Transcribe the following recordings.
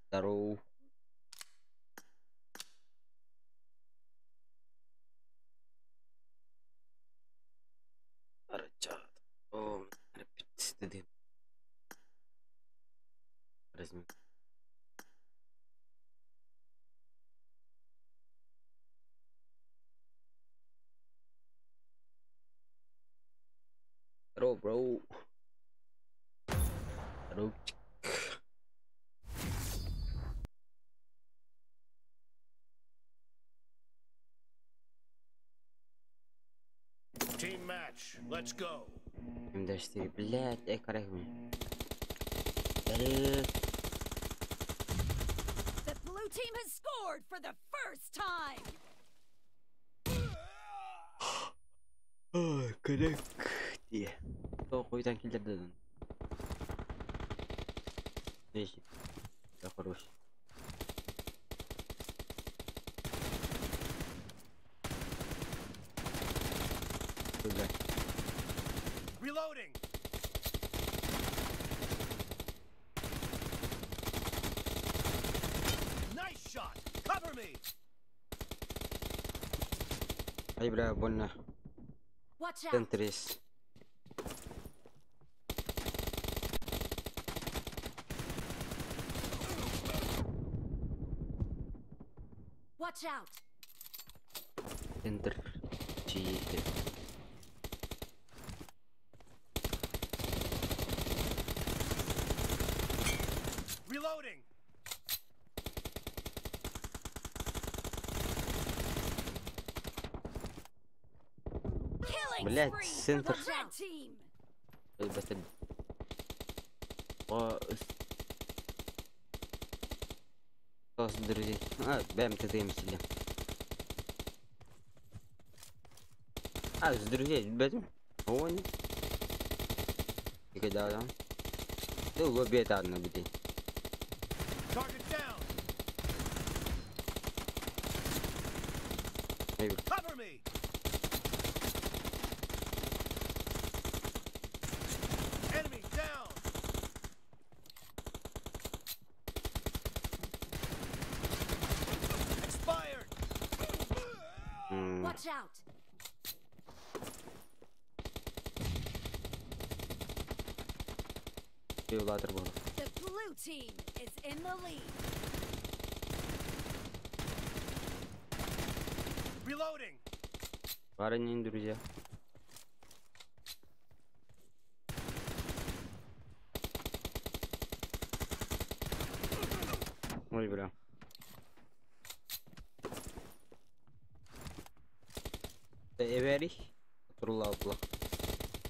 Здорово. Здорово, бро. Здоровчик. Team match, let's go. МД4, блядь, эй, корректно. The blue team has scored for the first time. Коррект. Тоқуйтан киллэрдин. Десять. Да хорош. Куда? Reloading. Nice shot. Cover me. Ай, бля, больно. Watch out. Центрис. Watch out. Центр. Читы. Reloading. Killing Блядь, spree for центр. the red team. Ребята. О, с друзей. А, бэм, ты дым себе. А, с друзей, бэм. Он. И когда там? Ты лобби это одно где. Target down. Эй, Cover me. Enemy down. Expired. м, Watch out. Пивлатор был. The blue team is in the lead. Reloading. Парни, друзья. Ой, бля. Эвери. Турула була.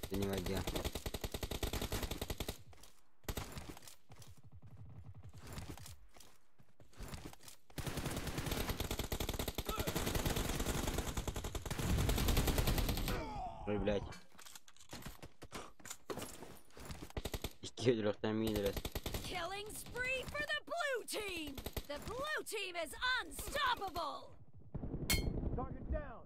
Занимай дня. Ой, блядь. Икки өлөртөн миин Killing spree for the blue team. The blue team is unstoppable. Target down.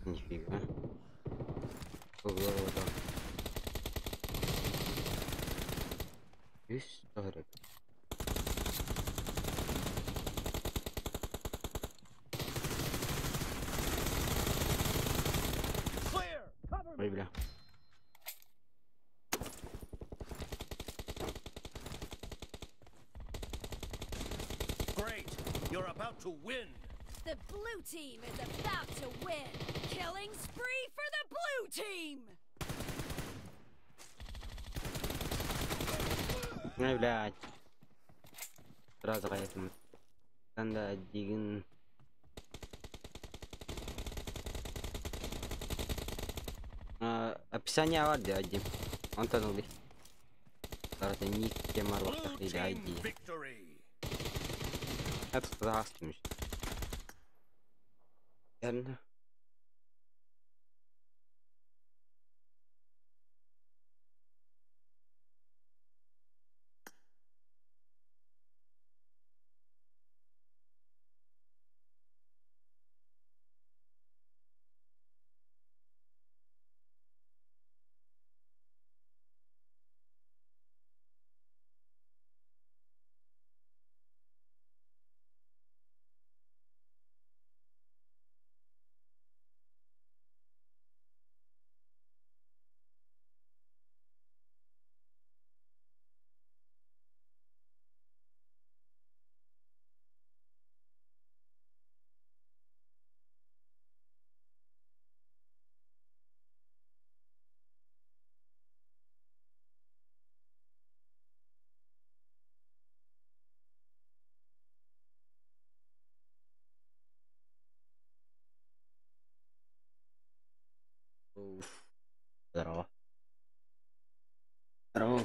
Нифига. Ого, да. Үс тағырып. Clear. Cover me. Ой, бля. Great. You're about to win. The blue team is about to win. Killing spree for the blue team. Ой, блядь. Сразу қайтым. Танда деген... Описание бар де один. Онтон ылды. Тарата ник темар Blue бақтақ дейді team ID. victory. Это здравствуй. Верно.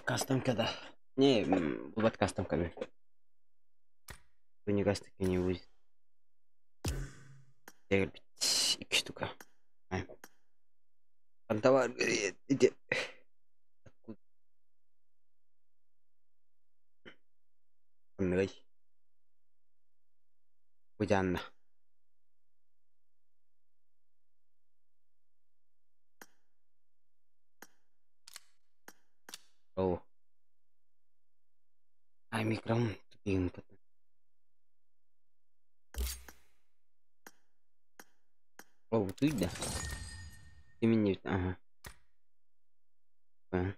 Кастомка да. Не, булбат кастомка. Не кастомка не будет. Икки штука. Товар иди. Откуда? Оннугай. Бу дьаанна. О. Ай, микрофон тупигин. О, тут да. Ты меня, ага. А.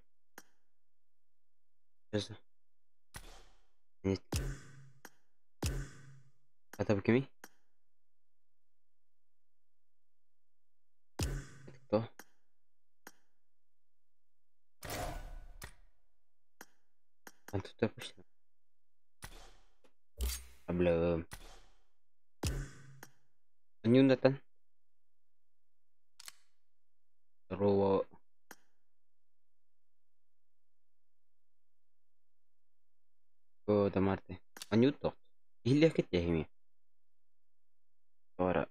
Сейчас. Нет. Это кими? Это кто? А тут опущено. А, бля. Анюнатан. Здорово. О, да Марты. Анют тохт. Иһиллиэххит дии Тоҕо эрэ.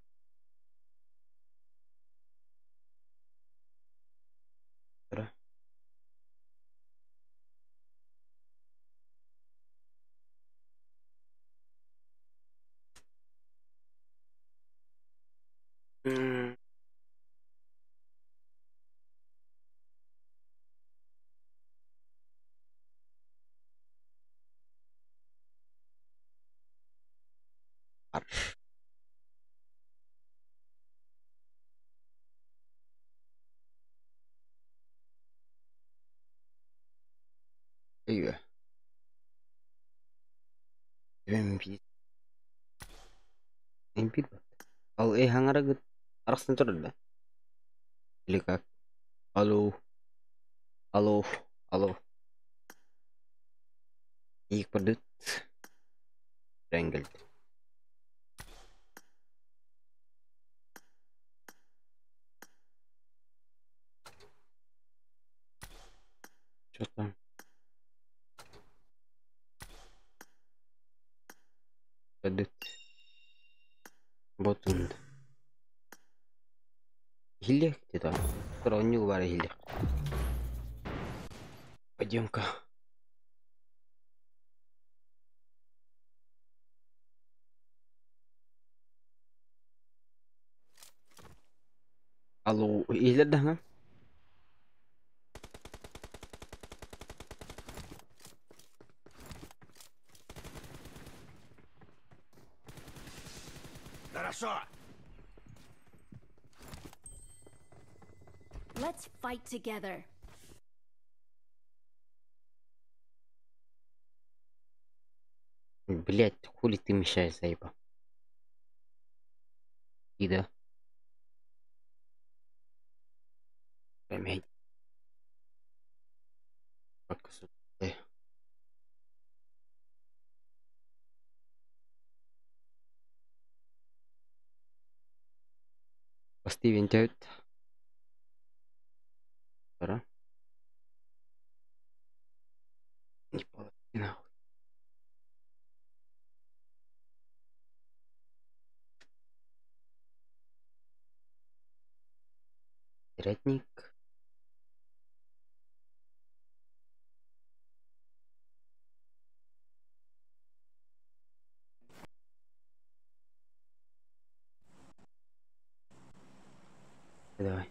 Марш. Ыйга. MP. MP Ал э хаҥарагыт арахсан турар да? Или как? Алло. Алло. Алло. Иик продукт. Wrangelt. Что там? Продукт. Ботунд. Иһиллиэх где-то. Оонньуу баар иһиллиэх. Пойдем-ка. Алло, иһиллэр да? Хорошо. Let's fight together. Блять, хули ты мешаешь, заебал. И да. Поймай. Пока сюда. Стивен Тёт. Пора. Не полоси нахуй. Ретник. Давай.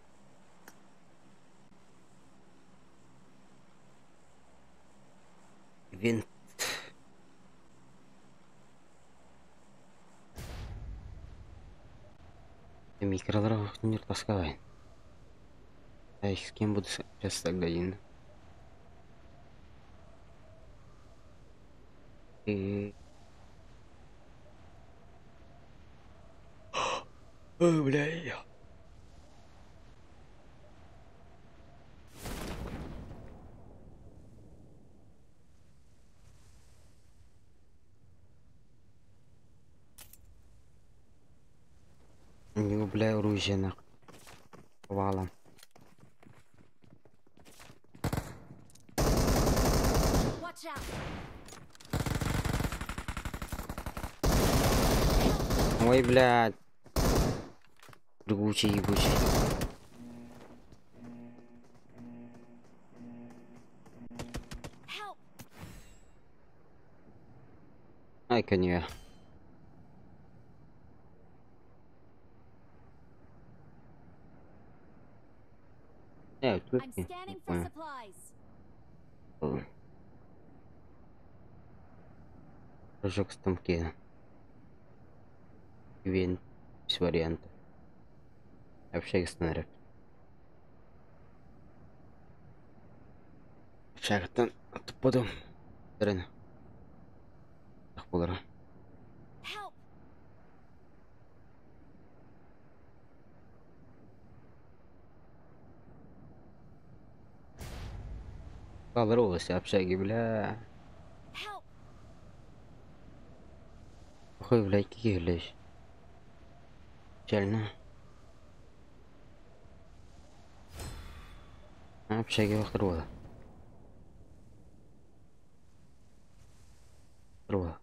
Винт. Микролар не таскавай. А их с кем буду сейчас тогда один? И... Ой, бля, я. Не бля, оружие нахуй. Валом. Watch out! Ой, блядь. Прыгучий, ебучий. Help! Ай, коня. Тут I'm не scanning for понял. supplies. Ладно. Прыжок с тамки. Винт с вариантов. Общага снаряд. Общагаттан туппутум. Тэрин. Ах буолара. Help! Поздоровался, общаги, бля. Help! Ой, блядь, какие, блядь. Печально. Общаги вахтырла. Труба.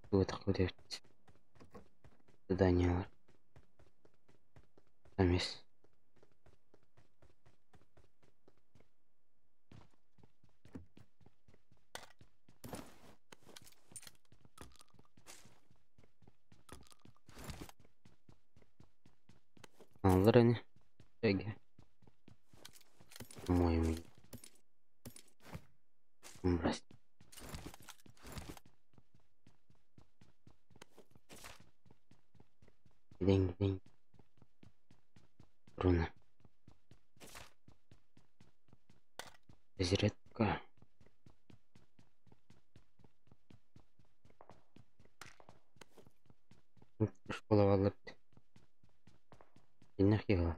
Вот такой вот задание. Там есть. Алларыны. Общаги. По-моему. Брось. Деньги, деньги. Руна. Зарядка. Школа валып. Нахера.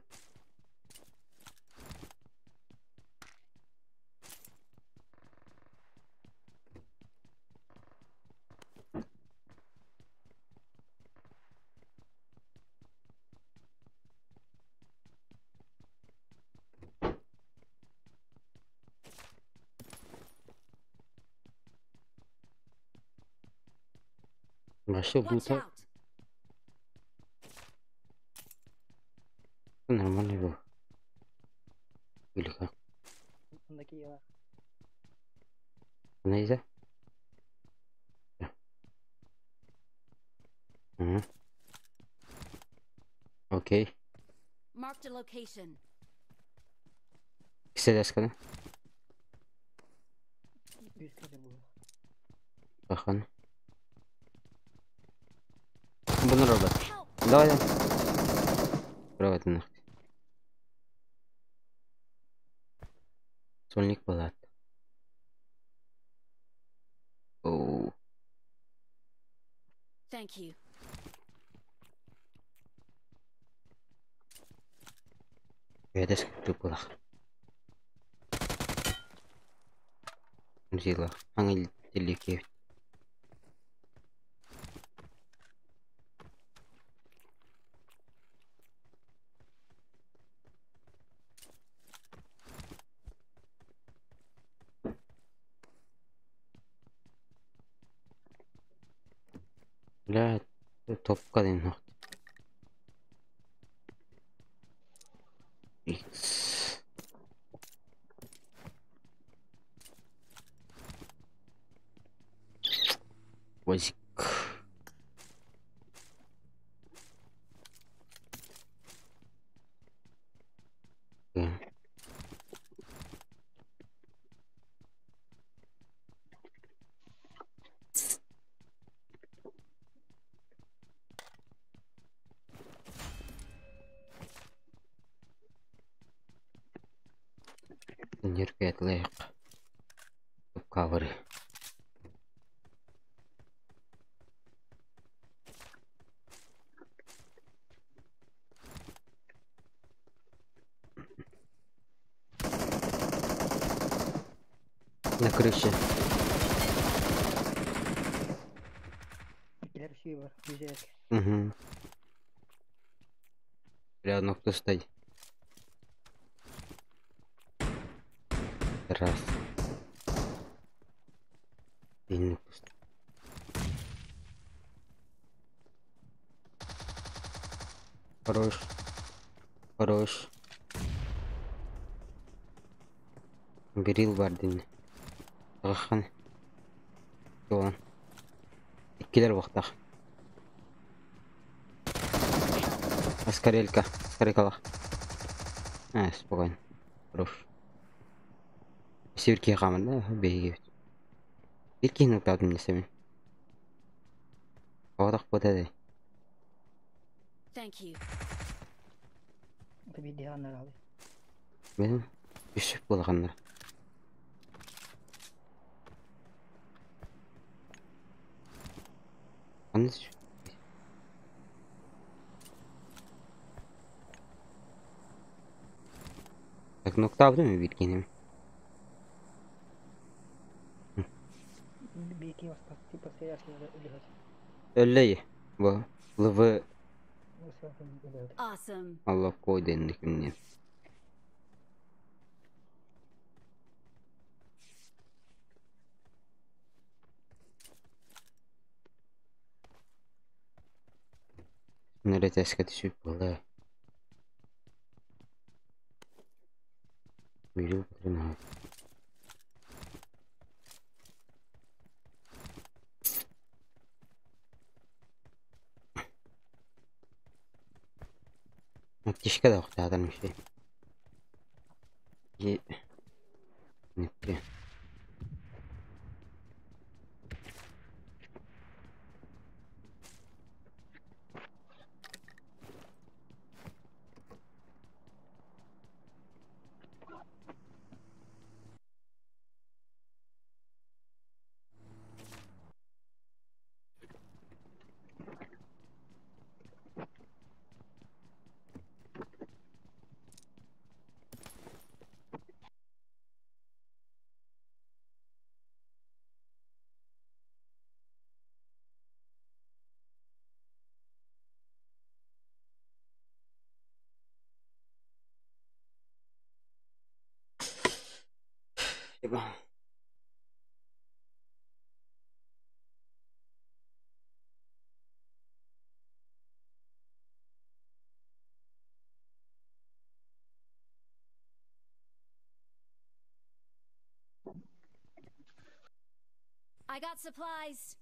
Вообще Watch будто out! нормальный был. Или как? Нельзя? Угу. Окей. Marked a location. Киседесканы. Бахан. Бұны робот. Help! Давай, давай. Робот нахуй. Сольник балат. Оу. Thank you. Эдес тупылах. Зила. Аңыл телеке. Бля, топка ден нахуй. Икс. Возик. Ниркет лайк. Кавери. На крыше. Угу. Бля, одно кто стоит. Раз. Хорош. Хорош. Грилл бар дин. Ахан. Туан. Иккилер буохтах. Аскарелька. Аскарелькалах. А, спокойно. Хорош. Сирки хааман да биһиги. Биир киһини ыктаатым десэбин. Оҕотох буота Thank you. Это биирдиһи аннаралый. Мен үс буолаханнар. Анны Так, ноктаабытым биир киһини. Биир киһи типа өлүһөт. Өллөй. Бу ЛВ Awesome. Allah koy dendik кимнен. Нэрэ тэскэ түсүп буолла. Видео потренировать. Аптечка да охтаатар миши. И Ниппи. Еба. I got supplies.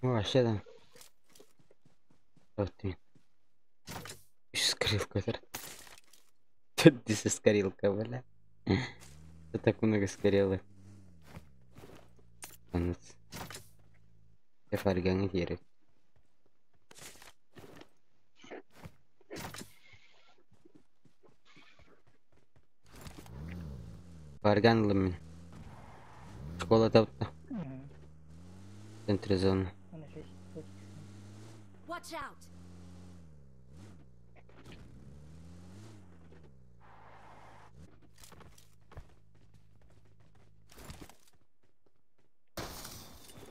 Вообще да. Вот ты. Скорилка, Тут здесь скорилка, бля. Тут так много скорелы. Фарганы керек. Фарганлы мин. Школа тапты. В центре зоны. Watch out.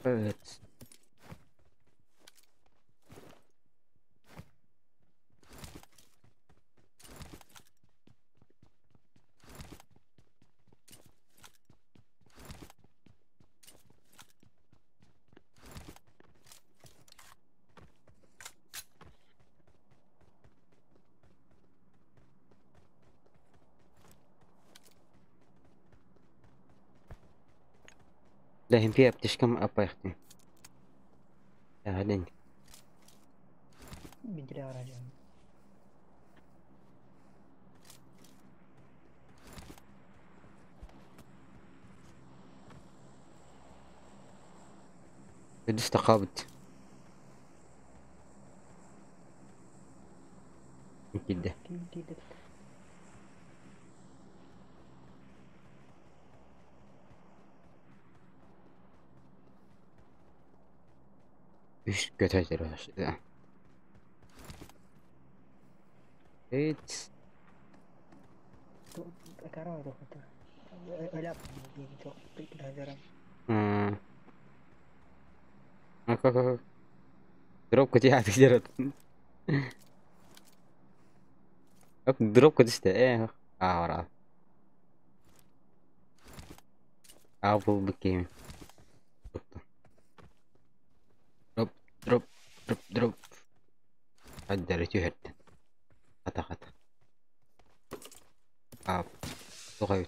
Evet. Да, МП аптечкам апайхты. Один. Видели. Үдүс тақабыт. Кидде. Кидде. Үс көтө başladı. Evet. Дроп көтө Дроп көтүстэ э аа Аа булдuk game. Дроп дроп дроп дроп. Хаддары түһэрдин. Хата хата. Аа тоҕой.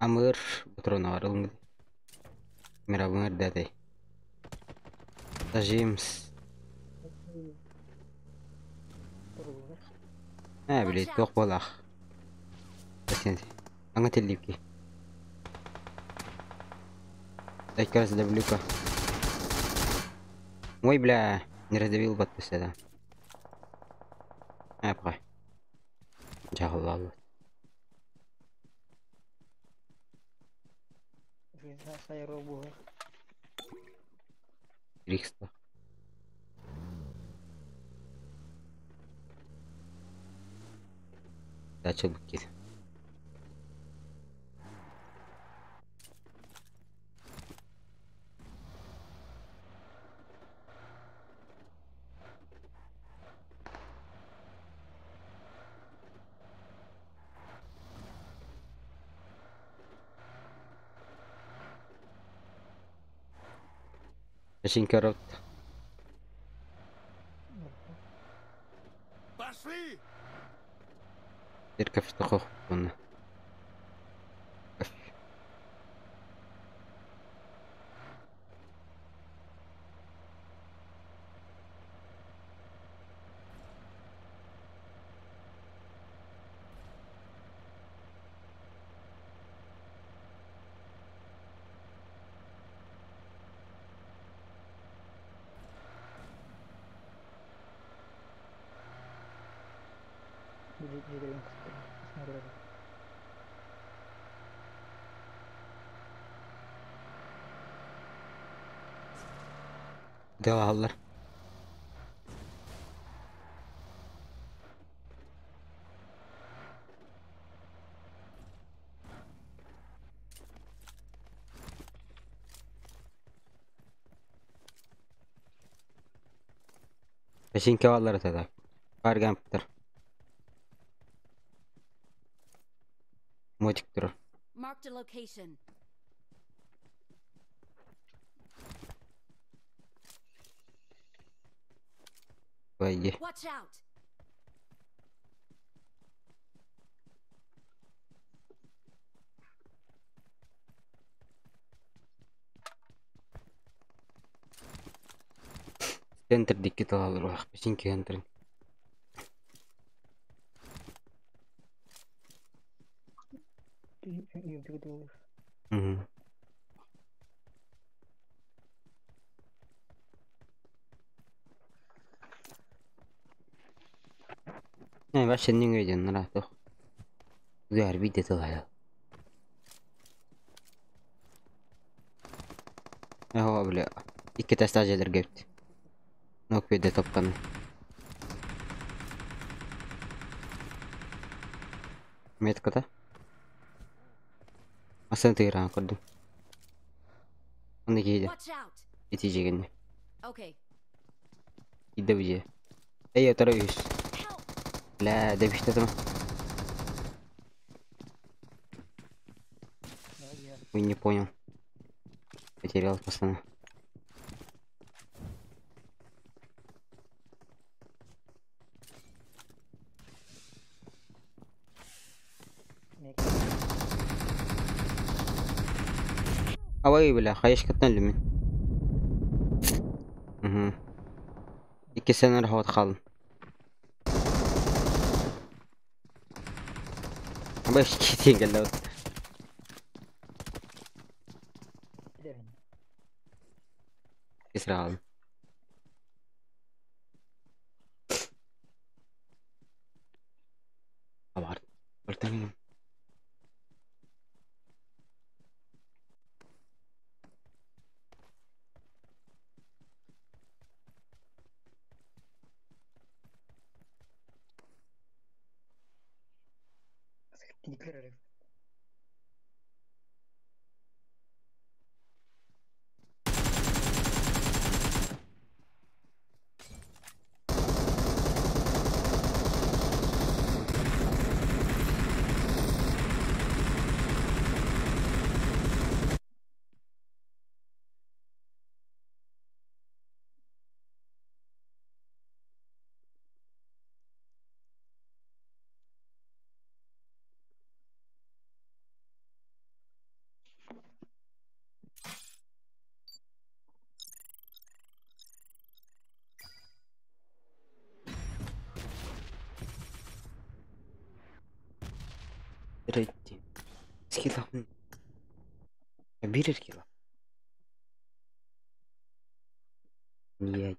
Амыр патронаар ылыңды. Мирабыңыр дәтэй. Зажимс. Ә, билет туох буолаах. Аңа теллипки. Дай-ка раздавлю-ка. Ой, бля, не раздавил подпись да. А, пока. Жагаллалы. Рикста. Дача букет. Шинкарот. Пошли! Церковь тохох уонна. Делаллар. Бешинке баллар тогда. Баргамптыр. Мотик турар. Marked a location. Пойди. Watch out! Центр дикки талалар бах. Бешинке центр. Угу. Не, вообще не виден, на тух. Удар видит тылая. Ага, бля. Икки тастажелер кепти. Нок беде топканы. Метката. Асан тыйран көрдүм. Аны кейде. Watch out! Ити жегенне. Okay. Идде бije. Эй, отара үс. Help! Бля, дебиште там. Ой, не понял. Потерял пацана. Ой, бля, хаешкаттан лүмүн. Угу. Икки сенер хават қалын. Баш кетен келді. Кесіре қалдым. Бар. Бір Перерыв. Третий. Скилл. Бирер кило. Нет.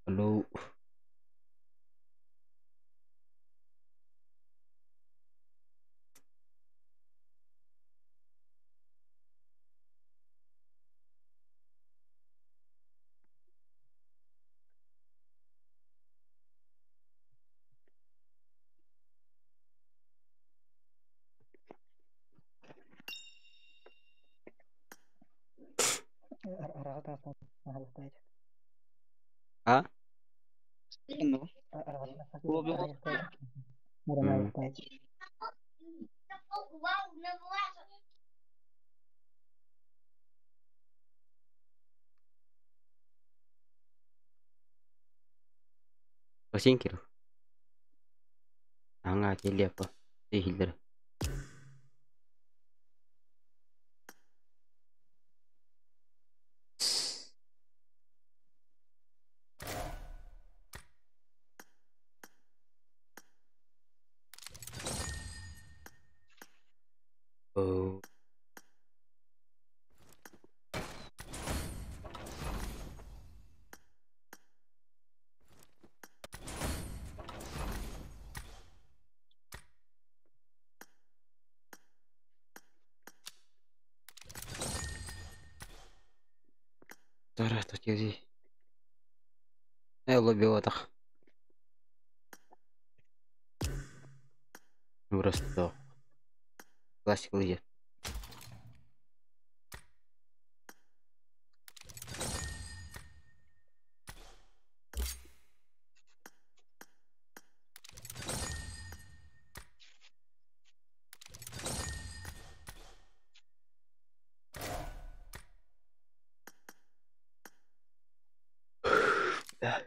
Алло. А? Восемь кило. Аңа телепо. Тихилдер. Oh. Здравствуйте. Лобиотах. Просто классик лыжи. Да.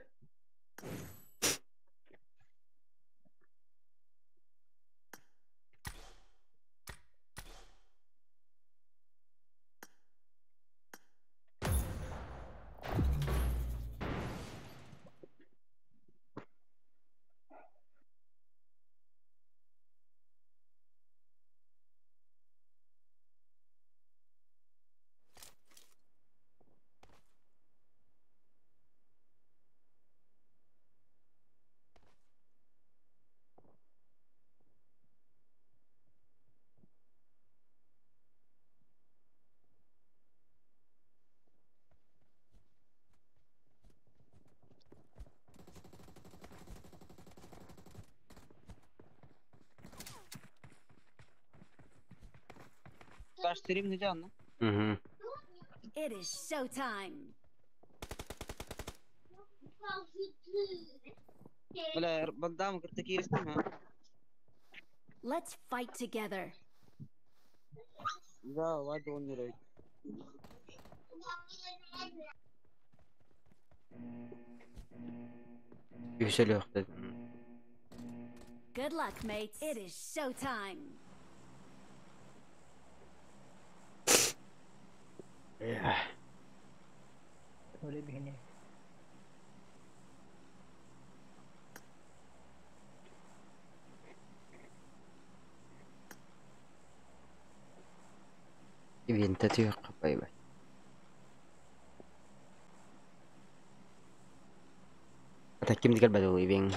Стрим нельзя, ну? Угу. It is showtime. Бля, бандам, такие стримы. Let's fight together. Да, ладно, он не рейд. Үсөлөөхтө. Good luck, mates. It is showtime. Ивента түйөк капайбай. Ата ким дигер бадыл ивен.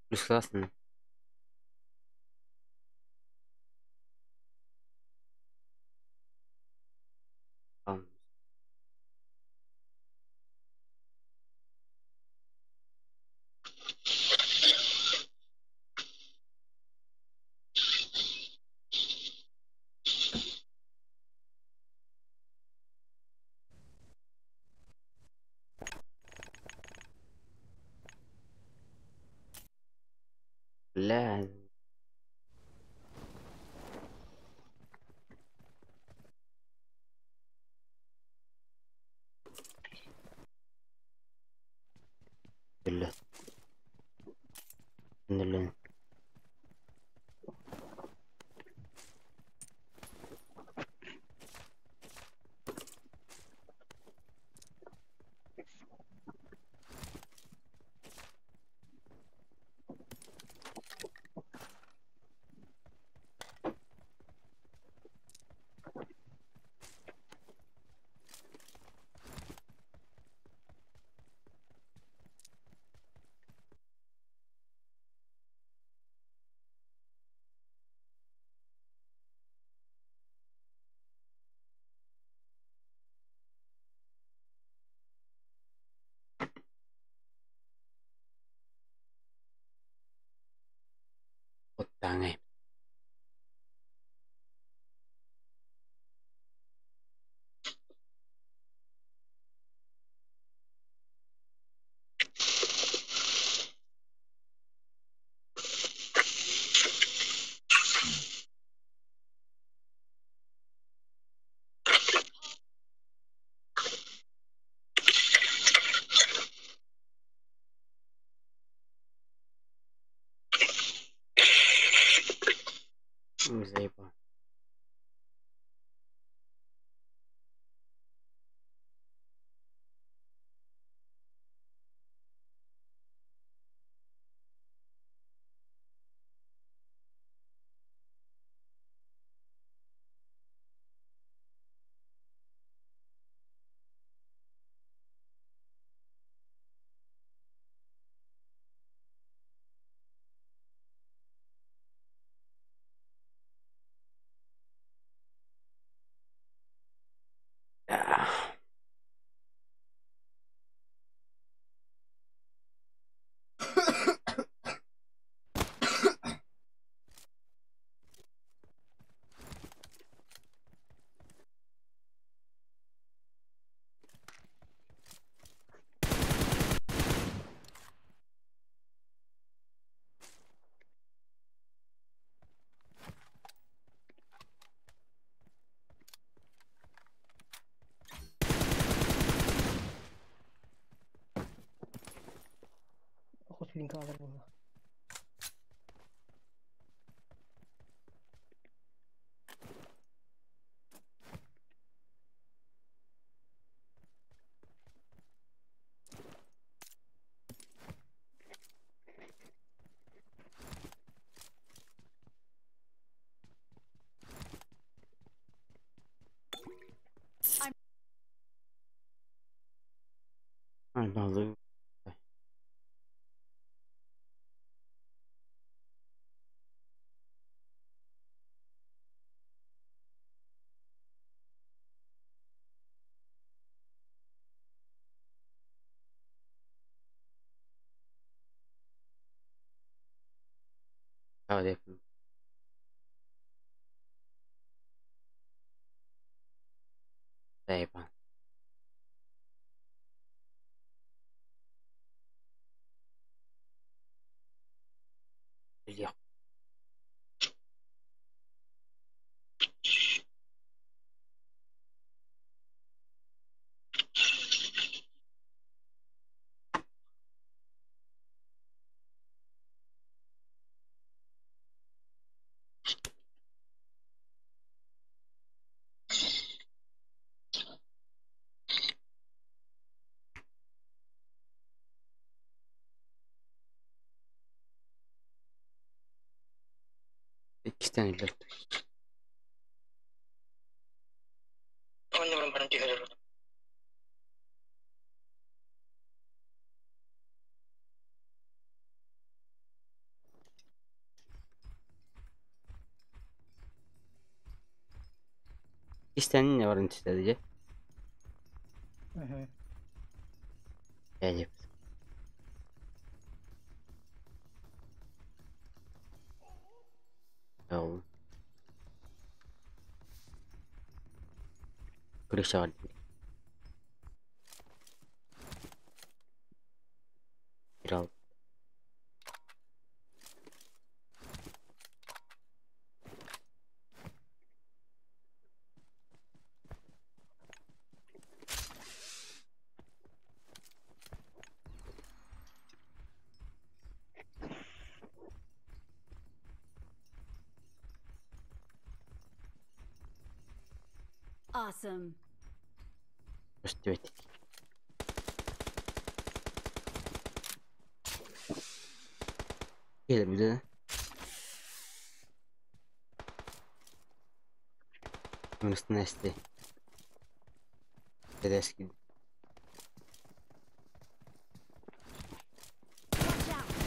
Плюс классно. Бля. Бля. Бля. Оттааҥай. Заебал. Хос линка алар буолла. Ай, балыы. Ja, det Заебал. Бля. Иккистээн өллөр. Оонньуурун баран түһэр Иккистээн иннэ баран түстэ дьэ. Мгм. Дьэ. Крышаҕар диэри. Awesome. Көстүбэт. Gelir bir de. Minus nasty. Tedeschi. Watch out.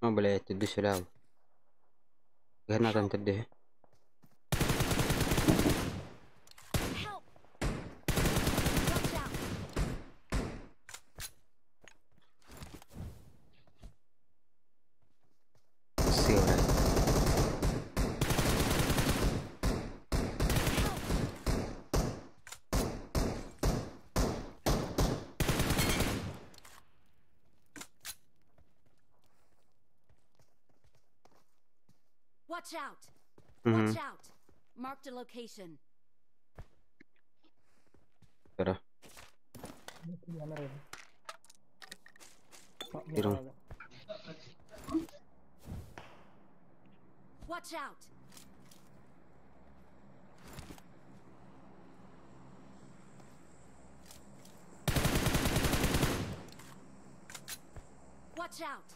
О, блядь, иди сюда. Гранатом ты Help. Watch out. Сыра. Help. Watch out. Watch out. Marked a location. Сыра. Беру. Watch out. Watch out.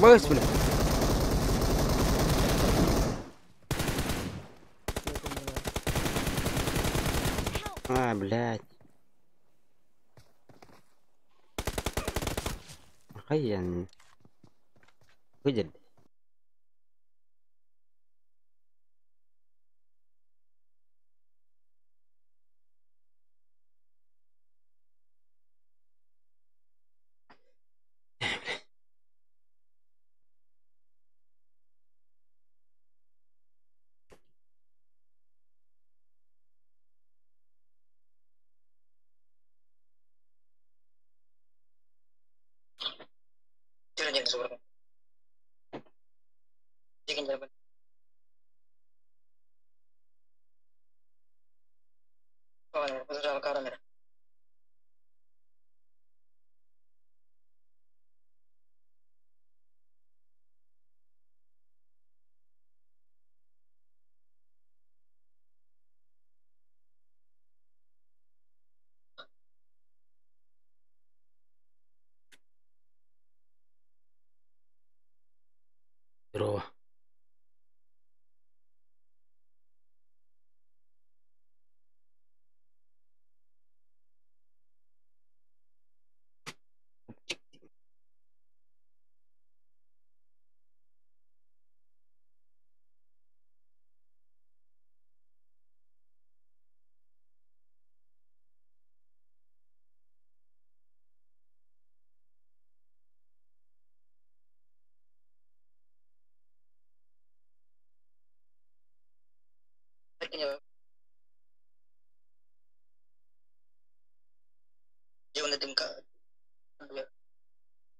Брось, бля. Help. А, блядь. Охуенно. Выдерби. Здорово.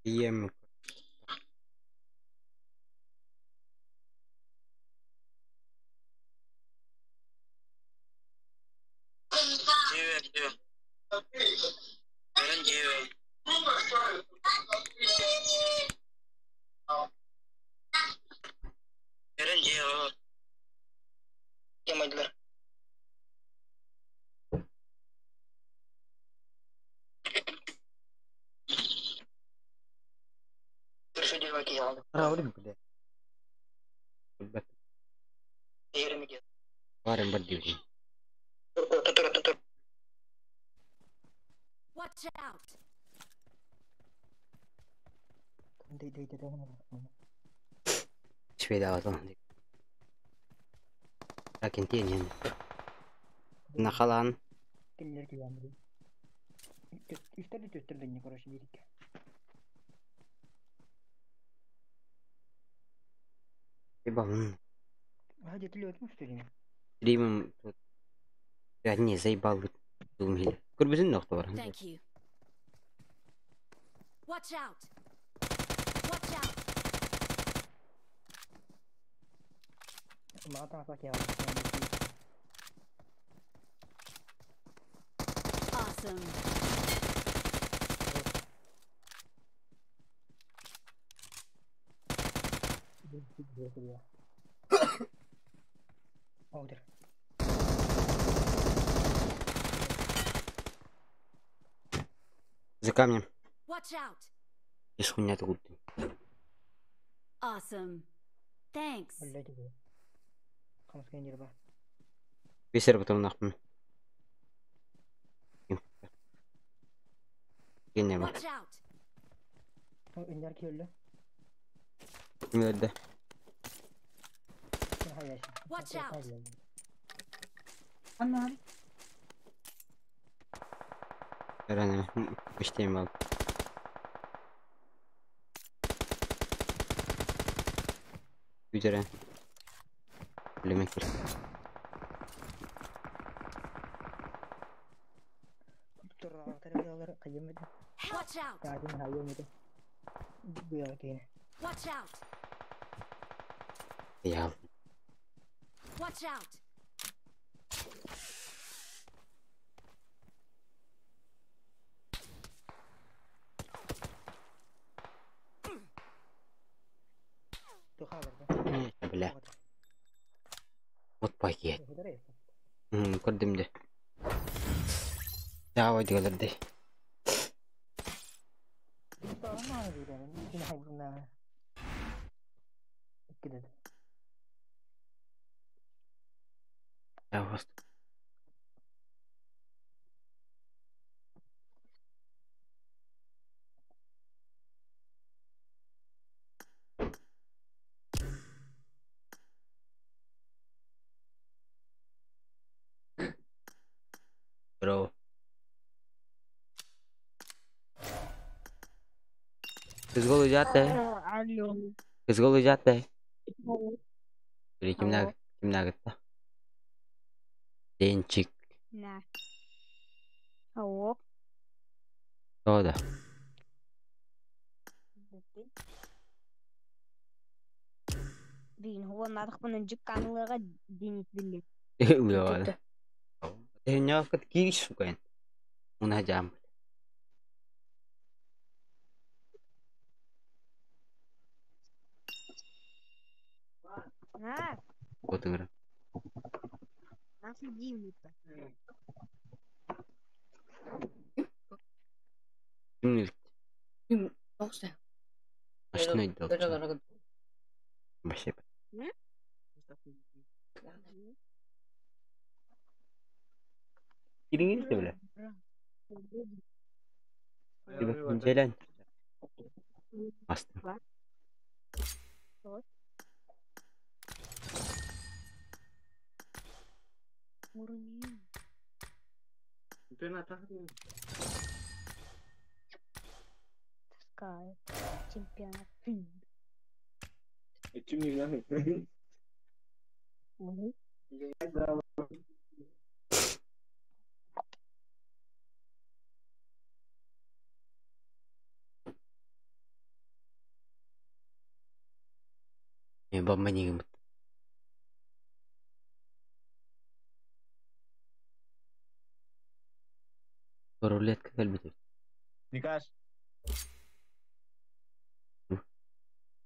Ем. Равлик, блядь. Барым бар диибин. Watch out! Шведаҕа Ракентиэн иһэн. Нахалаан. Кинилэр киһи Үстэр да түөттэр да короче биириккэ. Ебал. А где ты лёд мустарин? Стримим тут. Я не заебал. Думали. Көрбүтүн нохто бар. Thank you. Watch out! Watch out! Маата так я. Awesome. Ордер. За камнем. Watch out! Ис хуйня тут. Awesome. Thanks. Блядь. Хамская нерва. Бесер потом нахуй. Гене бар. Watch out! Иннер киөллө. Кимлерде? Watch out. Öğrenemem. İşteyim al. Üzere. Bilemek bir. Watch out! Watch out! Ya Watch out! Бля. Вот пакет. Көрдүм де. Давай дигалерде. Я вас. Бро. किसको ले जाते है? किसको ले जाते है? Кимнәг кимнәг Денчик. На. О. О да. Блин, هو надо дьукканыга денис билли. Уяла. Ты кириш сука. Уна жам. А, Вот игра. нахуй дивно-то. Ким Тоқса. Машина идет. Вообще. Кириңин бля. Желен. Бастым. Таскает. Чемпионат. Мгм. Бомба не Рулетка кэлбит. Никаш.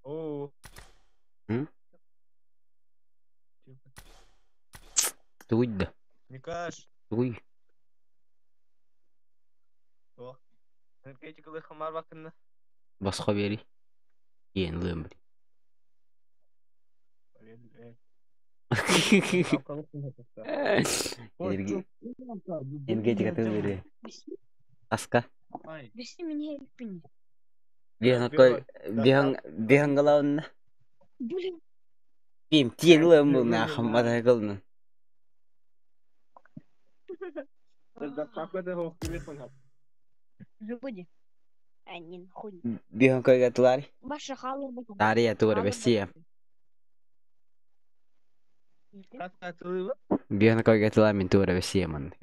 Оо. М? Туй да. Никаш. Туй. О. Энергетикалы хамар бакынна. Басқа бери. Иен лымбри. Поверили. Энерги... Энергетика ты Аска. Биһан галаунна. Бим тиен лым был на хаммада гылны. Биһан койга тулари. Тария тура бесия. Биһан койга тулар мин тура бесия ман.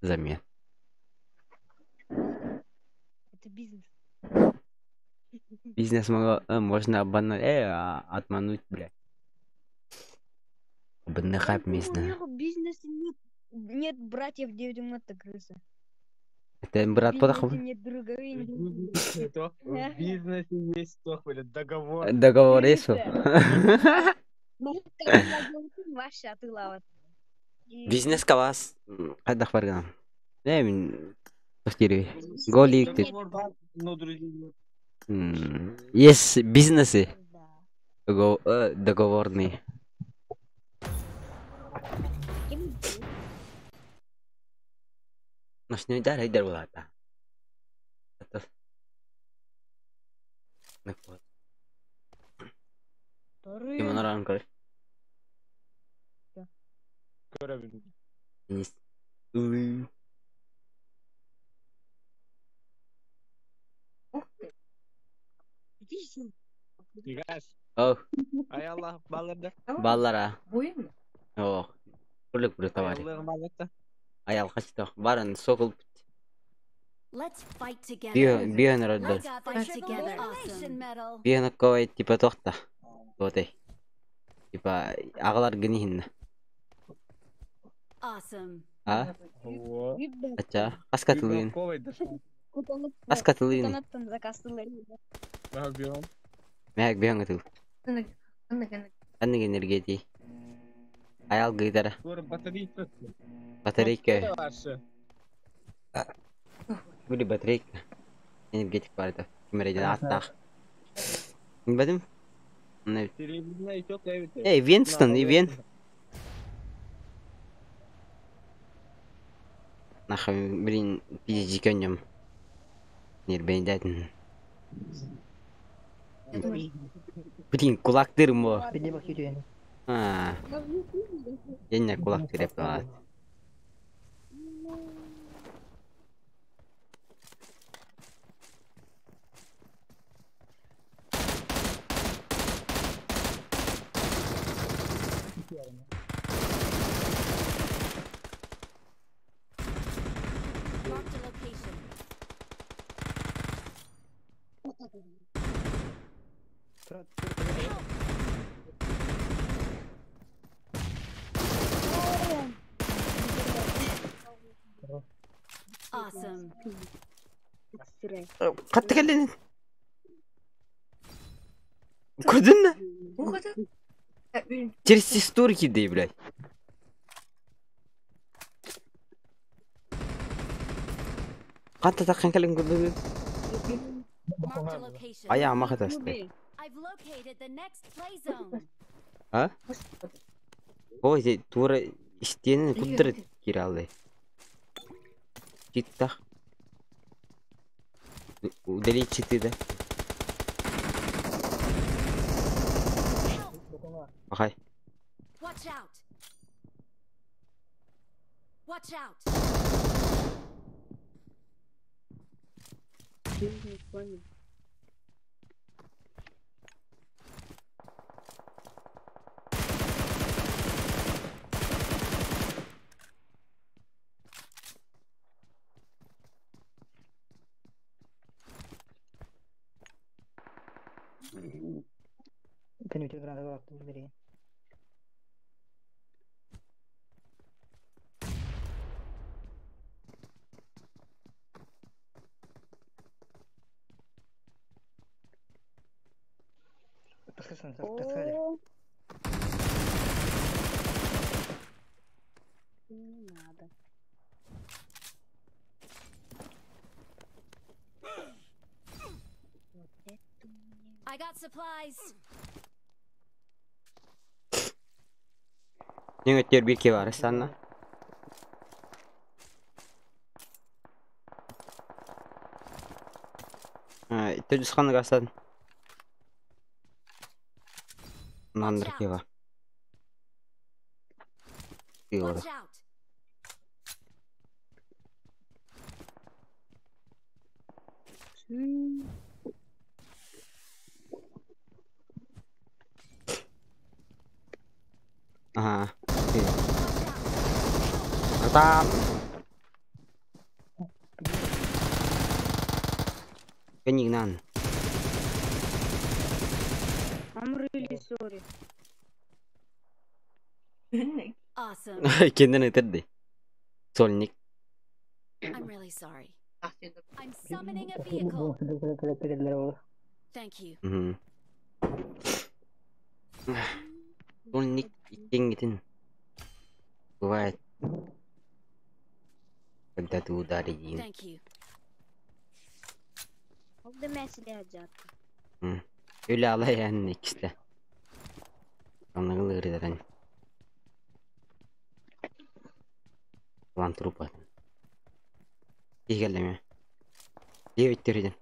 Замен. Это бизнес. Бизнес могу, можно обмануть, отмануть, блядь. Обнахать местно. У бизнеса нет, нет братьев 9 крыса. Это брат подохов? Нет друга. В бизнесе есть то, блядь, договор. Договор есть? Бизнес кавас. Кайдах барган. Не, мен Голик. Есть бизнесы договорные. Ночной дар айдар булата. Ким ран көр. Oh. Ay Allah ballarda. Ballara. Буйын mı? Oh. Kulluk bir tavari. Allah'ım ballarda. Ay alkaçtı. Barın sokul. Let's fight together. Bir herhalde. Let's fight together. Awesome. Bir koy tipa tohta. Tote. Tipa ağlar gnihin. Awesome. Ha? Acha. Kas katılın. Kas katılın. Мэг биһан гытыл. Анны энергетий. Аял гытара. Батарейка. Были батарейка. Энергетик бар это. Кимерейден аттах. Бадым? Эй, Винстон, и Вин. Нахуй, блин, пиздец конем. Нербейдатын. Блин, кулактыр мо. А. Я не кулактыр yaptılar. Marked a location. Awesome. قد تكلم Көрдүн Через текстуры кидай, блядь. Қанта таққан кәлін көрдүн? Marked a location. Аяғыма қатасты. I've located the next play zone. А? Ой, те тура истенин куддыр киралды. Читтах. Удалить читы, да? Ахай. Watch out. Watch out. Penultimo grande fatto, direi. Pescare. Не надо. Вот это у меня. I got supplies. Ең өттер бир ке бар, санна. Төдүс ханы гасан. Нандыр ке бар. Watch out. Ага. Братан. Кенигнан. I'm really sorry. Awesome. Kendini итирди. Сольник. I'm really sorry. I'm summoning a vehicle. Thank you. Мгм. Сольник иккенгитин. Бывает. Когда ты ударил. Thank you. Ол да мәселе жатты. Öyle alay yani ikisi de. Anlığın Lan trupa. İyi geldim ya. İyi bittirdin.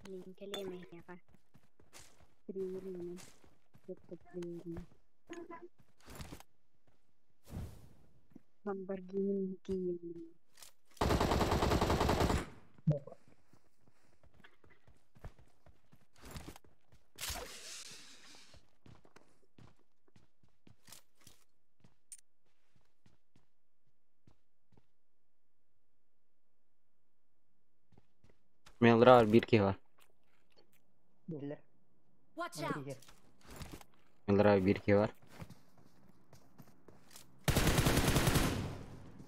Мен келемін яға. Приурмын. Приурмын. Ламборгини тиемін. Мелра var, bir ki var. Биллер. Watch out. Мелра bir ki var.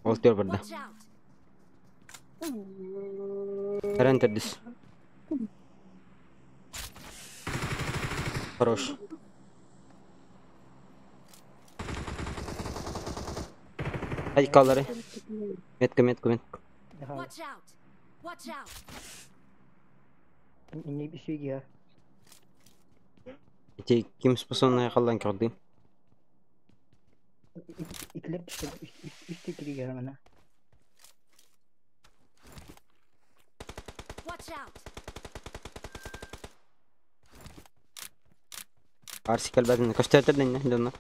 Ол төр burada. Watch out. Eren тердис. Хорош. Hadi kalları. Метка, метка, метка. Watch out. Watch out. Не бисүгия. Эти ким способны қалдан көрдім. Итлер түштү, үстү кириге мана. Watch out. Арси келбәдін. Көстәтірден не, донна.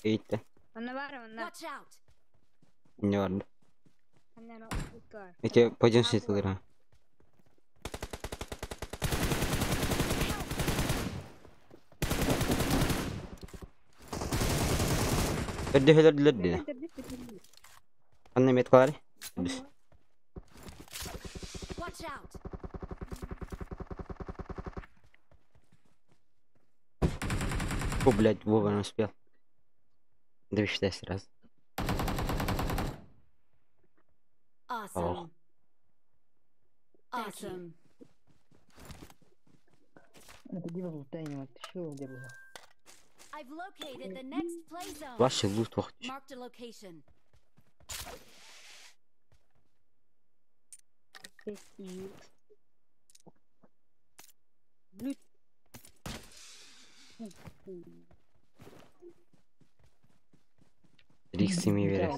Эйтті. Онна бар, онна. Watch out. Не барды. Онна бар. Эти пойдем сетілер. Өрді хөлөрдүлөр дии. Анна меткалары. Біз. Watch out. О, блядь, Вова не успел. Две сразу. Awesome. Awesome. Это диво лутайни, вот где было. I've located the next play zone. Ваше лут вахтиш. Marked a location. Риксими вере.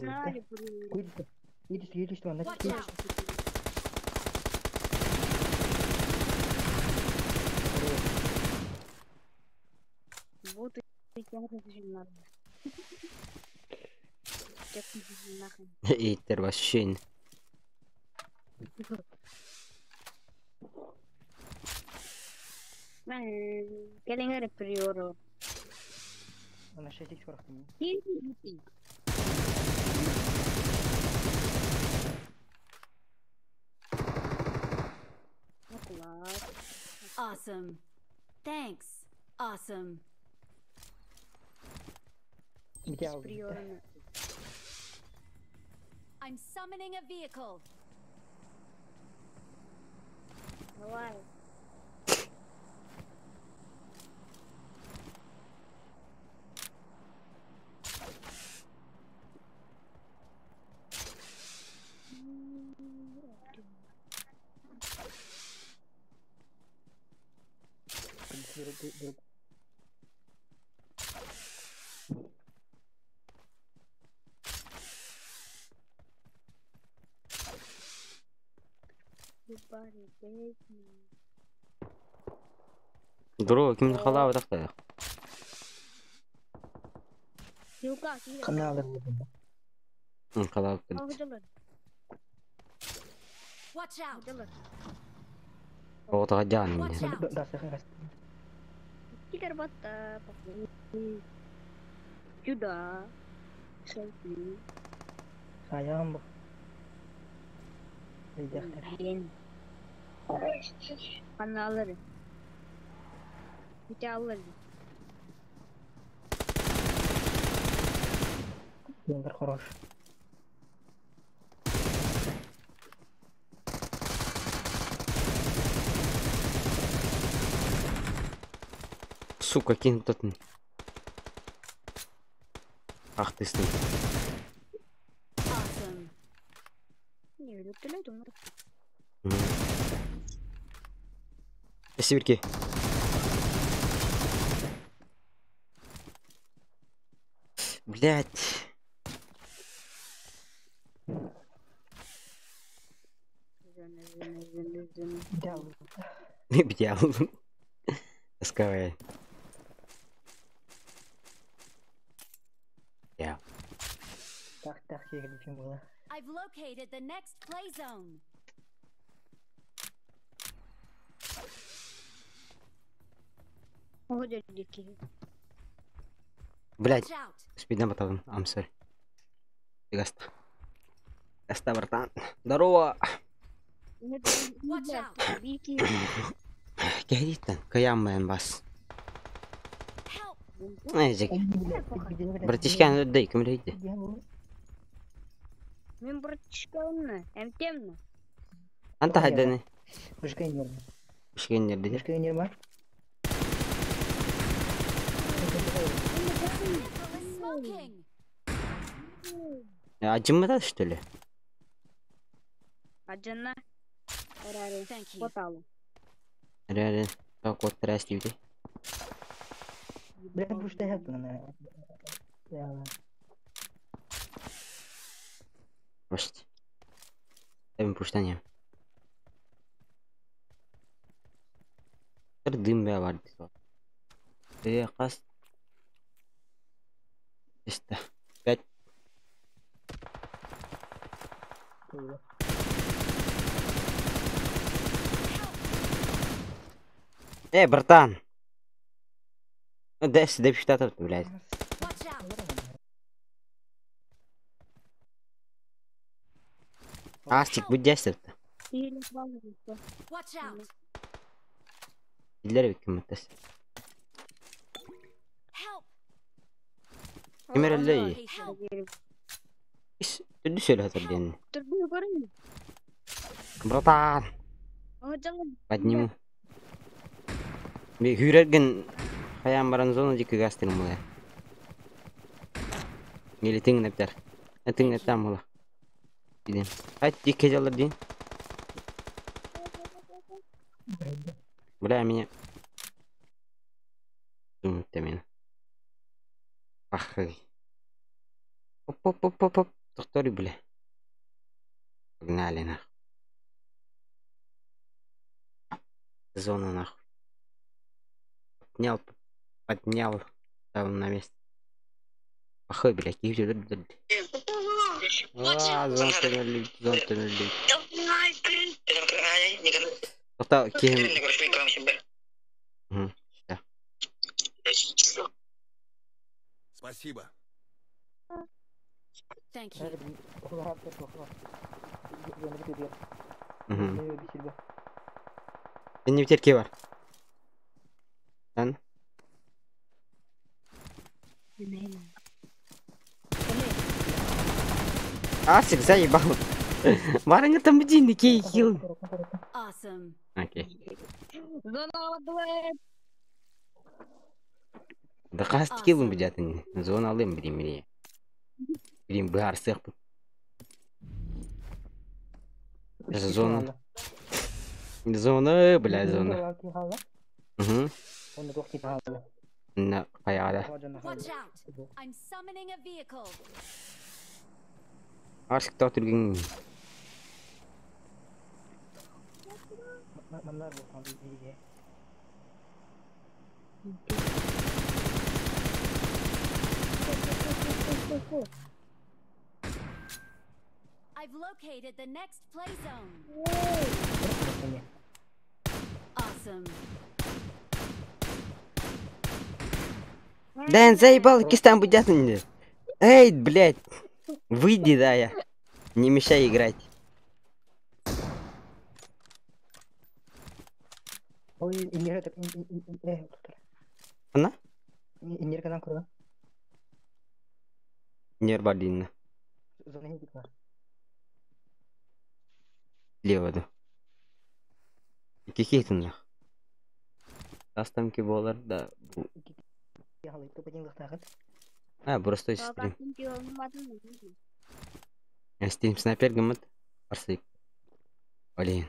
Видишь, видишь, что она Watch out. Вот и надо. Эйттер вообще. Келиңер приору. Она 6 40. Awesome. Thanks. Awesome. I'm summoning a vehicle. Давай. Everybody take me. Здорово, ким халава тахта. Юка, киир. Каналы. Халава. Алгыдылар. Watch out! Алгыдылар. Оҕотоҕо дьаан Watch out! Да, Килер батта. Сюда. Селфи. Саям бу. Өйдөхтөр. Блин. Аналары. Бите аллары. Йондер хорош. Сука, кин тот. Ах ты с ним. Awesome. Не, өлөктөлөйт оңор. Сибирки. Блять. Зона, зона, зона, зона. Да. Бдял. Тасковая. Я. Так, так, я было. I've located the next play zone. Ого, дики. Блять. Watch out! Спидна баталын. I'm sorry. Гаста. Гаста, братан. Здорово. Watch out! Бики. Кәйдиттен. Кыям бас. Help! Эй, Братишка, дай, кем лейди. Мен братишкамны, эмтемни. Анта хайданы. Бушка нервы. Бушка нервы. Бушка нервы. Vehicle is smoking! Acımı что ли? Аджана. Араре. Thank you. Поталу. Реально. Так вот, здрасте. Блядь, бушка нервы. Может. Ставим пуштание. Дым бә бар дип. Кас. 5. Эй, братан. Десь деп штатов, блядь. Watch out! Астик, будь десять. Watch out! Dillere bir kımıttas. Help! Кимер Help! Түдү сөйлө хатыр ден. Турбу көрүн. Братан, Подниму. подниму. Би хүрерген хаян баран зона дики гастыр мула. Или тиңнептер. Тиңнептер мула. Идем. Айт дикке жалыр дин. Бля, меня. Думать меня. Ах. Оп, оп, оп, оп, оп. Доктор, бля. Погнали нахуй. Зона нахуй. Поднял, поднял. Ставим на место. Ах, бля, кивли. А, зона тоннель, зона тоннель. Тоқта, кем. Спасибо. Thank you. Не терке бар. Ан? Асик заебал. Барыня там один, кей хил. Awesome. Окей. Зона дуэт. Да қас килым бідятын. Зона алым білем міне. Білем бұғар сық. Зона. Зона, бля, зона. Угу. На, қаяғада. Watch out! I'm summoning a vehicle. Арсик тау түрген. Манна буолхан биһиги. I've located the next play zone. Awesome. Дэн, заебал, кистан будят. Эй, блядь. Выйди, да, я. Не мешай играть. Ой, Она? Иннер канан курда. Нервалина. Зона не бар. Лево, да. Какие ты нах? Астамки болар, да. Ялы, топадин лахтагыт. А, просто стрим. Стрим снайпер гымыт. Арсык. Блин.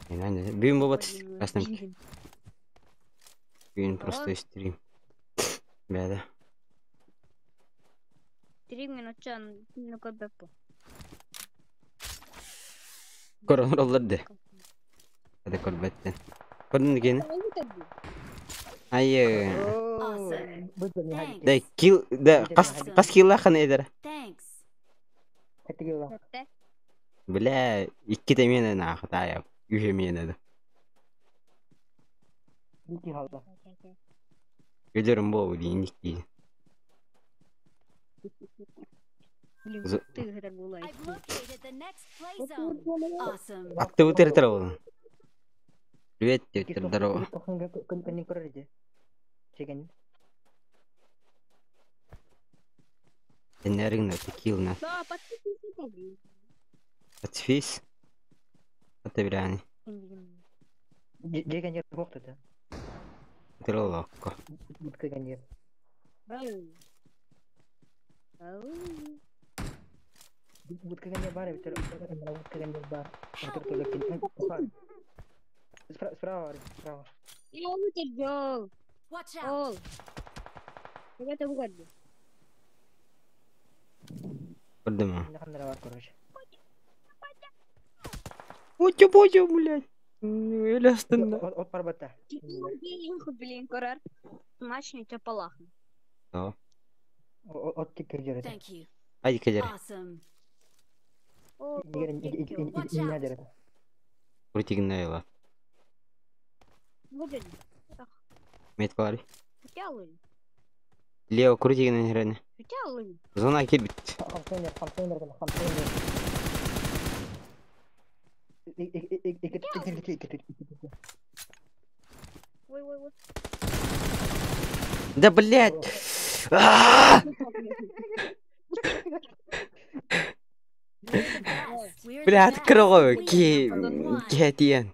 Бүгүн болбат астамки. Бүгүн просто стрим. Бәдә. 3 минута ну көрбөппү. Коронер олар де. Hadi көрбөттен. Көрдүн дигени? Ай. Awesome. Thanks. Да килл да кас кас килла хана эдер. Thanks. Хэтигела. Бля, икки темен на хатая. Үхе мен да. Бики халда. Өлөрүм бу дейин икки. I've located the next play zone. Awesome. Атты өтер ол. Привет, тетя, здорово. Көн көрөр Чеген. Энергия текил на. Да, подписывайся. Пацифис. Это бляни. Жеген жер бокты да. Троллокко. Бутка жер. Бутка жер бар, битер. Бутка жер бар. Битер төлөк. Справа, справа, справа. Я вытерпел. Watch out. Ол. Ребята, выходи. Көрдүм. Кандай бар, короче. Ути боже, блядь. Өлө астында. От бар батта. Блин, көрөр. Смачный чапалах. Да. От тик жер. Thank you. Ай, кедер. Awesome. Егер жер. Крутигин айла. Выходи. Мет бар. Хотел. Лео крутигин хрене. Хотел. Зона кирбит. Хамсенер, хамсенер, хамсенер. Ой, ой, ой. Да, блядь. А! We're the best. We're the Блядь, best. крови, We ки are number one. кетиен.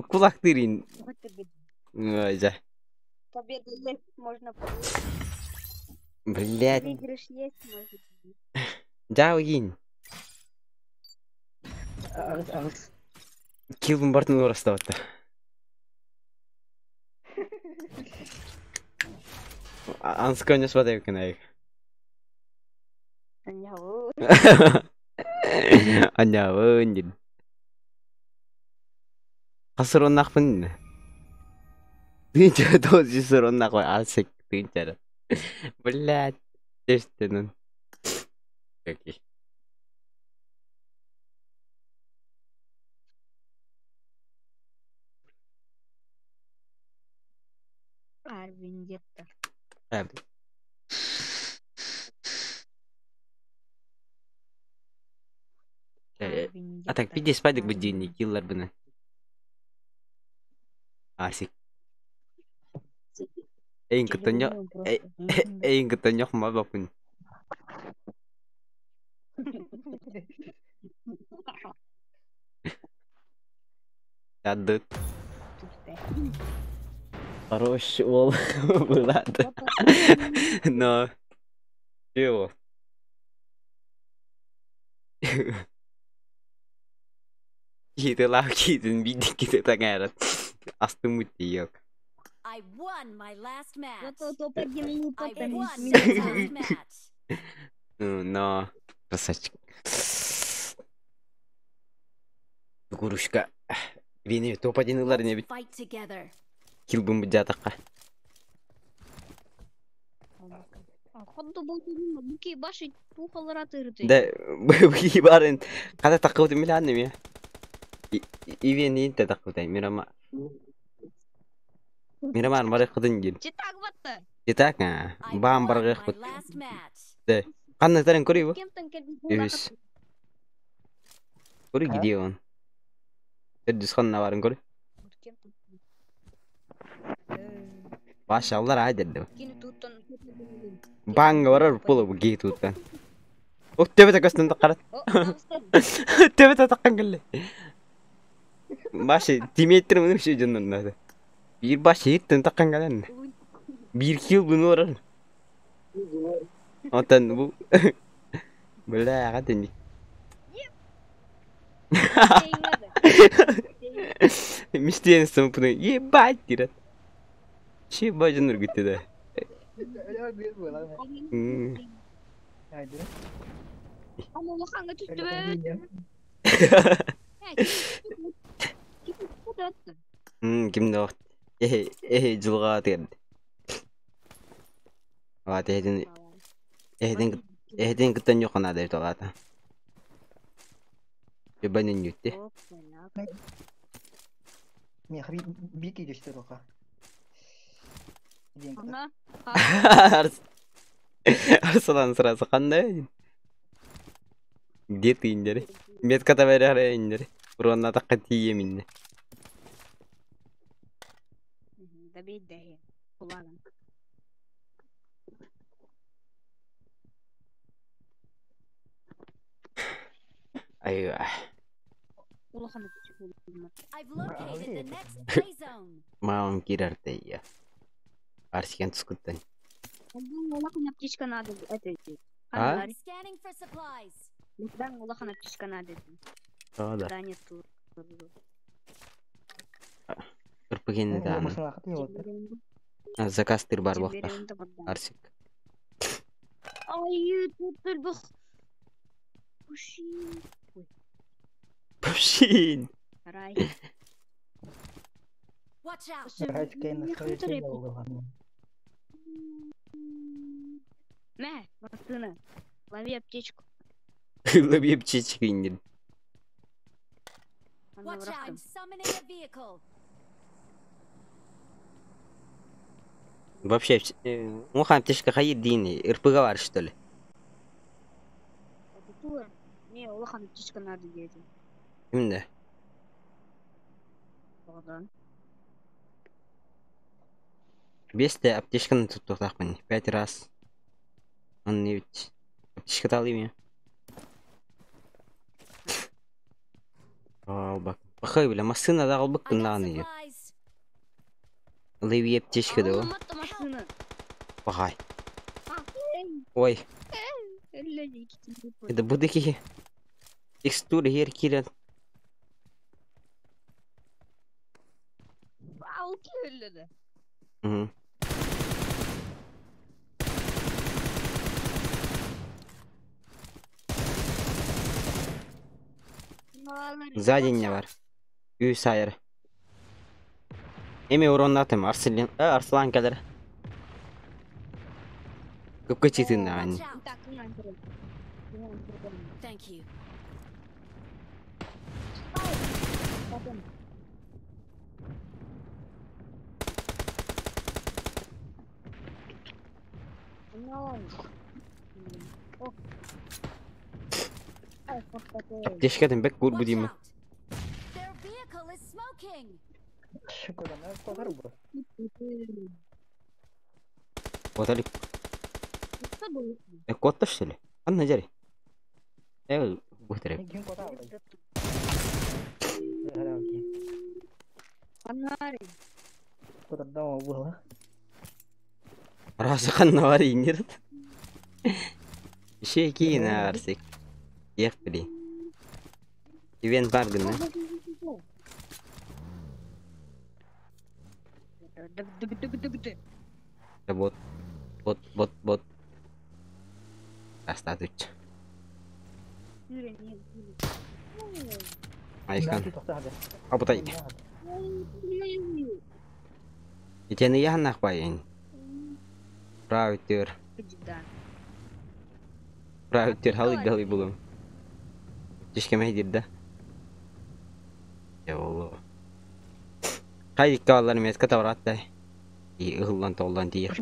Кулак тырин. Ой, да. Победа есть, можно. Блядь. Выигрыш есть, можно. Жаугин. Агыс, агыс. Килбин бартын орастабатта. Ансконес бадай экен. Аняу. Анявын дин. Касыр оннақпын. Тынча тоз оннақ ой асык тынча. Блядь. Тестенен. Окей. Арвин где-то. Правда. А так, пиди спадик будильник, киллер бына. Асик. Эйн кытыньо, эйн кытыньо ма бапын. Ядыт. Хорош ол было. Но. Чего? Киты китин бидик киты таңарат. Астымыт yok. I won my last match. Зато топ-1 I won my last match. Ну, но. Красавчик. Кукурушка. Вини топ-1 ылар Let's инебит. fight together. Килбын быдьаатахха. Ходду болтун буки баши тухалара тырты. Да, бу барын хата таққыбыт милаанны ми. Ивен инте таққыбытай мирама. Мирамар мары кыдын дин. Читак батта. Итак, а, I баан won баргых my бут. last match. Да. Канна тарын көрүй бу? Кемтен келди Үс. Көрүй А? Гидеон. Өдүс ханна барын көрүй. Башаллар айдерди. Кини туттан. Баанга барар болу бу гей туттан. Ох, төбөтө көстөн карат. Төбөтө таккан келе. Башы тиметтир муну ши жоннон нады. Бир башы еттен таккан келен. Бир кил буну барар. Отан бу. Бля, гатени. Мистен сымпны. Ебать дират. Ши бажыныр күттү да. М. Ама улаханга түстүбөт. Кимде вакыт. Эхе, эхе жылга терди. Ва эхедин эхедин эхедин кыттан жок ана деп талата. Жебанын нүтте. Не, хаби бики деште тока. Ана. Арсалан сразу кандай? Где ты индери? Метка табары индери. Урона такка тиеминне. Добей дәһи. Кулаган. Айва. Улаханы түстүбөт. I've located the next play zone. Мамам кирарты я. Арсикен тускуттан. Улахан аптечка надо это. А? I'm scanning for supplies. Да, улахан аптечка надо. Да. Да, нет. Ырпыгенне дааны. Заказ тыр бар бактах. Арсик. Ай, тут бах. Пуши. Пушин. Рай. Watch out. Мә, машина. Лови аптечку. Лови аптечку индир. Аны Watch out. бырактым. I'm summoning a vehicle. Вообще, муха аптечка хайыр дейін, РПГ бар, что ли? Не, улахан аптечка надо деді. Кимде? Одан. Бесте аптечканы туттуқтақпын. Пять раз. Он не ведь. Аптечка талым я. Ал бак. Бақай бля, машина да албак I got кындағаны егер. supplies. Леви аптечка да о. Алматта машина. Бақай. А, Ой, Әллә китеп. это будеки. Текстуры хер кирен. Ал келді. Мгм. Сзади не бар. Үй сайыр. Эми уроннатым Арселин, Арслан келер. Көпкө читин Watch ани. out. Так, на, бери. Thank you. Потом. Ну. О. Ай, фак, Аптечкадын бек кур Watch будимы. out. Their vehicle is smoking. Отали. Котта что ли? Анна жари. Бухтарев. Фонарик. Разы ханна бар инер. Ше кийин арсик. Ек били. Ивент бар гына. Бот. Бот, бот, бот. Астатыч. Айхан. Абытай. Итини яһаннах байын. Правитер. Правитер халык далы булum. Тишкеме дирде. Я олу. Хайдик каллар метка тавраттай. И ыһыллан толлан тиер.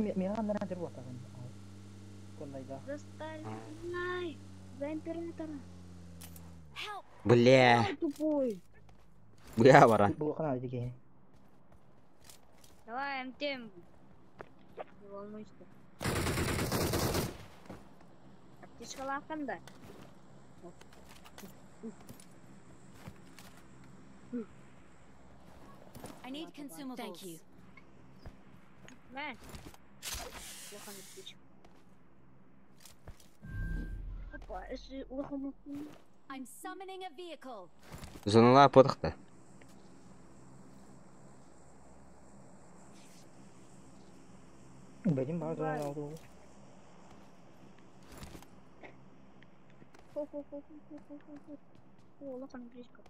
Застальной! За императора! Бля. Тупой! Бля баран. Давай, МТМ. Не волнуйся. Аптечкалааххын да? I need consumables. Thank you. Мэ. Улахан аптечка. Опа, эссе улахан I'm summoning a vehicle. Зоналаа подахта. Хо-хо-хо-хо-хо-хо-хо. О, улахан аптечка.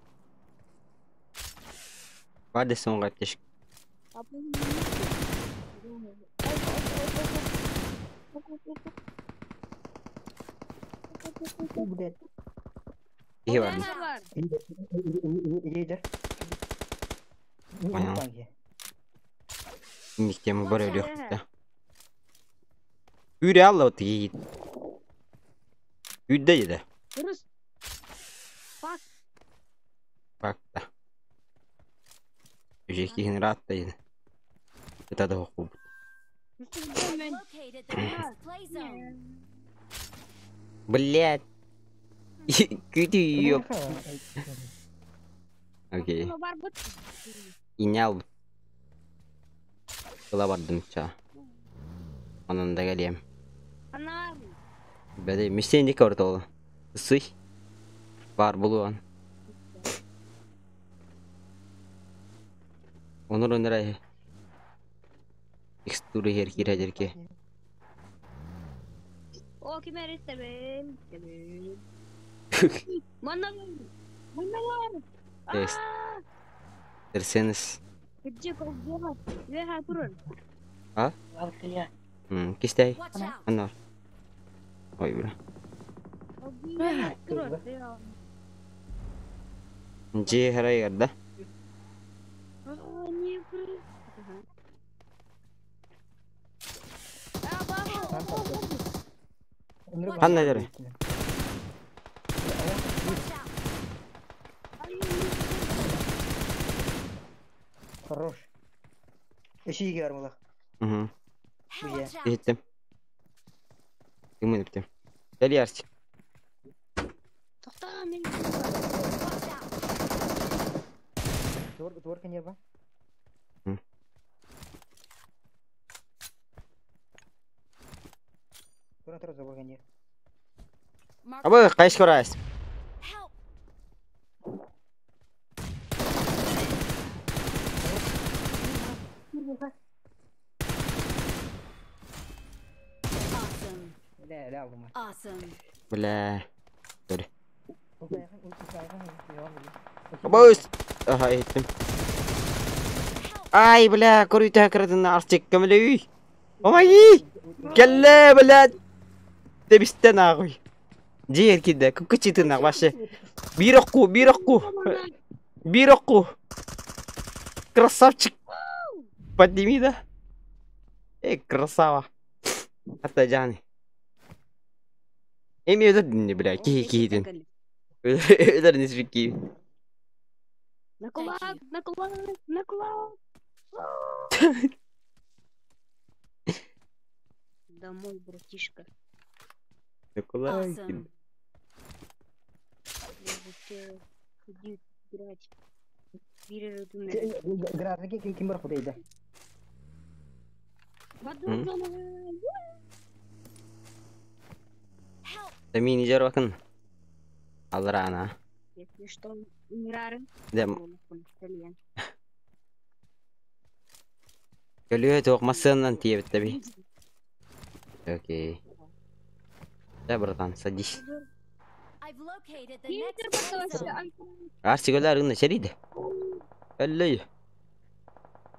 Бар десен оңға аптечка. Киһи бар. Понял. Инник тема бар өлүөхтэ. Үүрэ алла вот тиийит. Үүрдэ деді. Дұрыс. Фак. Факта. Үжек киһин ыраатта деді. Это да хоқпу. Located the next play zone. Блядь. Күтүү yok. Окей. Инял. Кыла бардым ча. Онон да кэлиэм. Бэдэ мистен дик ортолу. Сый. Бар булуан. Онор онора Текстура хер кире жерке. О, ким эрэ истэбин, истэбин. Манна манна бар. Тест. Терсенес. Кырдьык ол буолар. Үөһэ турар. А? Кистэй. Аннар. Ой, бля. Ол үөһэ турар. Дьиэ харайгар да? А, не пры. Ханна дere? Хорош. Эшиги бар мулах. Угу. Бия. Иһиттим. Кимин иптим. Кэлиэ Арчик. Тоқтаа мен. Туор кенер ба? Тура тура забор кенер. Абы, кайсы көрәс? Awesome. Лә, лә алдым. Awesome. Бля. Көрө. Абы. Абы, аха, иһиттим. Ай, бля, көрүтэ кыратын Арчик көмөлөй. Помоги! Кэллэ, блядь. Тебистен ағый. Дьиэ киирдэ, кукучитынах вообще. Биир охку, биир охку. Биир охку. Красавчик. Подними, да? Эй, красава. Ата жаны. Эми өлөр бля, киһи киһитин. Өлөр несбик киһи. На кулак, на кулак, на кулак. Домой, братишка. Awesome. Я бы тебе ходил играть. Гражданки ким бар кудайда. Тамини жар бакын. Алрана. Если что, умирары. Дем. Көлүө туох массыанан тиэбит таби. Окей. Да, братан, садись. I've located the next play zone. Арсик өлөр гына серийде. Өллөй.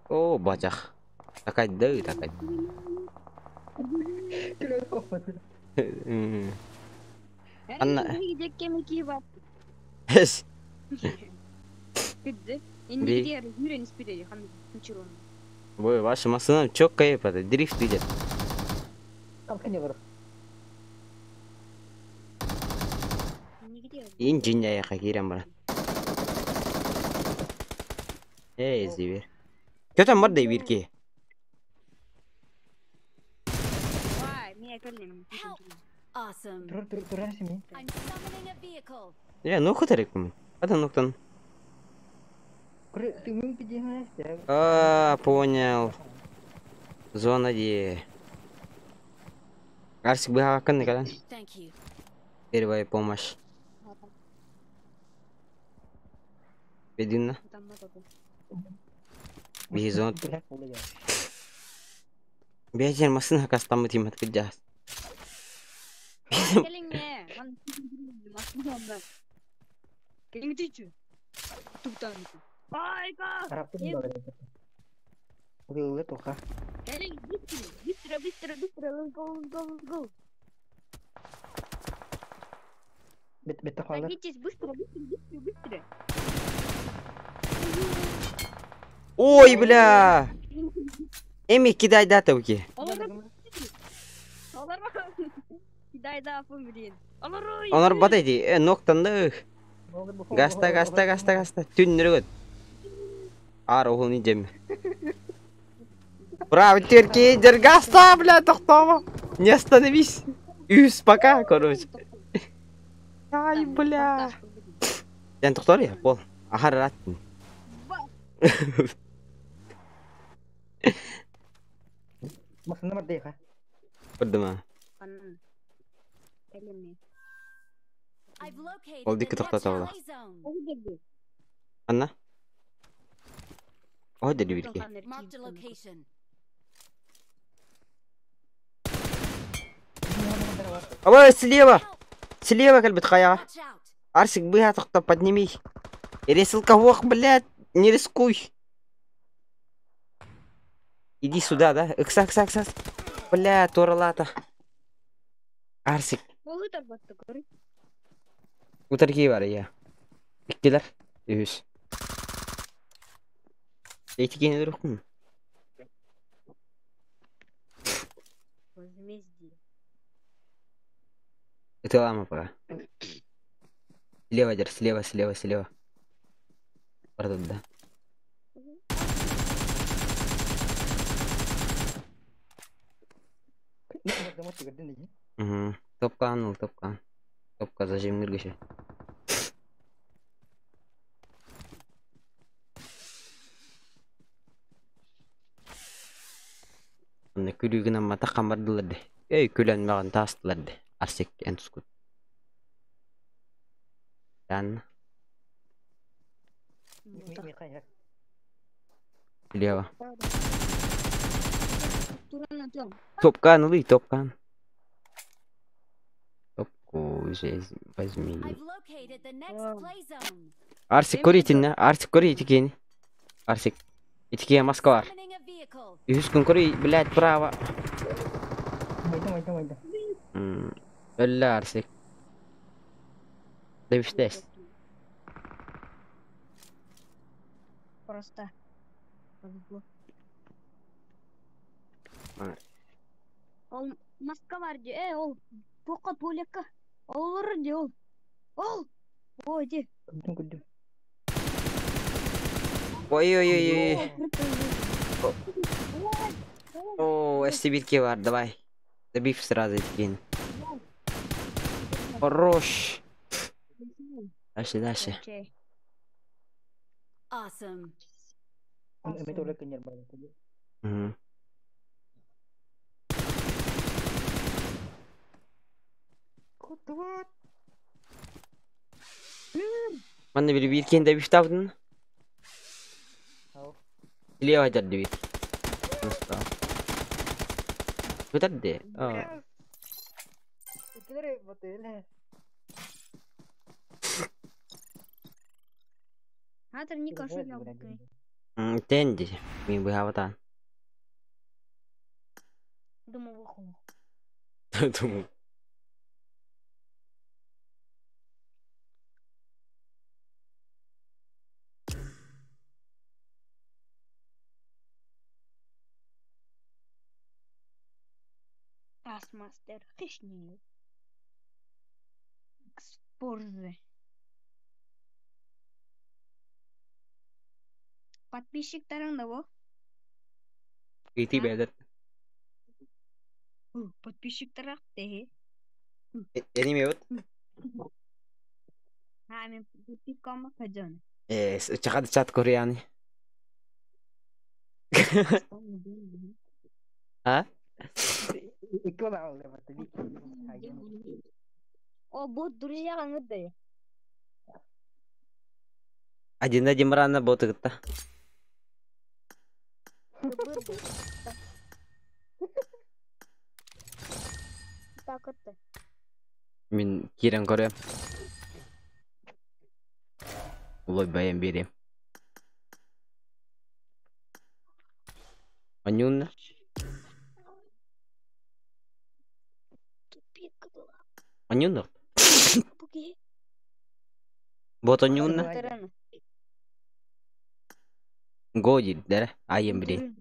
О, бачах. Такайды, такайды. Анна. Эс. Ой, ваша машина чёткая, дрифт идет. Инженер кирем бар. Эй, зибер. Кто там бар да бирки? Awesome. I'm summoning a vehicle. Я, ну хотарик. Ада нуктан. А, понял. Зона Д. Арсик бы хакын. Первая помощь. Бединна. Бизон. Бежен машина кастамы тимат кыджас. Быстро, быстро, быстро, let's go, let's go, let's go. Садитесь быстро, быстро, быстро, быстро. Ой, бля! Эми, кидай датовки. Онор батайди, ноктанды. Гаста, гаста, гаста, гаста. Түннүргөт. Ар оғын идем. Браво, терки, гаста, бля, тоқтама. Не остановись. Үс, пока, короче. Ай, бля. Сен тоқтар я, бол. Ахар раттын. Көрді. I've located Ол the дикki next тоқтата ола. play zone. Анна? Ой, деді бирки. Marked a location. Ой, слева! Слева, кальбит хая. Арсик, быга тоқта, подними. Ресылка, ох, блядь, не рискуй. Иди сюда, да? Икса, икса, икса. Бля, торалата. Арсик. Утарки бар я. Иктилер. Үс. Эти друг. Возмездие. Это лама пока. Слева, дер, слева, слева, слева. Пардон, да. Угу. Топка, ну, топка. Топка, зажим ныргаше. Онна күлүгүнэн мата хамардыларды. Эй, күлэн маған тастыларды. Арсек эн тускут. Дан. Слева. Топкан, улы, топкан. Топку возьми. Арсик, көрейтін, Арсик, көрейтін. Арсик. Итикия Москва. Үс күн көрей, блядь, право. Өллі Арсик. Дебіштес. Просто. Ол Москва де, ол тоқа туалекка. Олар де ол. Ол. Ой, де. Ой-ой-ой. О, SCB бар, давай. Добив сразу кинь. Хорош. Дальше, дальше. Awesome. Угу. Манна бир бир добив табдын. Слева дер бир. Көтәрді. Атыр Ника шуйна. Тенди. Мин быһабатан. Думаю, выхуну. Думаю. Тасмастер хищник. Спорзы. Подписчиктарың да бо? Ити бәдер. Подписчиктар те. Эниме вот. Ha, мен подпискама хаджан. Чахад чат кореяни. А? О, бот друзья аңыды. Один один рано боты гытта. Так это. Мин кирен көрөм. Улой баян берем. Анюнна. Тупик была. Анюнна. Вот анюнна. Годи, да? Айым блин.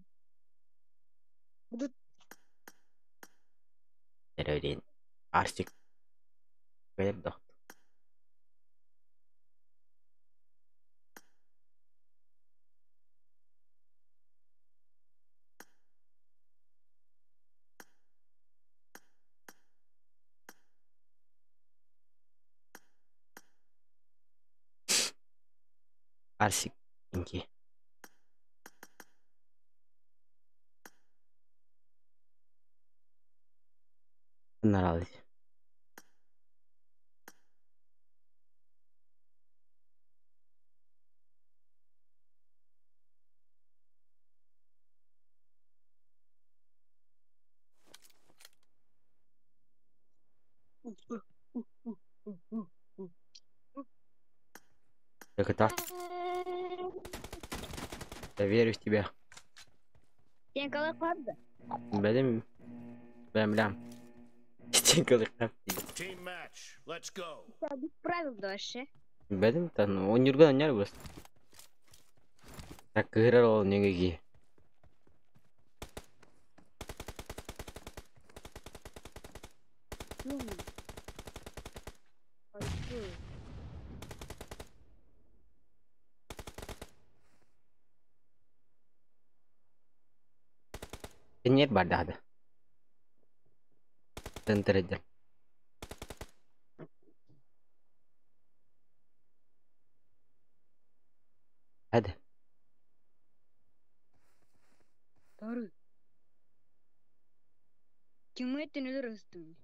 Блин. Арсик. Бэп Арсик. Инки. Нравится. Так это. Я верю в тебя. Блин. Блям, блям. Team match. Let's go. Правил дальше. Блин, там он юрга не арбуз. Так кырал неги. Нет бардада. Тентер. Hadi. Doğru. Киммейтин өлөр өстүм.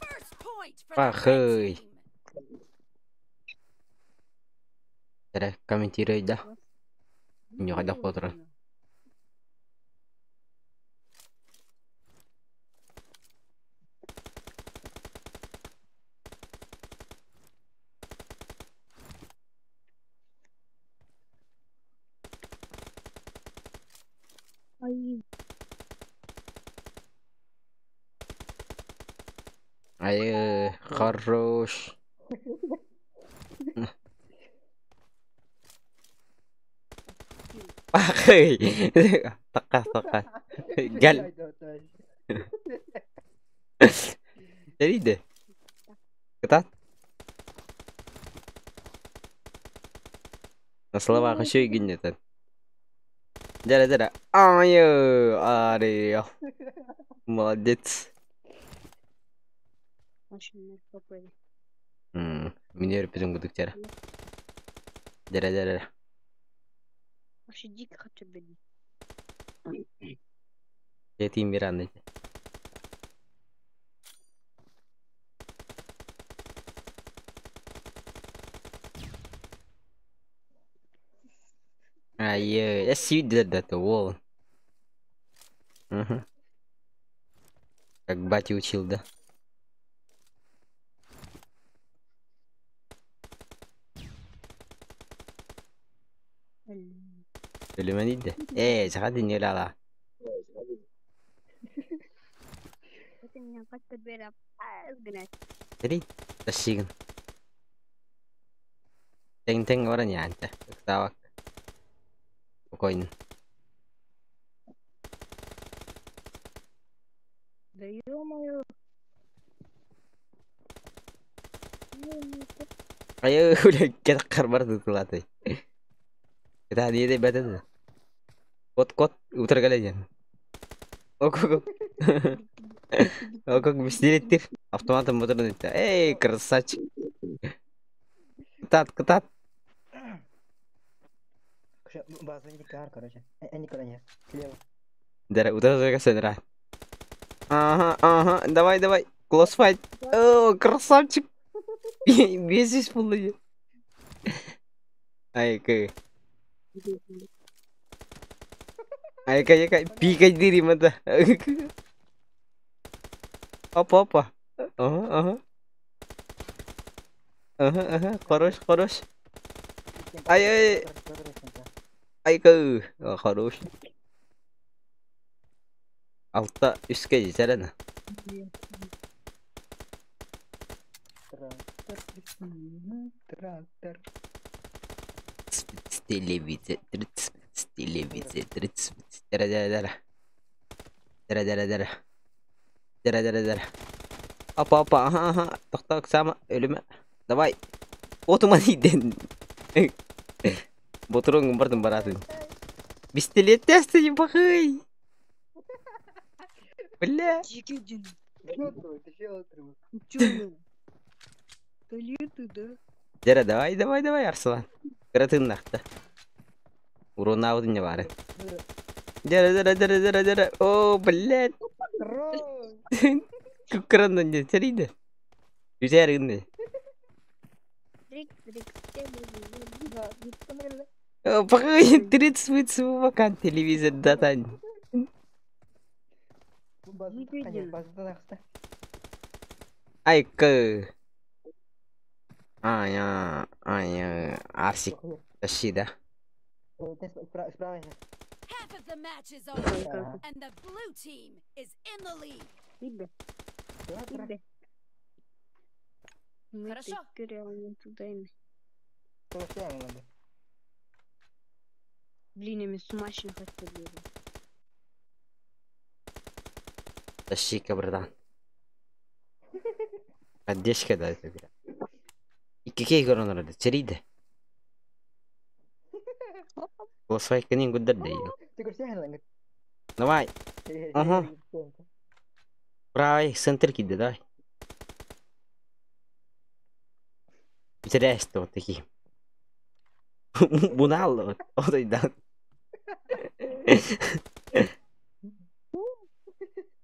First point for the red Пахай. team. Тере комментируй, да. Не хотел потра. Ай. Ай, хорош. Пахай. Така, така. Гел. Териде. Ката? На словах еще и гинет. Дара, дара. Ай, ари. Молодец. Мне репетим гудуктера. Дара, дара. Вообще дико хочу бедить. Это Миранда. А, я see that wall. Угу. Как батя учил, да? Өлүмэн иде. Э, саха динье ла. Три. Ташигын. Тең-тең баран яанта. Ыксаабак. Спокойно. Да ё-моё. Айы, бля, кет карбар тутулаты. Это не бәтеді. Кот кот утыр келе Ок ок. Ок ок бистиреттир. Автоматом мотор Эй, красавчик. Кытат, кытат. База кар, короче. Они короче, слева. Дара, утыр сенра. Ага, ага, давай, давай. Close fight. О, красавчик. Бесись булды. Ай, кы. Ай, кай, кай, пикай дири мата. Опа, опа. Ага, ага. Ага, ага, хорош, хорош. Ай, ай. Ай, кы. Хорош. Алта үске жетер Трактор. Телевизор, телевизор, дара дара дара. Дара дара дара. Дара дара дара. Опа, опа, ага, ага. Тоқтау, сама, өліме. Давай. Отума дейден. Ботурун бардым баратын. Пистолет тесті бахый. Бля. Дара, давай, давай, давай, Арслан. Кыратын нахта. Урон аудын не бары. Дара, дара, дара, дара, дара. О, блядь. Кукрандан не терейді. Үтәргінде. Похуй, 30 вакан телевизор датан. Ай, кы. Ай, ай, Арсик. Тащи, да? Half of the match is over, and the blue team is in the lead. Хорошо. Блин, я смачно хотел. Тащи-ка, братан. Поддержка, да, это, бля. Икки коронарды, чериді. Голосовайканин гуддар да. Давай. Ага. Правый центр киді, давай. Интересно вот такие. Бунал вот. Вот да.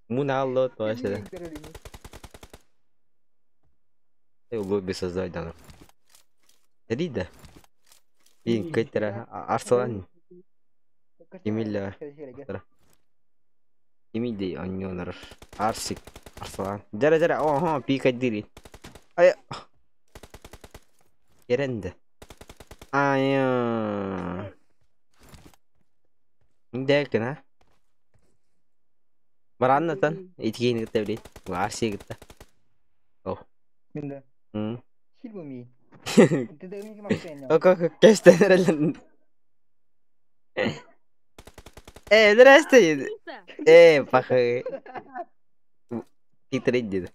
Мунал вот вообще. Лобби создать надо. Рида. Ин кайтера Арслан. Емеля. Емилде онньонор. Арсик. Арслан. Дара дара. Ого, пика дири. Ай. Керенде. Ай. Индекна. а? Бараннатан итигин кытта билет. Арсик кытта. О. Минде. Хилбуми. Ок, кестен здрасте. Пахы. Хитрый дед.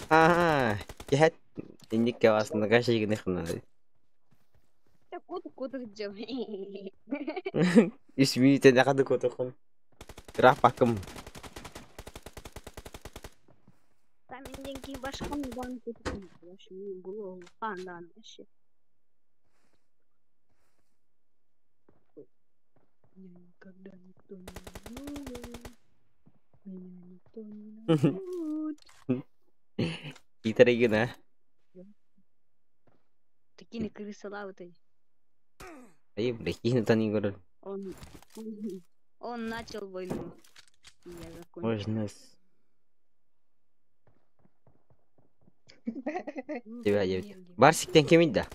Ага, я инник вас на каши гнехна. Кот делай. Исмите на каду котохон. Рафакым. Там деньги башкам банку. Голову. Вообще. Меня никогда никто не найдет. Меня никто не найдет. Хитрый гына. Такие на крысы лавы Ай, бля, кихне тани город. Он начал войну. И я закончил. Можно с... Тебя я. Барсиктен кем да?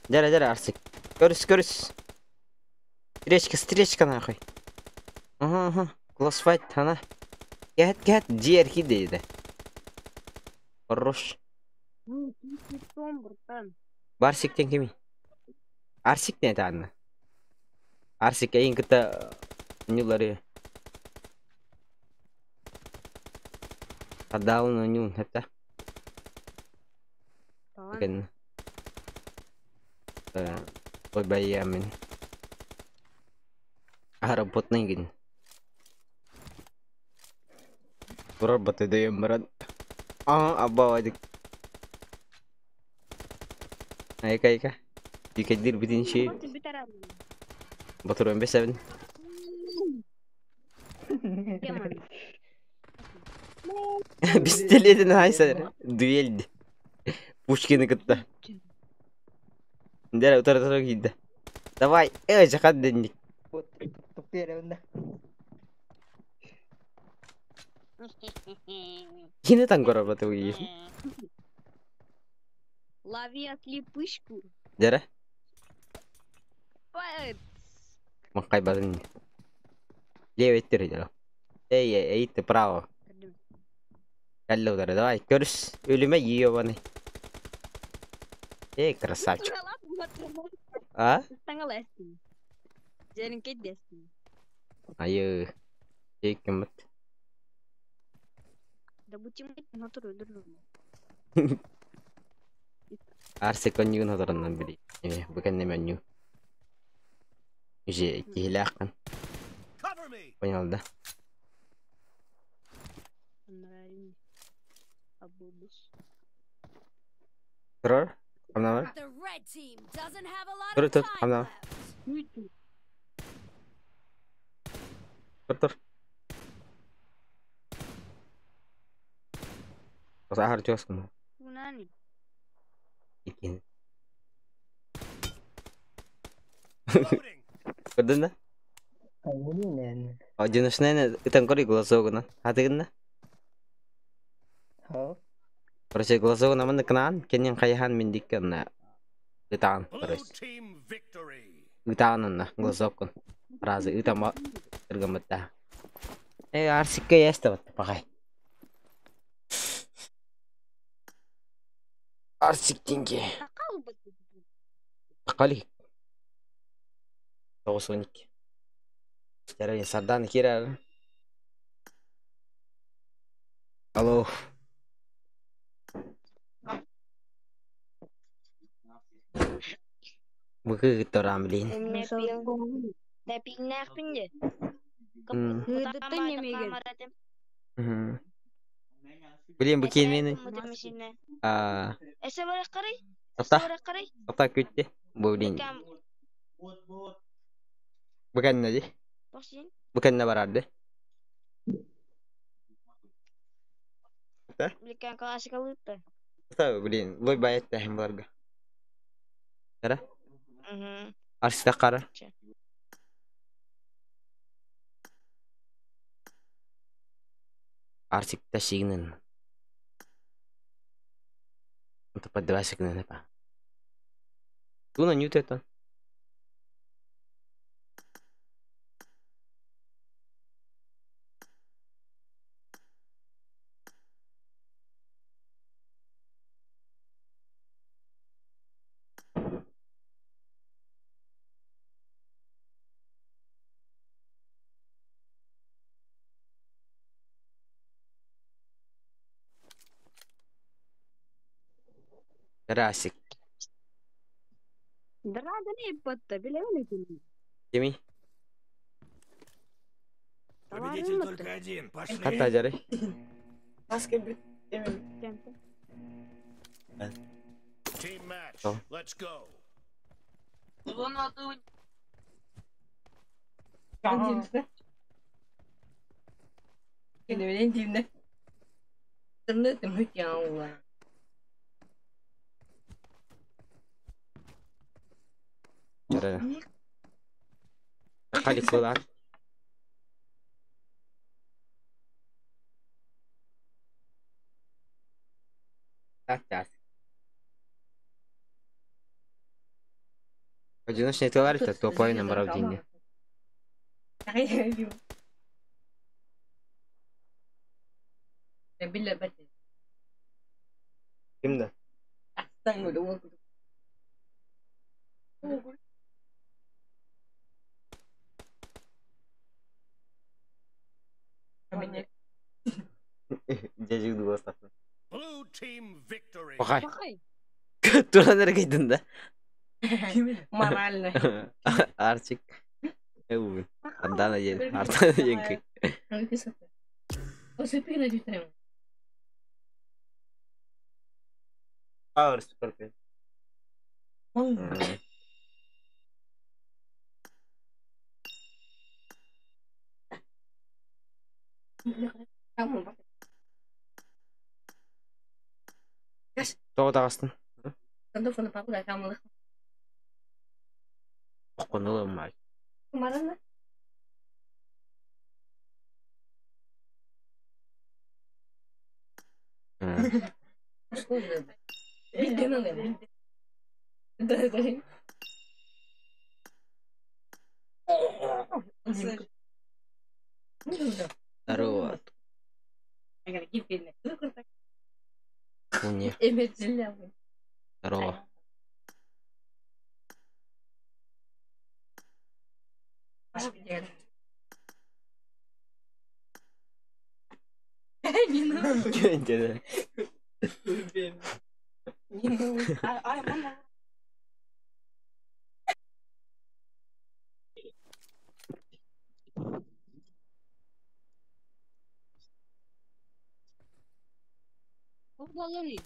Дьэрэ, дьэрэ, Арсик. Көрүс, көрүс. Встречка, встречка нахуй. Ага, ага. Close fight, ана. Кэт, кэт, дьиэ диэдэ. Хорош. Ну, ты хитом, братан. Барсик диэн кимий? Арсик диэн этэ Арсик эйин кытта ньулары. Хадаалын ойнуун хэптэ. Талан. Ой байамын. Аработный гин. Турар баты дөйөн баран. Аа, абба Айка айка. Дикедир битин ши. Батуран бесебин. Пистолетин хайса. Дуэль. Пушкины кытта. Дәрә утара утара киде. Давай, эй, жакат денник. Вот, тупее, Кини тангора баты уи. Лови отлипышку. Дәрә. Маккай батын. Левый иттер Эй, эй, эй, право. Каллы удары, давай, көрүс. Өлүмө ебаный. Эй, красавчик. А? Айы. Эй, кеммет. Да будь натуру Арсик онньугун хотороннон били. Эме, бу кэннеме онньуу. Уже киһилээххин. Cover me. Понял, да? Турар? Хамнавар? The red team doesn't have a lot Тур, of тур, time хамнавар. left. Тур, тур. Ахар чугаскын. Унани. Икин. Loading. Көрдүн да? Айнен. Одиночная ытан кори глазогуна. Хатыгынна? Хо. Короче, глазогуна манна кнаан, кенен хайхан мин дикканна. Ытаан, Blue короче. team victory. Ытаан глазоккун. Разы ытама ыргамытта. Э, Арсикка яста бат, пахай. Арсик деньги. Кали. 9-12. Жарай, Сардан кирер. Алло. Быкы торам, блин. У меня пил. Да пинах пинде. Блин, бу мени. А, Тоқта, тоқта күтті. Бу блин. Бу кэннэ ди. Бу кэннэ барарды. Тоқта, блин, лой байатта хем барга. Кара? Арсыта кара. Арсикта шигнен. Подвасик па. Туна ньютета. Расик. Кими? Победитель только один. Пошли. Хатта жарай. Team match. О. Let's go. Жарай. Хали кулак. Так, так. Одиночный тылар это тупой номер один. Ким да? Дядя Дугастав. Blue team victory. Пахай. Пахай. Туран эргейдин да. Морально. Арчик. Эу. Ардана ден. Ардана ден. Power Scorpion. Тоҕо таҕыстын? Окконула май. Здорово. Уне. Здорово. Деді. Оғланы.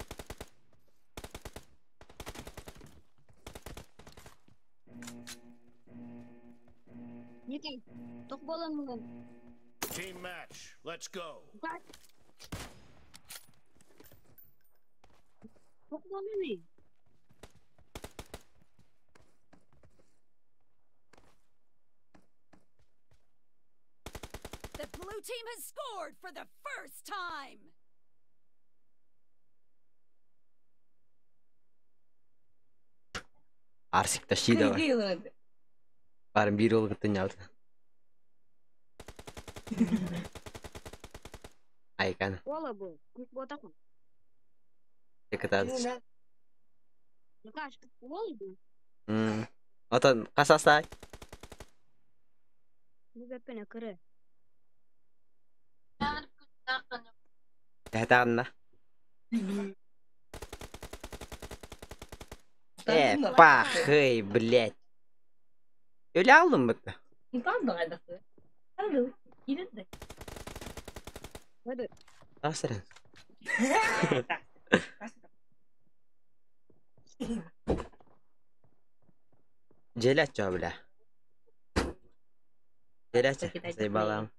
Никай, тоқ болан Team match. Let's go. Тоқ боланы. The blue team has scored for the first time. Арсик тащи давай. Барым бир ол гытын ялды. Айкан. Ола бұл, күк ботақын. Текатады. Никаш, ола бұл. Отон касаса. Бұл кірі. Тәтағына. Пахай, блядь. Öyle aldın mı? Асырын. Желят жо, бля. Желят Заебалам.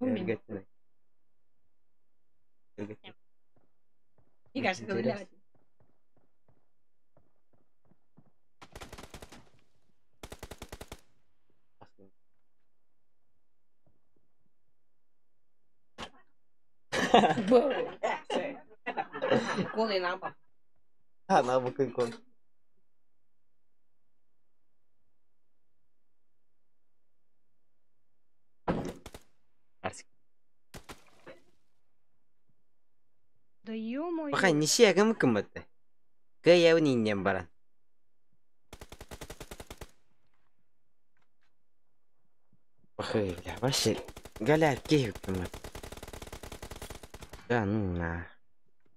Өргеттін. Өргеттін. Интересно. А, на букву. Арсик. Да ё-моё. Баха, неше кім кім бітті? Кәй иннен баран. Баха, бля, вообще, галя кей кім бітті. Да, ну на.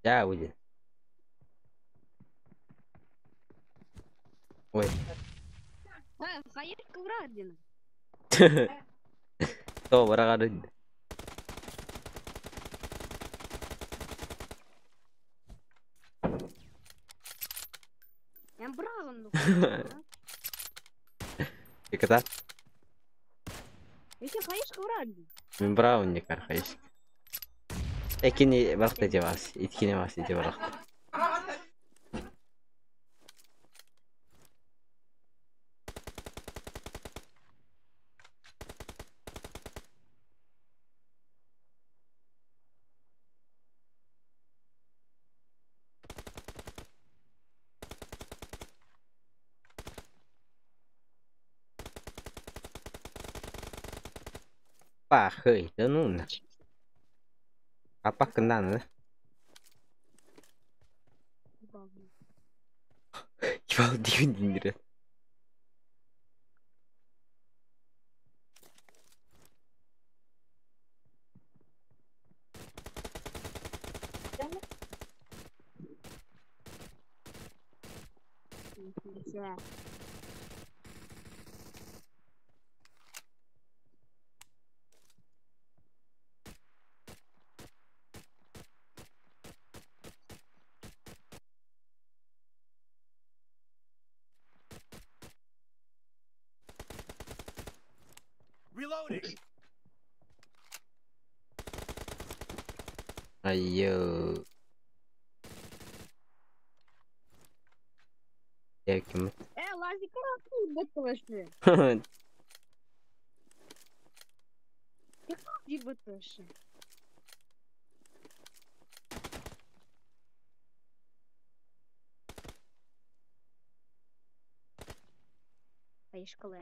Я уйди. Ой. Хайыр кыврардина. То барагары. Мен бұрағын. Еката? Эти хайыр кыврардина. Мен браун не кархайш. Экини баракта дебас, иткини бас ити баракта. Пахай, да ну на. Аппаккын да. Ебал диэн диндирэ. Reloading. Айыы. Дьэ ким Э, лазик кирбит вообще. Поешкала.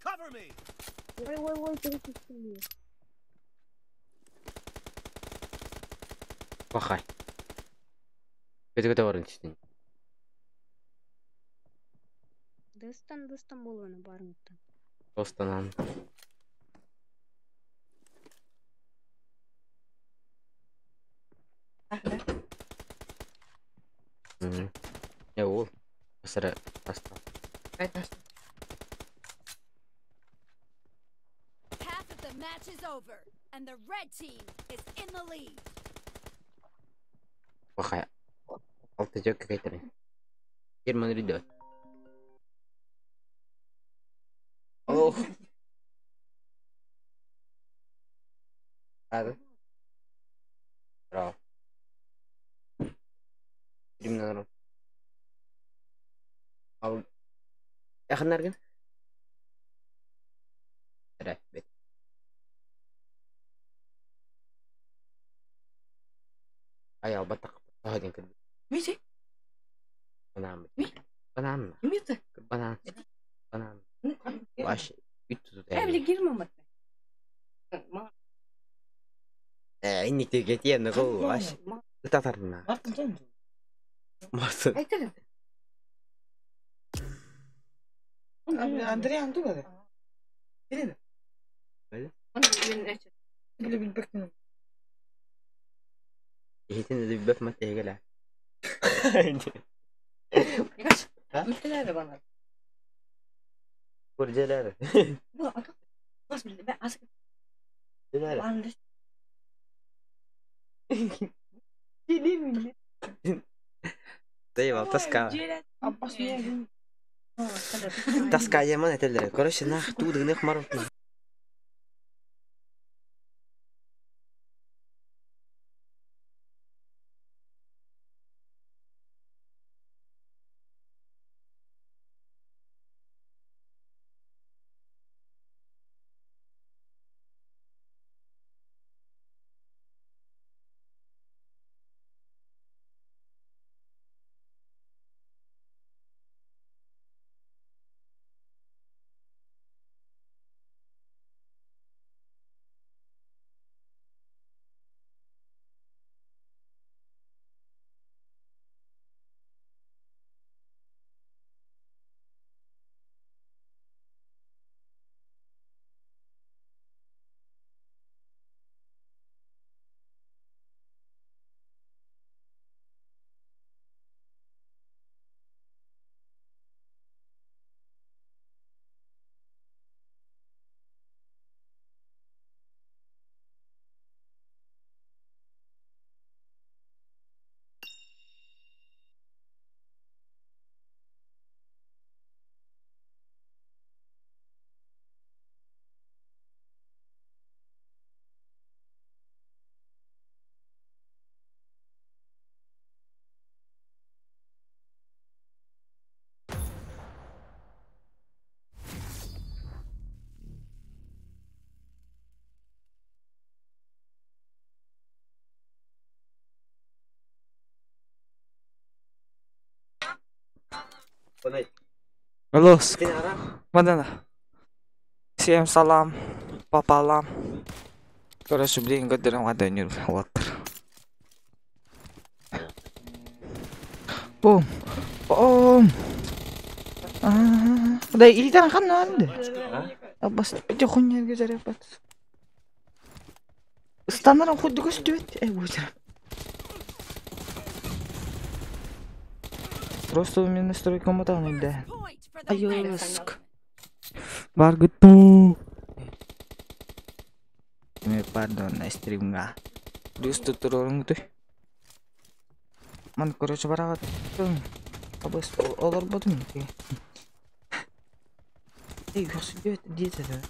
Cover me. Ой, ой, ой, перепустили. Пахай. Көтө-көтө баран түстүн. Дыстан дыстан болуну барымыттан. Останан. Я ол. Асыра аста. Half of the match is over, and the red team is in the lead. Пахай. Алты жок кайтерин. Герман ридет. Ох. Hadi. Bravo. Примерно. Ал Якыннаргын. Эре, бет. Ай, албаттак. Таа ден кырбы. Мити? Банан. Ми? Банан. Мити? Банан. Банан. Ваш үт туту. Э, били girme Э, инник тегетиен го ваш. Татарна. Мартин тон. Мартын. Айтыр. Андрей Антуга. Билин. Мен Били билбектин. Ихитин дүббэт мат эгеле. Ülkeler bana. Kurceler. Bu nasıl bildi? Ben asık Jeler. ben de Дейвал таска. Аппас не. Таска яман этелдер. Короче, нах тудыгных марут. Алло, Мадана. Всем салам, пополам. Короче, блин, годырым гаданюр, вот. Бум. Бум. Да, илитан ханна анды. Абас, эти хуйня гезер бат. Ыстанарын худды көстүбөт. Э, бу Просто у меня настройка мотан да. Айоск. Баргыту. Мне пардон, на стримга. Плюс тут туруруң Ман, короче, барагат. Абас, олар бодум. Эй, көстүбөт дейт это.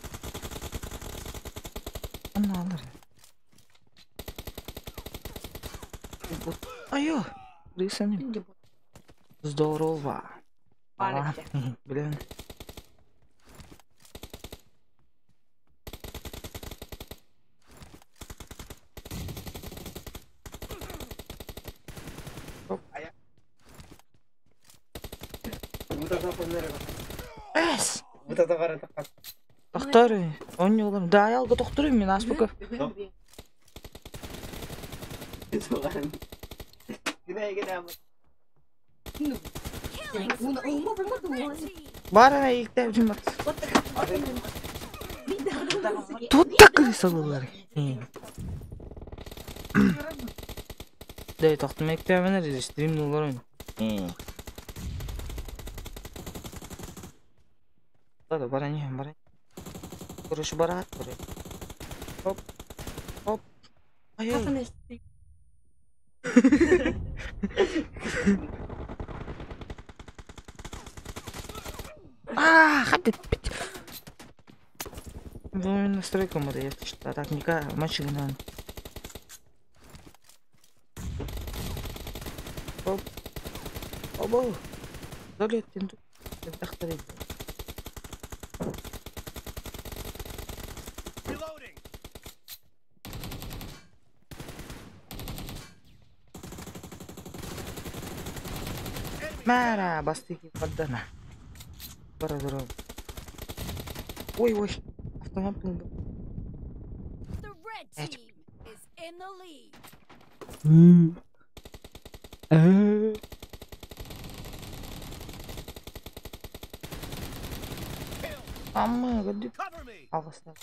Анна алар. Айо, рысаны. Здорово. А, блин. Эс! Тохтор, он не улам. Да, я алга тохтор мен аспыка. Бара иктеп жумат. Тут так рисовалар. Да, тохтум эктеп стрим нулар. Ладно, бара не, бара. Короче, барат, короче. Оп. Оп. Ай. А, хватит. Ну, настройка мода, если что. Так, никак, мальчик надо. Оп. Оба. Залет, Мара, бастыки поддана. Пора здорово. Ой, ой, автомат был. The red team is in the lead. Amma, гadi. Алғысына.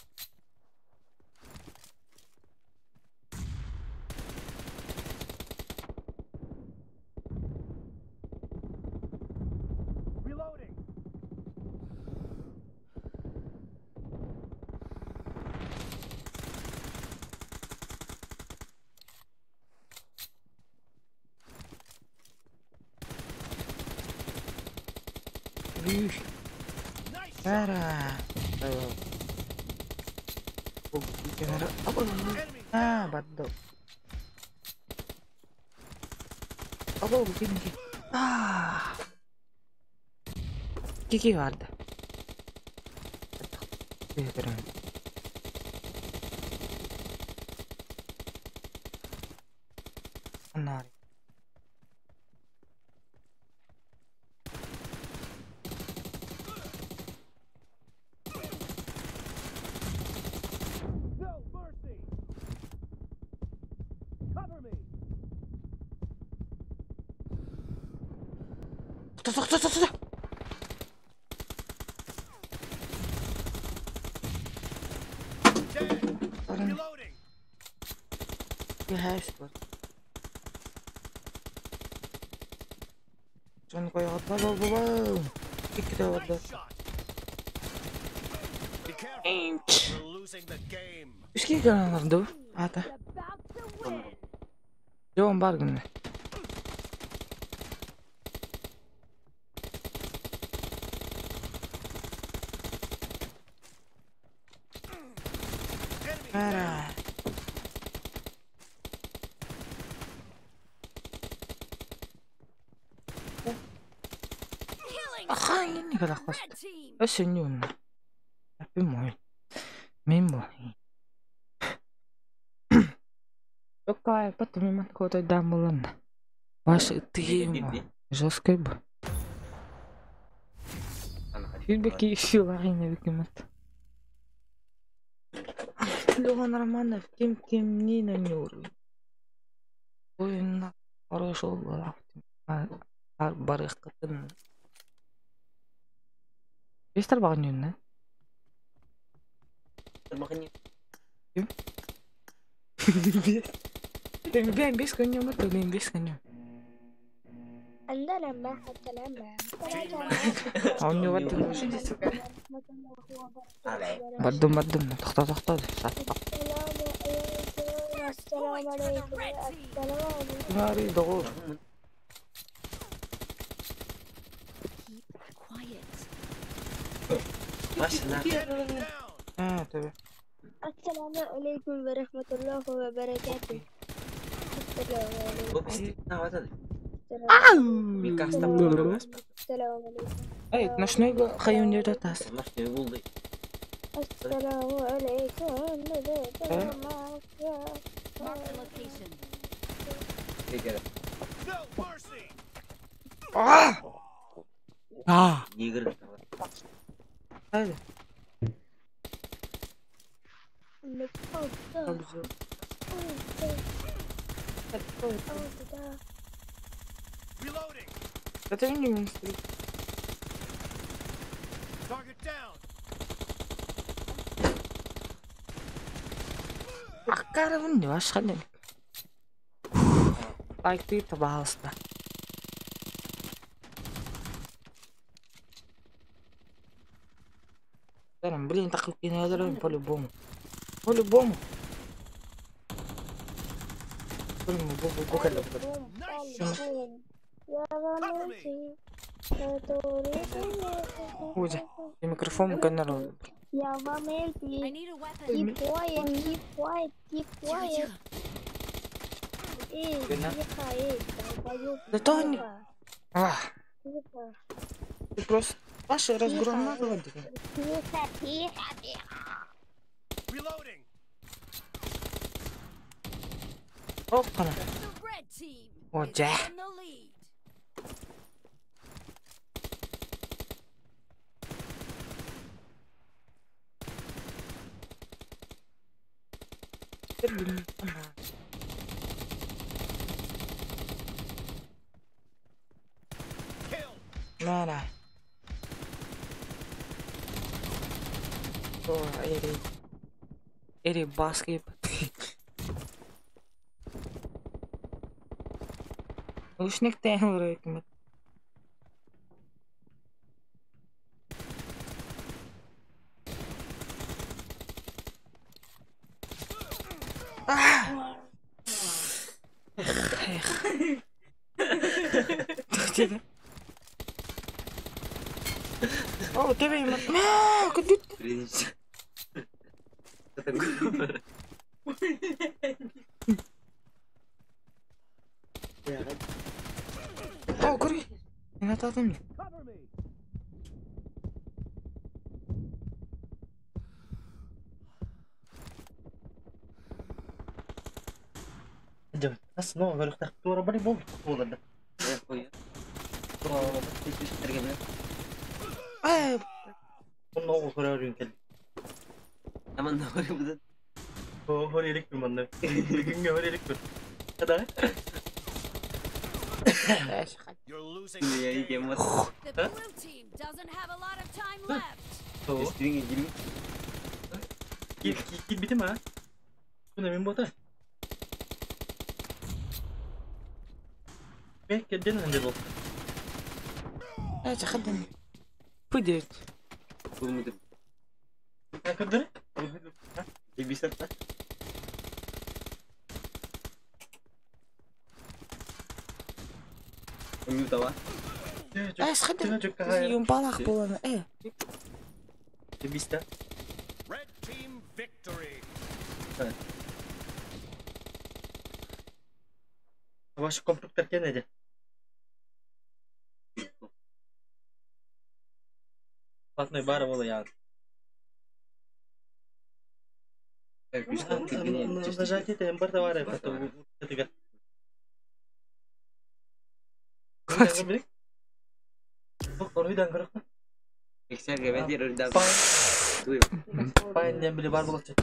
Ara. Ah, baddo. Abo, begini. Ah. Kiki vardı. Anari. Тоқ, тоқ, тоқ, тоқ. Үске каналарды ата. Жон бар күнне. Ара. Ахан не kadar Өсөнүн. Апим мой. Мен бо. Какая потом мен кото дамылын. Ваш ты ему. Жесткой бы. Сүүрбэкки сыылаах иннибит. Леон Романов ким кимниин оонньууруй? Ойунна хорошо буолаах барыаххытын. Бес тарбаҕын ньүннэ? Ким? Бэм бес көнньөмөр бэм бес көнньөм. عندنا ما حتى لما Оонньуу бардым. Бардым бардым. Тохто тохто. Сатта. السلام عليكم السلام Нари доҕор. Keep quiet. Аа төбө. السلام عليكم ورحمة الله وبركاته. السلام عليكم. السلام عليكم. Эй, ночной хайуньера тас. السلام عليكم. Mark the location. No mercy. Аа. Хайда. Reloading. Это не министр. Target down. Аккаровын не ваш халин. Лайк ты, пожалуйста. Блин, так и не по-любому. По-любому. Ой, микрофон канал. Я вам I эти. need a weapon. Keep quiet, keep quiet, keep quiet. Эй, тихо, эй, долбоёб, Да то не- тихо, А, тихо, ты просто Паша разгромадовать. тихо, тихо, тихо. Reloading. Опана. The red team О, is да. in the lead. Kill. Мара. О, эри. Эри баски. Ушник тэн вроде. Эх, эх. Где? О, тебе им. Мя, куда ты? О, кури. Не надо мне. Cover me. Эй, You're losing the game. The blue team doesn't have a lot of time left. эй, خدني. Пыдет. Эй, сходи. Юмпалах было. Эй. Red team victory. Ваш компьютер Кеннеди. Платной бара было я. Нажать это МБР товары, потом это Пайн диэн били баар буолаччы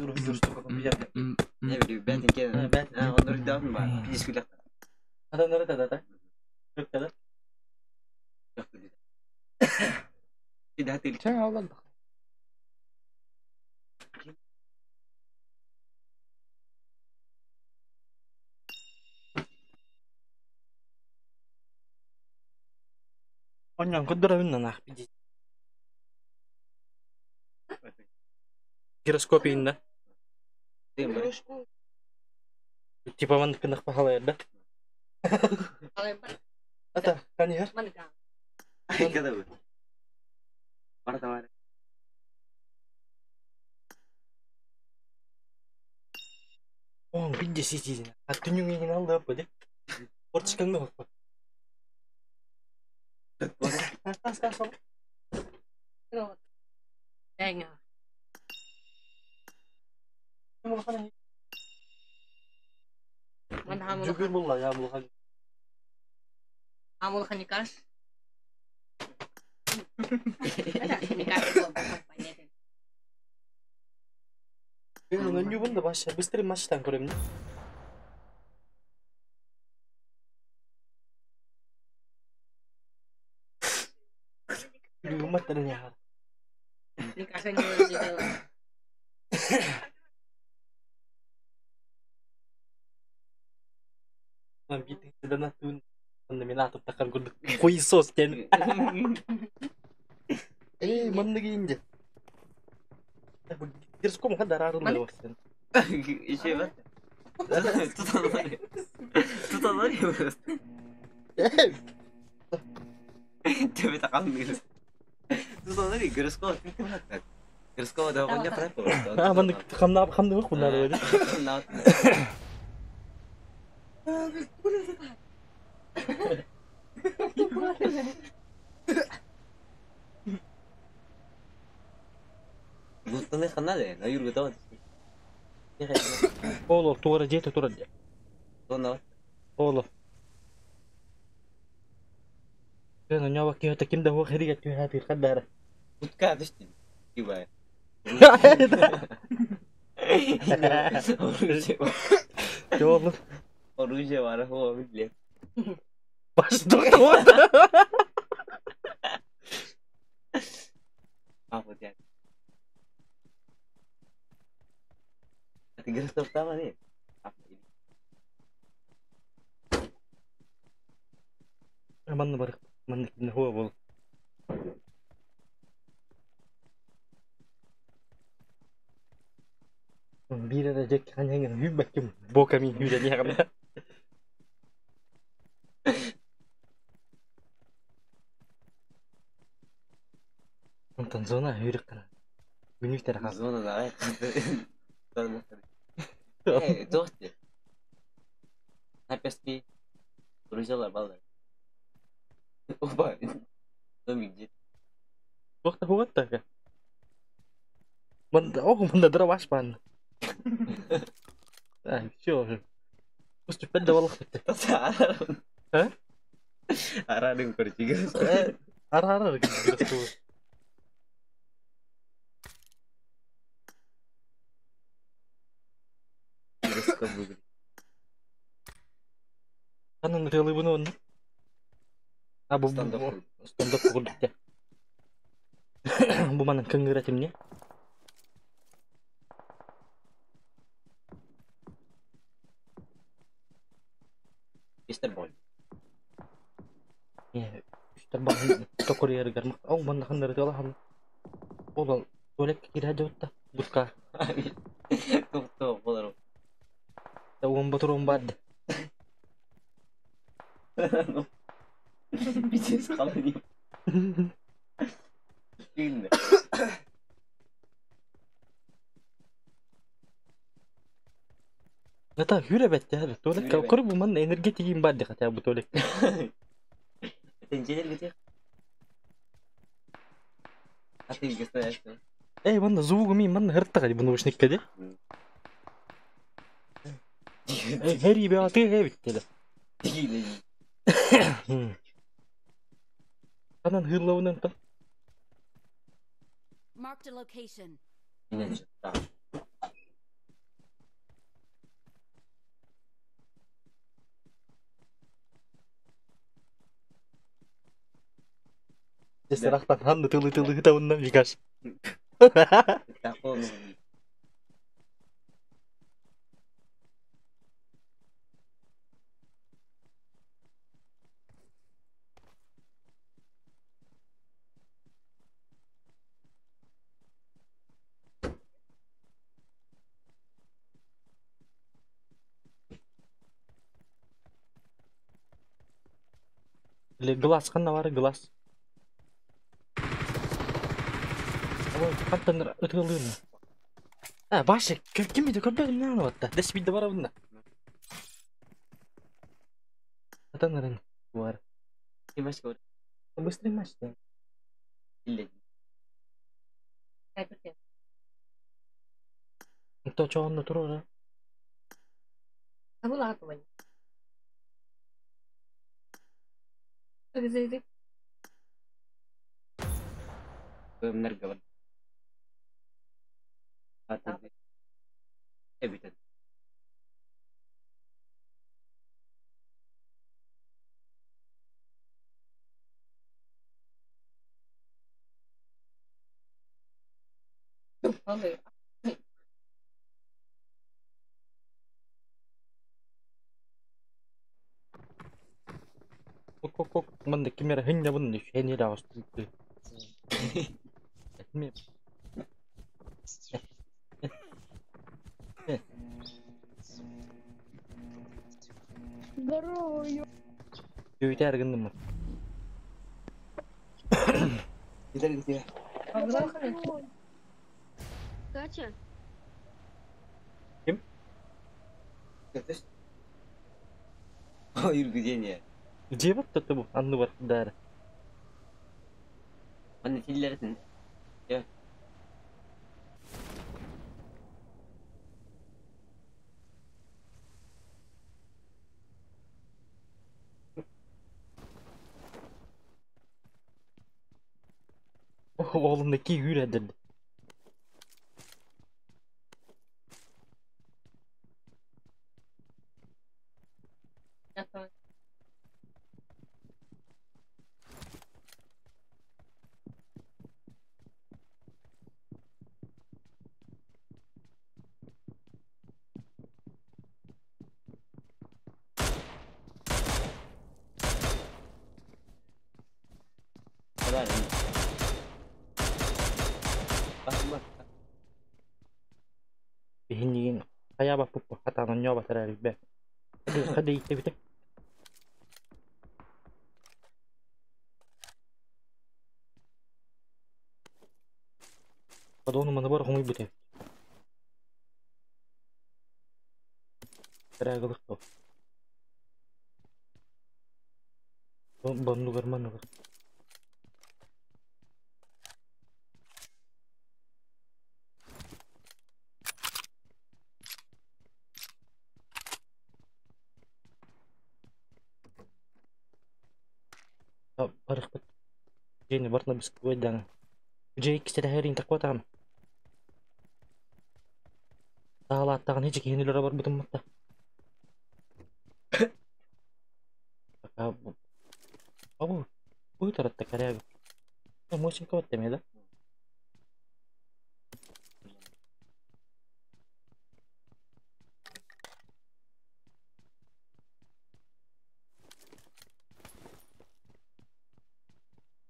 Чэ, ол Онньон көрдөрөбүн нанаах Гироскоп иһиннэ. Типа маннык гынах пахалайар да. Ата, каниһэр. О, бидде ситиин. Аттүнүң иһин алды аппа де. Ортишкаңды баппа. Тас тас ол. Жүгір булла я булхан. Мен өнү да баша быстрый матчтан көрөм. Күлүгүм яхар. Ман битин седана тун. Онно мен атып такар курдук. Хуйсос тен. Эй, манны кийинде. Гироскоп кадар арылды басын. А, манны хамна хамна бак bunlar böyle. Оло, туара жете тура. Оло. Мен оня бак киһи ким да хуа хириге түһә тир каддара. Жолу. Баш доктор. Манны бар. Манны кимде хуа бол. Бир эрэ дьэ ханьяҥын хүүбэкким бока мин хүүрэн иһэҕим Онтон зона хүүрэх гына. Күнүктэр хас. Туохта хугаттака. Манда ох манда дыра баш баан. А, всё. Уступпен да балах битте. А? Ара ара гироскоп. Анан релыбын онну. А бу стандоп курдук. Бу манан кыңгыра тимне. Э, үстер багын токурьер гармак. Ау манна ханнары тала хам. Ол туалет кире жотта. Бутка. Уон батурун бад. Ата хүрэ бэтте хада. Туалет көр бу манна энергетигин бад хотя бы туалет. Эй, манна звугу ми манна хыртта бу наушникке де. Хери бе аты хэ битте. Анан хырлабынан та. Marked a location. Сарахтан ханны тылы тылы тавынна Викаш. Глаз ханна бар глаз. Хантан ытылыын. А, башы, ким иде көрбөдүм наны батта. Дес бидде бар бunda. Атанарын бар. Быстрый матч. То чоонно турора. Кок манда кимера хиння бунны хени раус. Здорово, ё. Үйтер гындым. Катя? Ким? Дьиэ баттата бу анныбар даара. Oğlum ki yürüdün. Биһиннигин хайа баппуппу хатаанан ньоо батарар бе. Хады итте бите. Падону маны бар хомуй бите. Тэрэгылык то. Бонну гарманы бар. Барыхпыт. Жени бартына бисквойдан. Жей кистерехерин такватам. Таалааттаган хичи киһинилер бар бутумматта. Абу, бу таратта каряга. Мосинка баттеме да?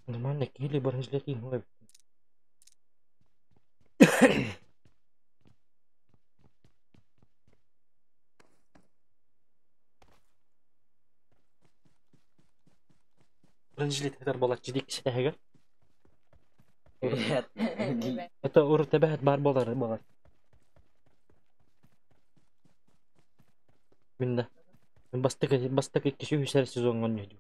Нормально, киһили барһыжлетин хуй. Бронежилет хатар болат жидик киши Это урут эбэһэт бар болар болар. Минда. Бастык бастык икки үсэр сезонгон нөдү.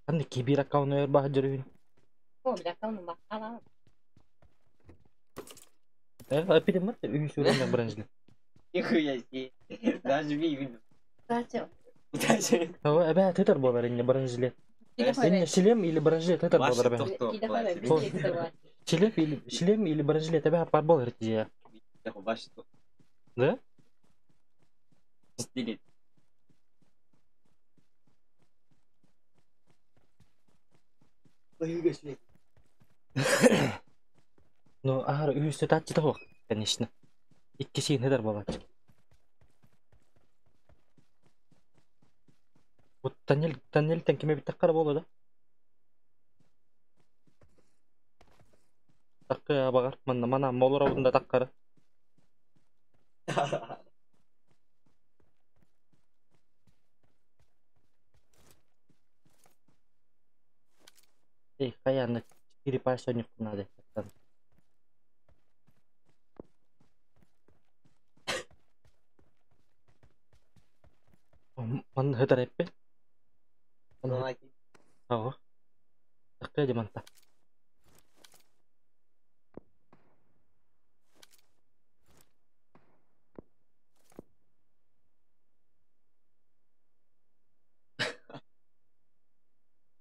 Аны кибир аккаунт өр баһ жүрүн. Э, апиде мат үс урунна бронежилет. Ава эбэһэт хатар болар инне бронежилет. Инне шлем или бронежилет это Ваши буолар бе. тохто Шлем или бронежилет эбэ бар болар дии. Ваши Да? Стилет. Ну, аһар үһүстэ тааччыта хуох, конечно. Икки сиин хыдар буолааччы. Бу тоннель тоннельтэн ким эбит таххара буолуо да? Таккы абаҕар манна мана молоробун да таккара. Эй, хайааны четыре паа сонньукпун наада. Манна хытар эппи. Ага. Таккы диманта.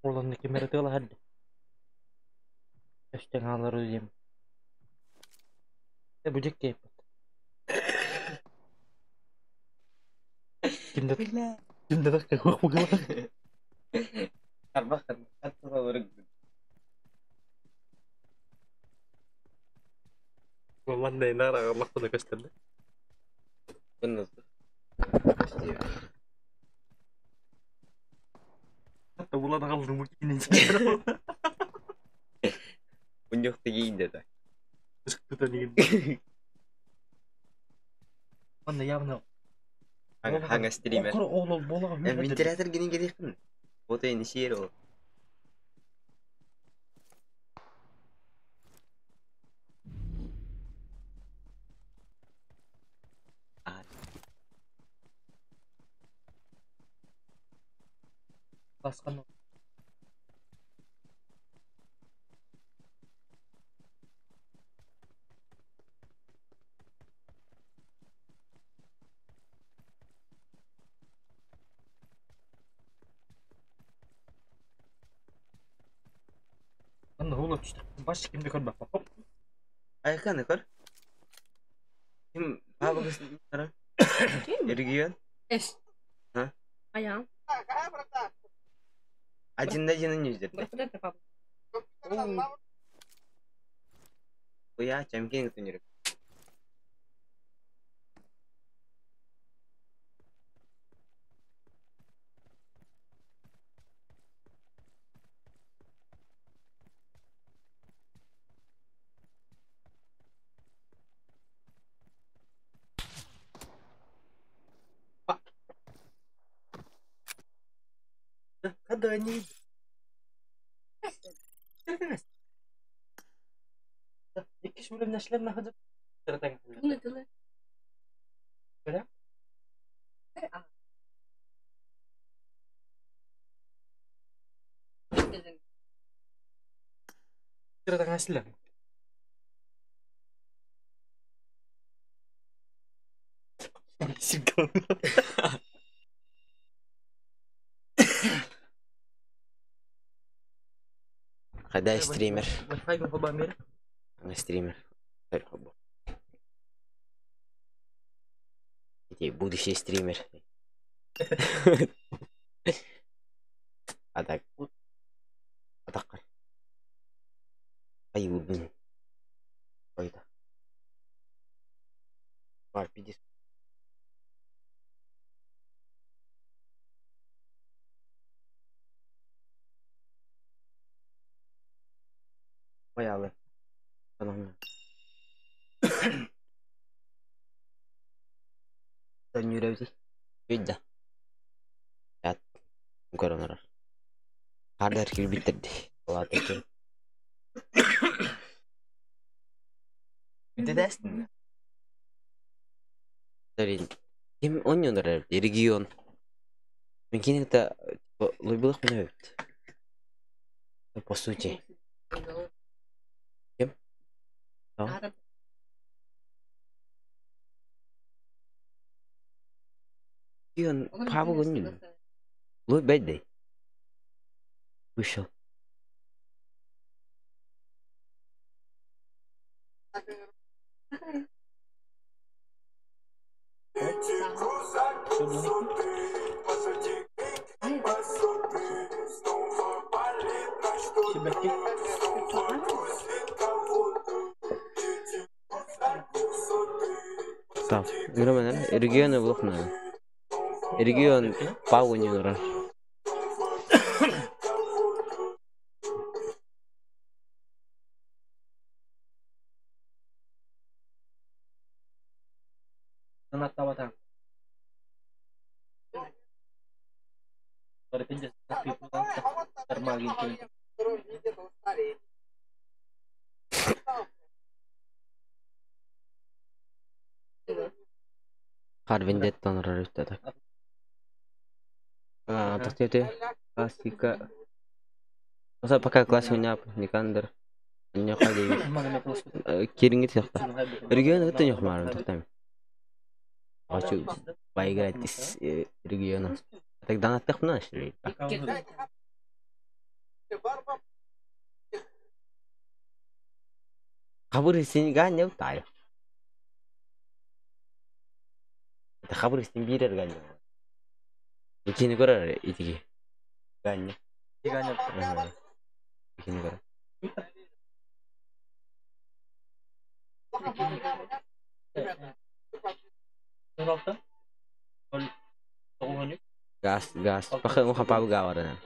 Олонны кемер тыла хадды. Өстен алар үзем. Э бу жек кейп. Кимде кимде таккы хук бугала. Арбах Манна инара лаккына көстөрдү. Hatta булан калдым бу кийинен. Уньохты кийинде да. Тута деген. Манна явно Ханга стример. Ол болага. Вентилятор гинен керек. Вот и не сиер. Баскан. Манна хула түштү. Баш кимди көрбөк. Айканы көр. Ким баба кара? Регион? Эс. А? Аян. Один на один не взял. Братан, папа. Я чемпион турнира. Когда они Икки бөлөм нашлар нахады. Буны тылы. Бара? Тыратаң аслар. Сигал. Когда стример? Wi-Fi холба мер. Anga стример. Эти будущий стример. А так. А так. Ай, удын. Ой, да. Бар, 50. Баялы. Анам. Дönüyoruz. Вида. Ят. Көрөнөр. Хардер кирбиттерди. Алат экен. Бүтэдэстин. Дарин. Ким ойнонор регион. Мен это лобилах мене По сути. Ким? Да. Регион пабы гөнүн. Лой бәйдей. Вышел. Так, Громанар, регионы блокнады. Регион пауыннар. Харвин Деттон так. А, так классика. Оса пока класс у меня Никандр. Не ходи. Кирингит сахта. Регион это не хмарым тохтам. Хочу поиграть с регионом. Тогда на техно нашли. Хабыр син ган не утаю. Хабыр син бирер ган. Икини көрөр итиги. Ганне. Икини көрөр. Газ, газ. Паха муха пабы гаварына.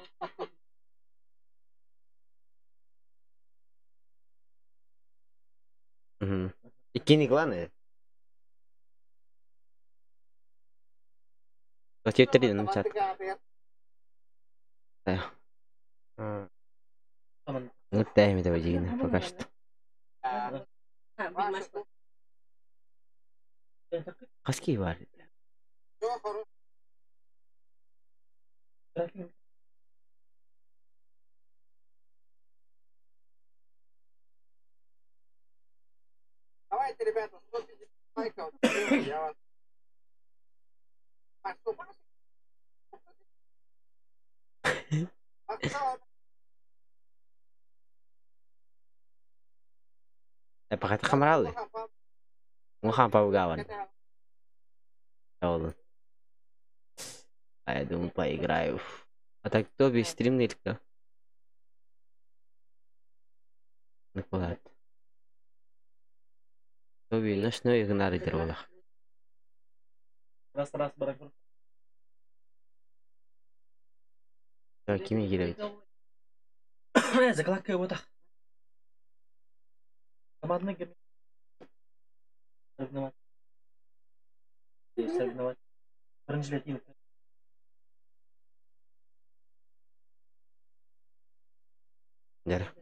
Икини главное. Отептери чат. Вот дай мне давай пока что. Хаски бар. Давайте, ребята, 150 лайков. Я вас... А что, Пахата хамралы. Мухан паугаван. А я думаю, поиграю. А так кто без стрим или кто? Наколат. Тоби ночной игнары дервалах. Раз раз барак. Так, кими киребит? Закладка его так. Командный герой. Соревновать. Соревновать. Бронежилет. Дер.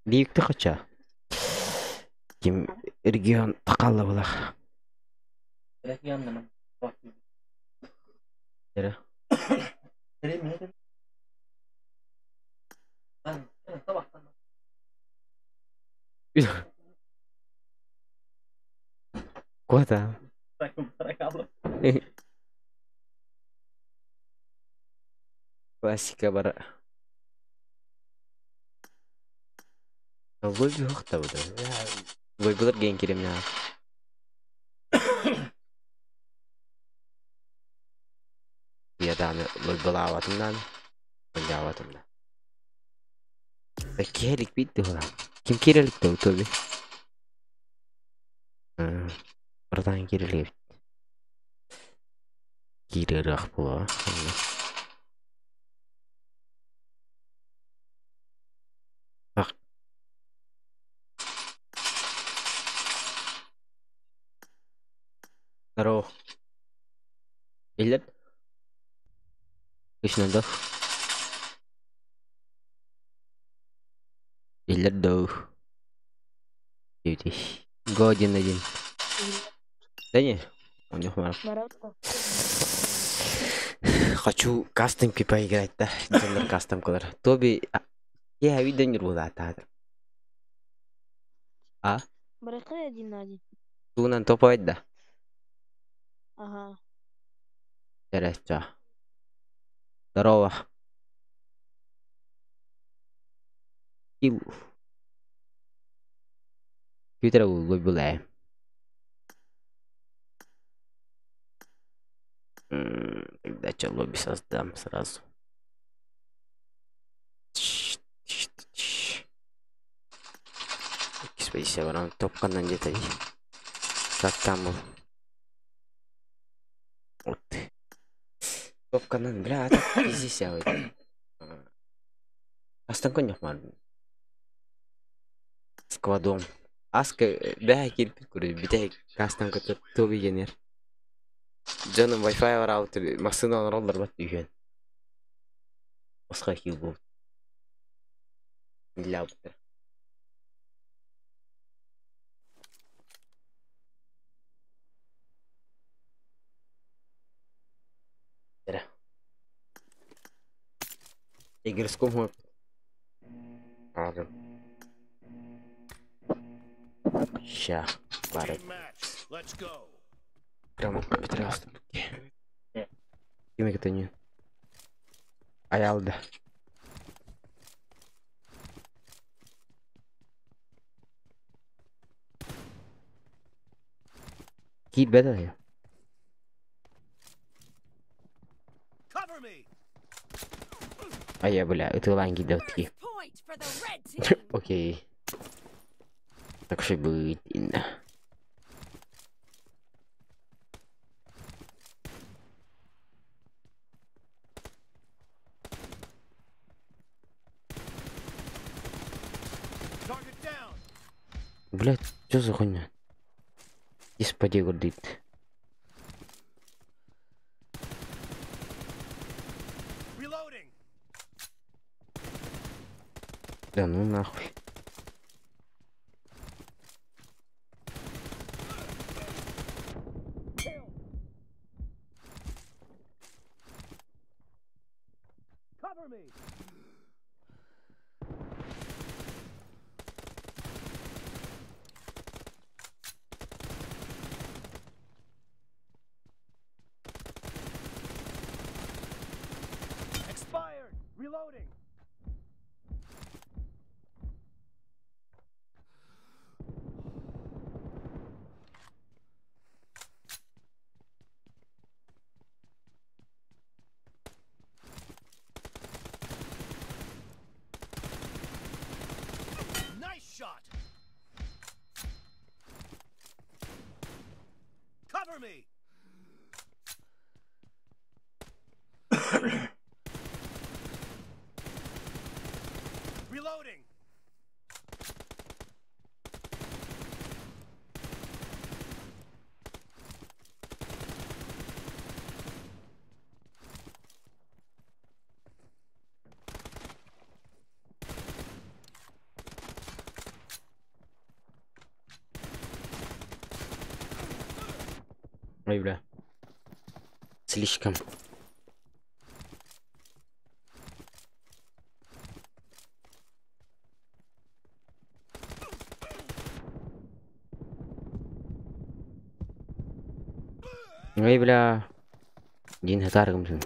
Биикти хоча. Ким регион такалла булах. Регион Дер. Куда? Классика бара. Лобби хохта буду. Лоббилар ген керемне. Я даны лоббилаватымдан. Лоббилаватымдан. Керик битти хула. Ким керелик да тоби. Братан керелик. Кирерах була. Так. Здорово. Илер? Кышнадов. Илер дов. Го 1-1. Да не, у них мало. Хочу кастомки поиграть, да? Джендер кастомкалар. Тоби, я видео не рву, да. А? Брехай один на один. Тунан топовать, да? Ага. Интересно. Здорово. Кил. Компьютер был Тогда что, лобби создам сразу. Спасибо, топканан где-то. Как там был? Вот. Топканан, бля, а здесь я. Астан коньяк мар. Сквадом. Аска, бля, кирпит куры, битэ кастан көтөр тоби генер. Дьоном Wi-Fi раутер массына онороллор бат үйен. Осха хил бу. Для Игрском хop. Ладно. Ща, пара. Прямо Петра Кими кытыню. Аялда. Кит беда я. А я, бля, это ланги датки. Окей. Так что быть. Блять, что за хуйня? Господи, гордит. Да ну нахуй. Ой, бля. Слишком. Ой, бля. Дин хатаргымсын.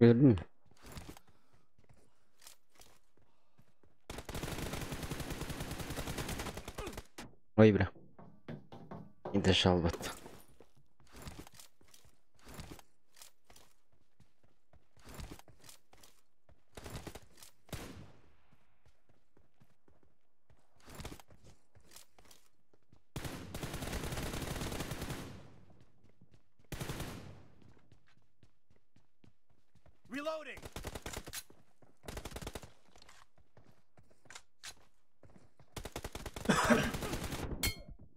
Gördün mü? Ой, бля. Не дожал вот.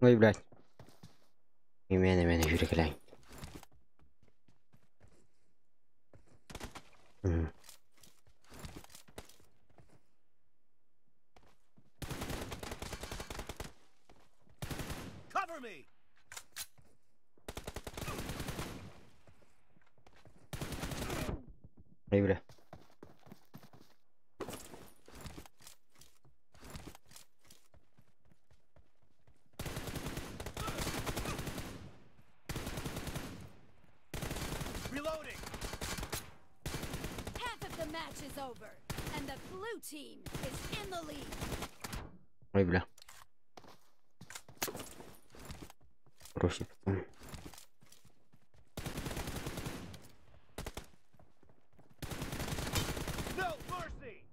Ой, блядь. Именно меня жүрекеләң. Cover me. Ой, бля. Reloading. Half of the match is over, and the blue team is in the lead. Ой, бля. Проще потом. No mercy.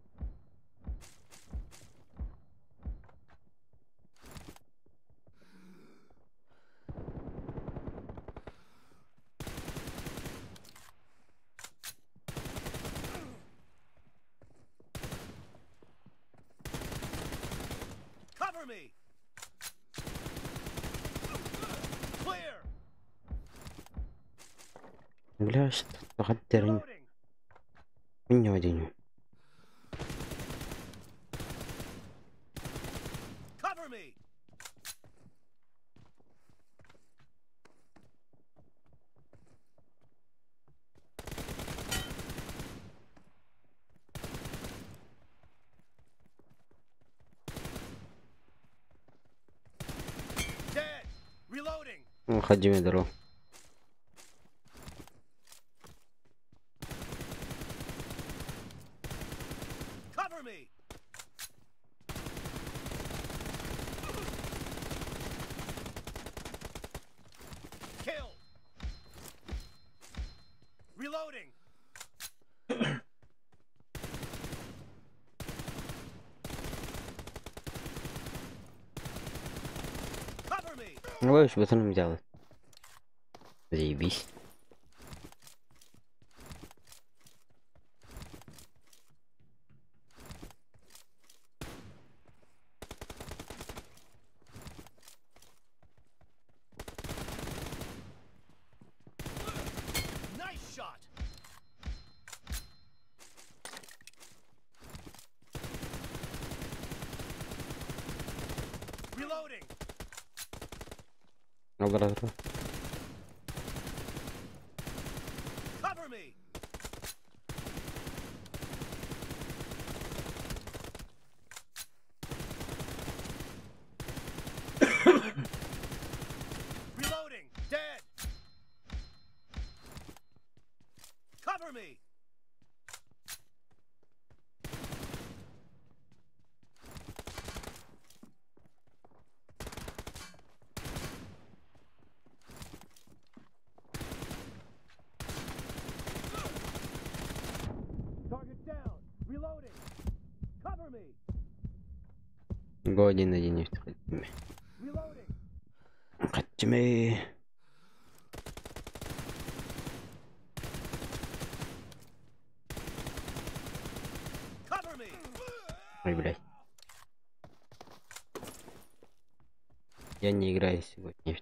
Cover me. Clear. Бля, что تغدر مني وديني. Cover me. Dead. Reloading. خدمي درو. Cover me. Kill. Reloading. Cover me. Ой, что там делать? Заебись. Nice shot. Reloading. Добро, добро. Cover me. Reloading. Dead. Cover me. Target down. Reloading. Cover me. Го один один не Reloading. Хатчими. Cover me. Ой, блядь. Я не играю сегодня.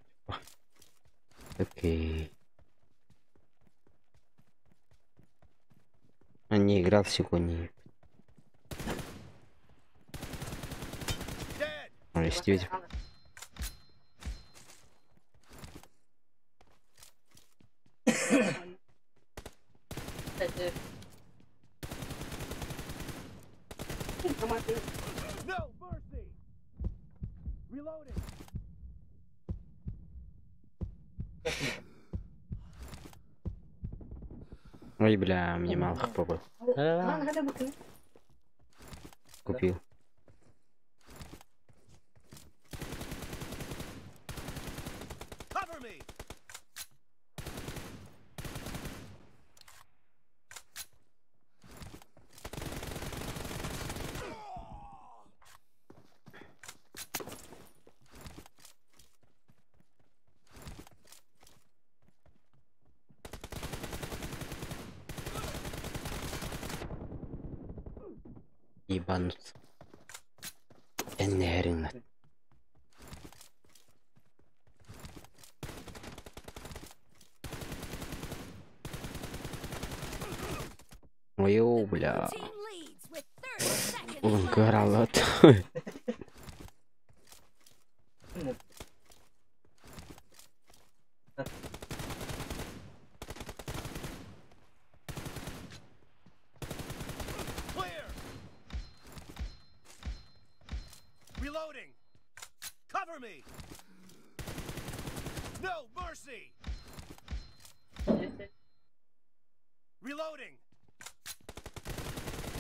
Окей. А не играл сегодня. Ой, сидеть. No mercy. Reloading. Ой, бля, мне мало хп было. Купил. Cover me. Ебануться. Энерина. Ой, бля. Улан кыаралат. Clear. Reloading. Cover me. No mercy. Reloading.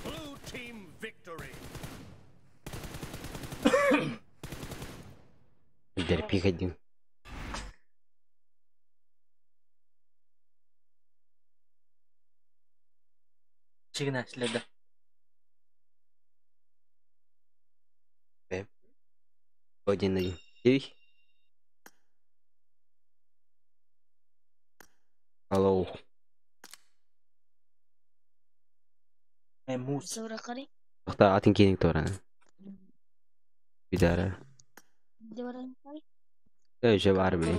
Blue team victory. Дерпик один. Чигина следа. Один один. Эй. Алло. Мус. Тоқта атын кенік тораны. Бидара. Э, же бар блин.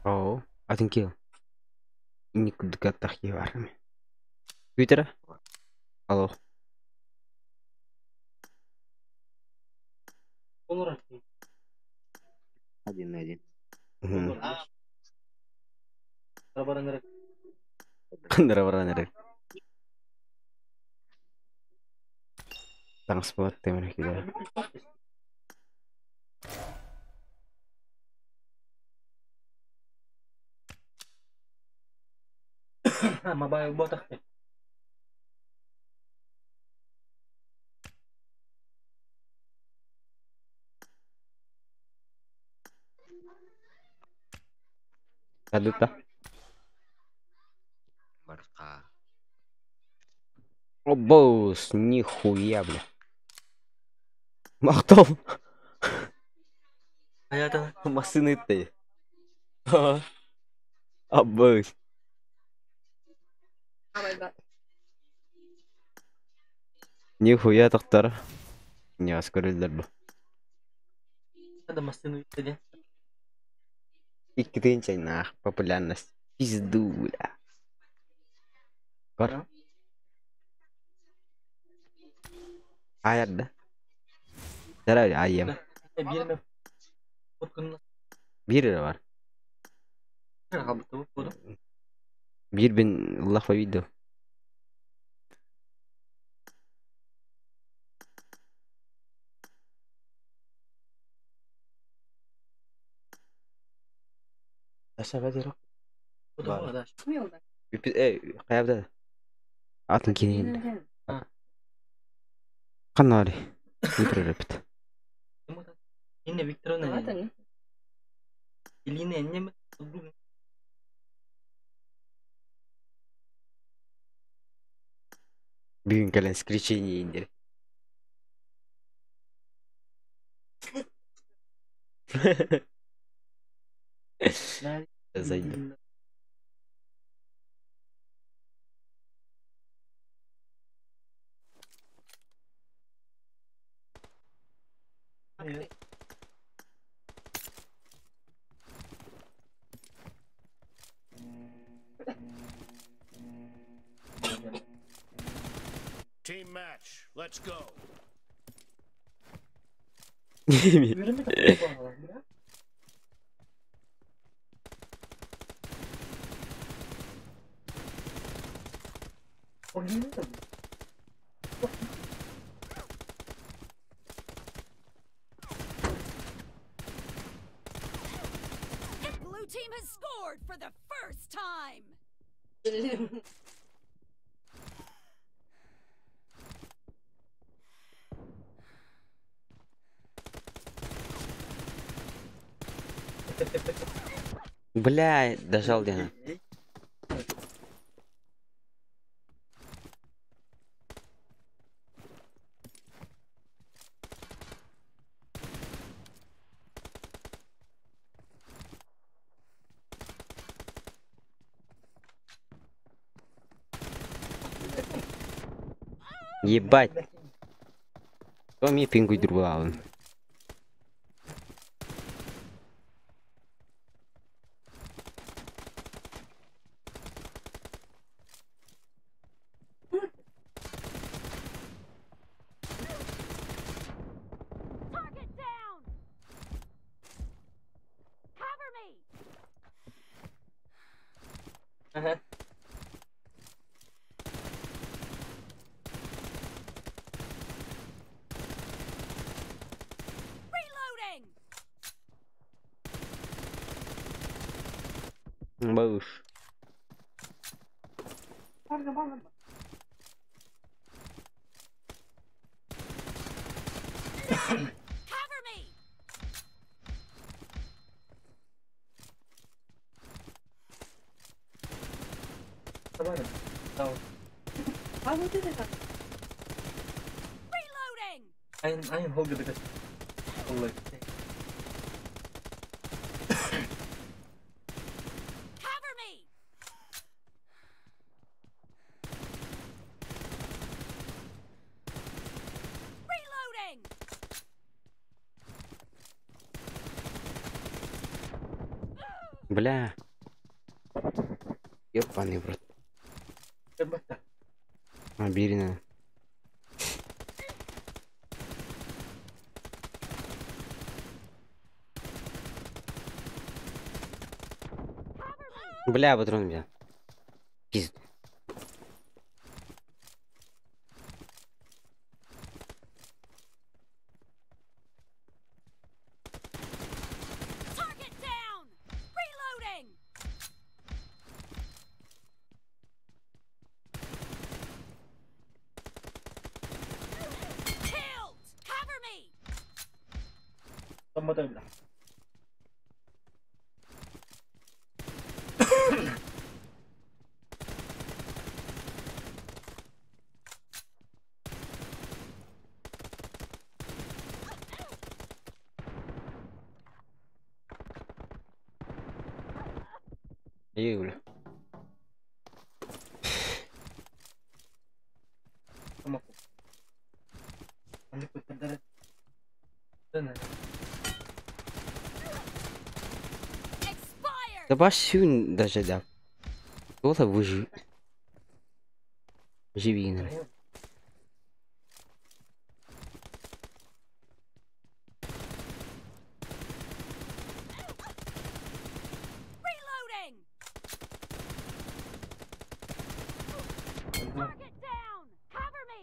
Оо, атын кел. Никуда тахи бар. Твиттера? Алло. Один на один. Хандара Таҥас буолар темир киирэр. Mobile ботах. Садыта. Барка. О, босс, нихуя, бля. Махтал. Аята. Машины ты. А, босс. Нихуя тохтар. Не аскорилдер бу. Hadi машину иди. Икки нах популярность. Пизду, бля. Кор. Аярда. Дарай айям. Биир Откунна. Бир бар. Хабыты буду. Бир бин Аллах видео. Аша бадиро. Буду да. Э, каябда. Атын кенен. Канари. Үтүрөпт. Инна Викторовна. Илина эннем. Бүгүн кэлэн скричение индер. Зайду. Team match. Let's go. The blue team has scored for the first time. Бля, дожал Дена. Ебать. Кто мне пингуй друглавын? Бауш. Cover me! Reloading! Ayın ayın hol gibi de. Allah. Cover me! Reloading! Бля. Ёбаный в рот. А, бери на. Бля, патрон меня. Пизд. Target down! Reloading! Killed! Cover me! Tamam da. Бля. Tamam. Hani kurtardı. Expired! Да баш сюн даже да. Кто-то выжи. Живи, наверное. Reloading! Target down! Cover me!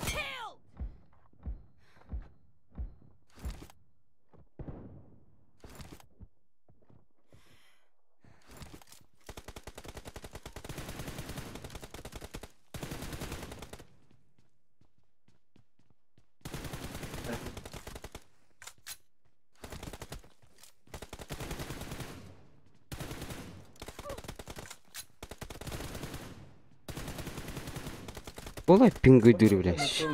Killed! Болай пингой дури, блядь.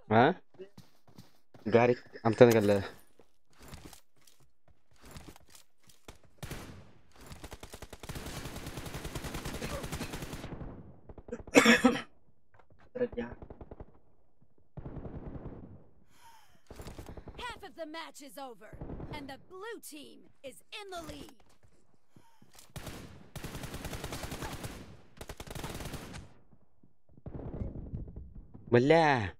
А? Гарик, амтан калла. Half of the match is over, and the blue team is in the lead. Бля.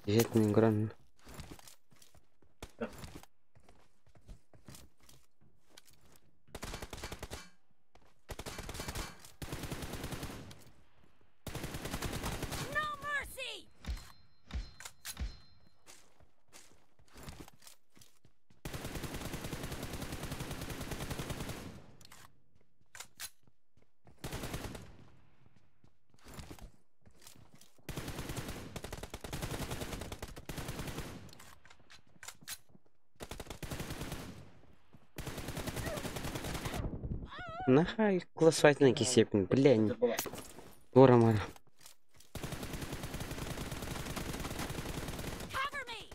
Жетный грон. No mercy! Нахай классфайтный кисепин, бля. Гора мара. Cover me!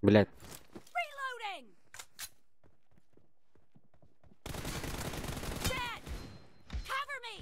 Блядь. Reloading! Dead! Cover me!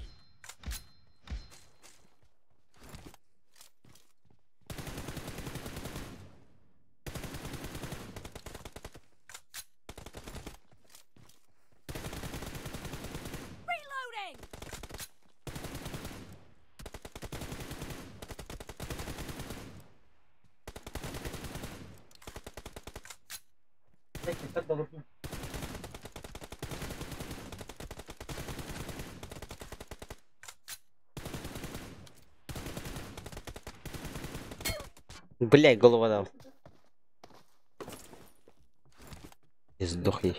Блядь, голову дал. И сдохни.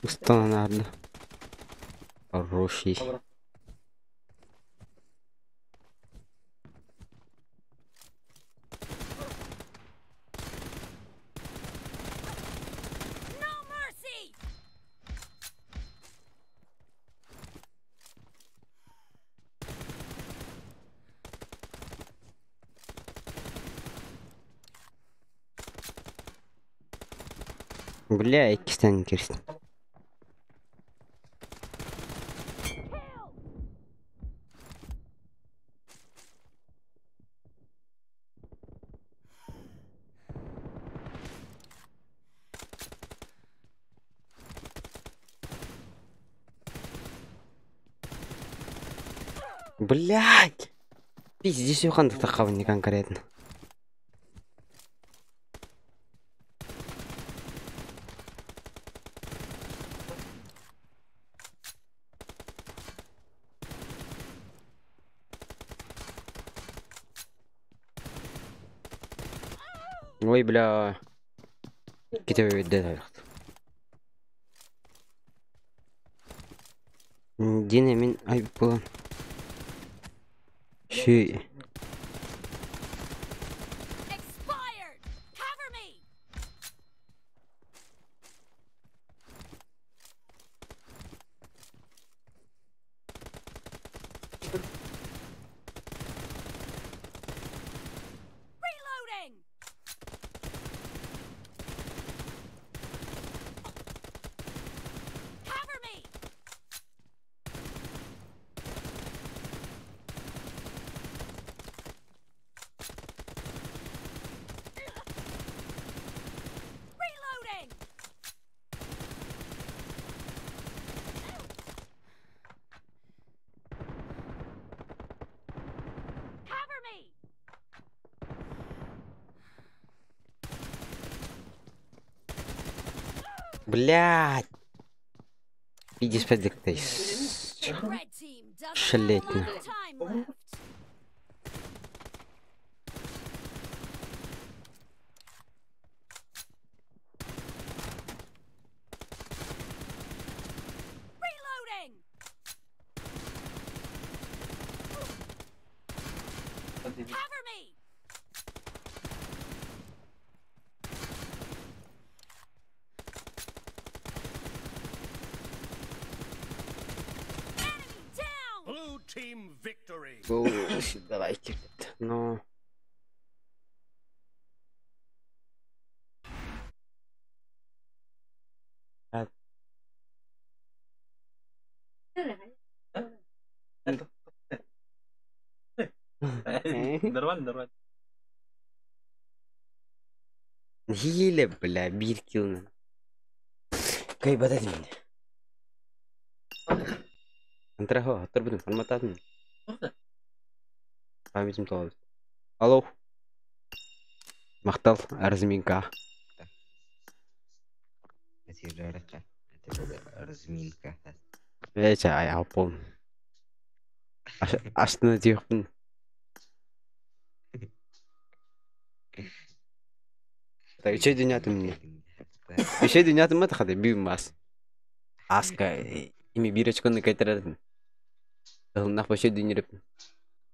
Устана Хороший. No mercy! Бля, иккистэн киирстим. Kill! Блядь! Пиздец, ханнык таххабын конкретно. Ой, бля. Китеп Дине мин ай буолан. Шүй. Expired! Cover me! Reloading! Cover me! Reloading! Cover me! Блядь! Пиздец, пиздец. Red team doesn't have a Шалеть lot на. of time left. Reloading! Cover me! Enemy down! Blue team victory. Давайте. Ну. Нормально, нормально. Хиле, бля, биир килл. Кайбата дин. Антрахо, хаттар бүтүн формататын. Памятим толабыз. Алло. Махтал, разминка. Это была разминка. Эче, ай, алпон. Астына тиөхпүн. Так, үчей дүнятым мне. Үчей дүнятым ма тахады, бүйім бас. Аска, ими бирочконы кайтаратын. Тылнах башой дүнеріп.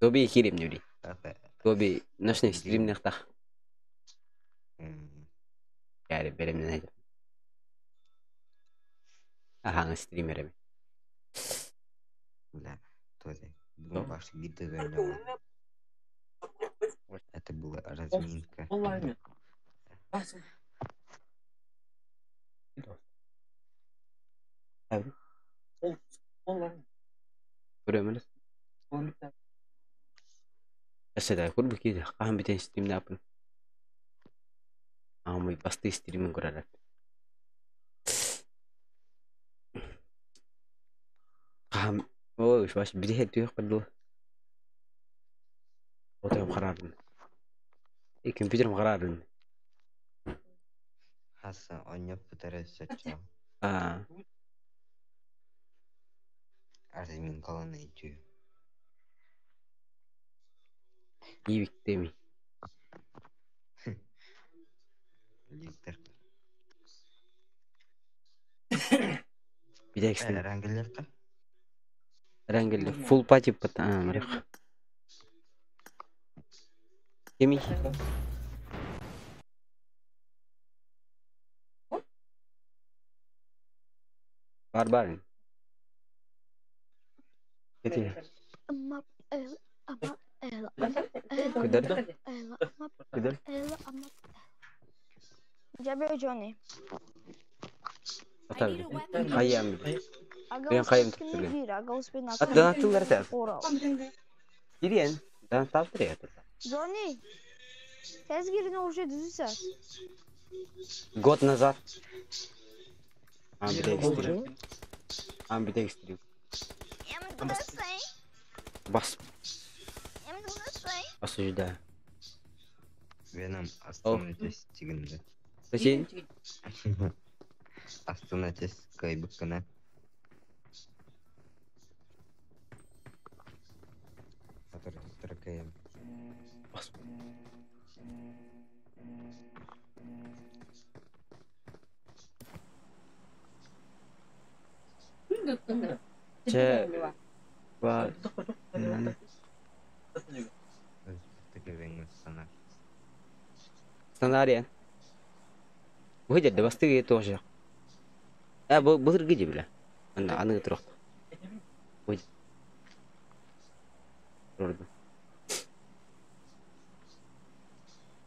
Тоби хирем нүри. Тоби ношный стрим нахтах. Яри беремнен айтып. Аха, стримерами. Да, тоже. Ваш вид Это была разминка. Онлайн. Онлайн. Көрөмүн. Әсәдә күр бу киде. Каһан битен стримне апын. Амый басты стримин көрәрәп. Каһан ой, баш бире түйөк бардыл. Отойм карардым. И компьютерым харарын. Хаса онньоппутара соччо. А, Разминкалан өйдүү. Ивиктеми. Ликтер. Билексин. Рангелерка. Рангелли. Full party пат. А, марих. Кеми. Барбарин. Кете. Амап эл амап эл амап эл Кыдыр. эл амап Кыдыр. эл амап. Жабе Джонни. Атабы. Хайям. Ага Мен хайым успен tutturgan. бир, ага успен Ат донаттылар та. Орал. Кириен. Донатталдыр я. Джонни. Тез кирин уже düzüse. Год назад. Амбидекстрю. Амбидекстрю. Бас. Осуждаю. Веном остановитесь тигинде. Зачем? Остановитесь кайбыккана. Который Бас. Че. Ба. Стандария. Выйдет, да бастыгы тоже. А, былыр гиди, бля. Ана, аны трох. Выйдет. Вроде.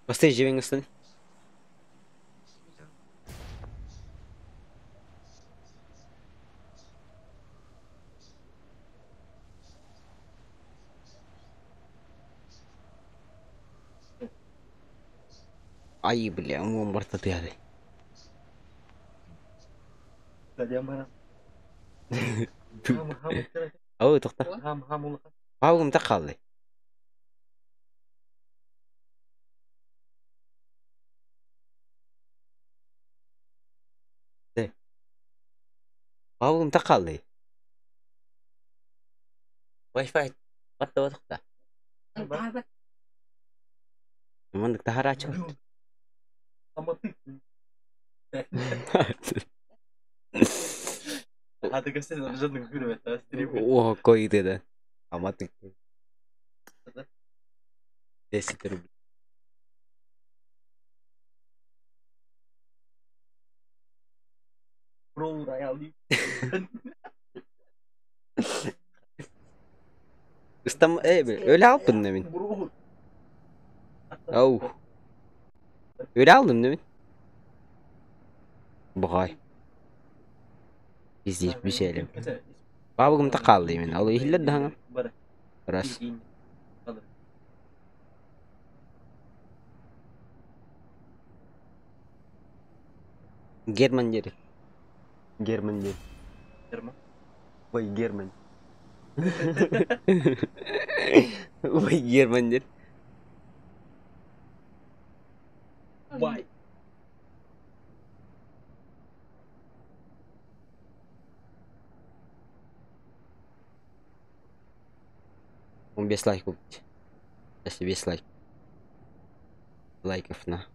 Бастый живең Ай, бля, он барта ты Ау, тоқта. Паугым та қалды. Паугым та қалды. Wi-Fi батта тоқта. Мындык тахара чыгат. О, кой да. Аматык. 10 рублей. Ыстам, öyle alpın demin. Ау. Öyle aldım demin. Бұғай. Бізде bir şeyle. Бабығым та қалды мен. Ал ихиллер да Рас. Герман дери. Герман дери. Герман? Ой, Герман. Ой, Герман дери. Why? Он без лайк купить. Если без лайк. Лайков на.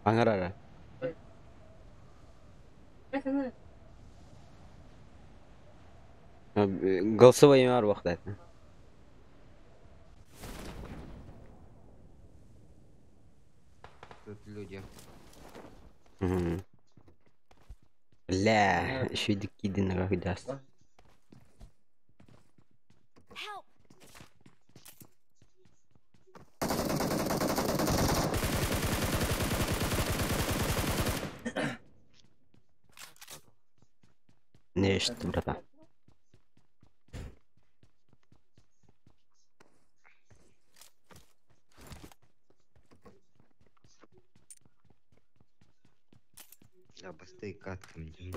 Аңарара. Голосовой бар вақт Тут люди. Угу. Бля, еще и дикий как даст. Help! Нечто, братан. Да, быстрее каткам идем.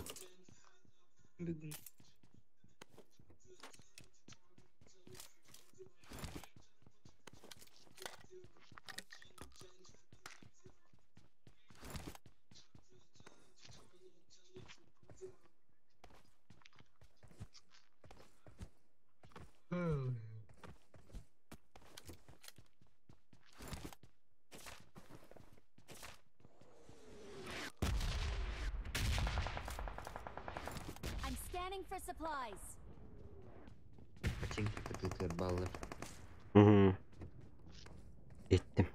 Бегун. for supplies. Починки кытыытыгар бааллар. Угу. Иттим.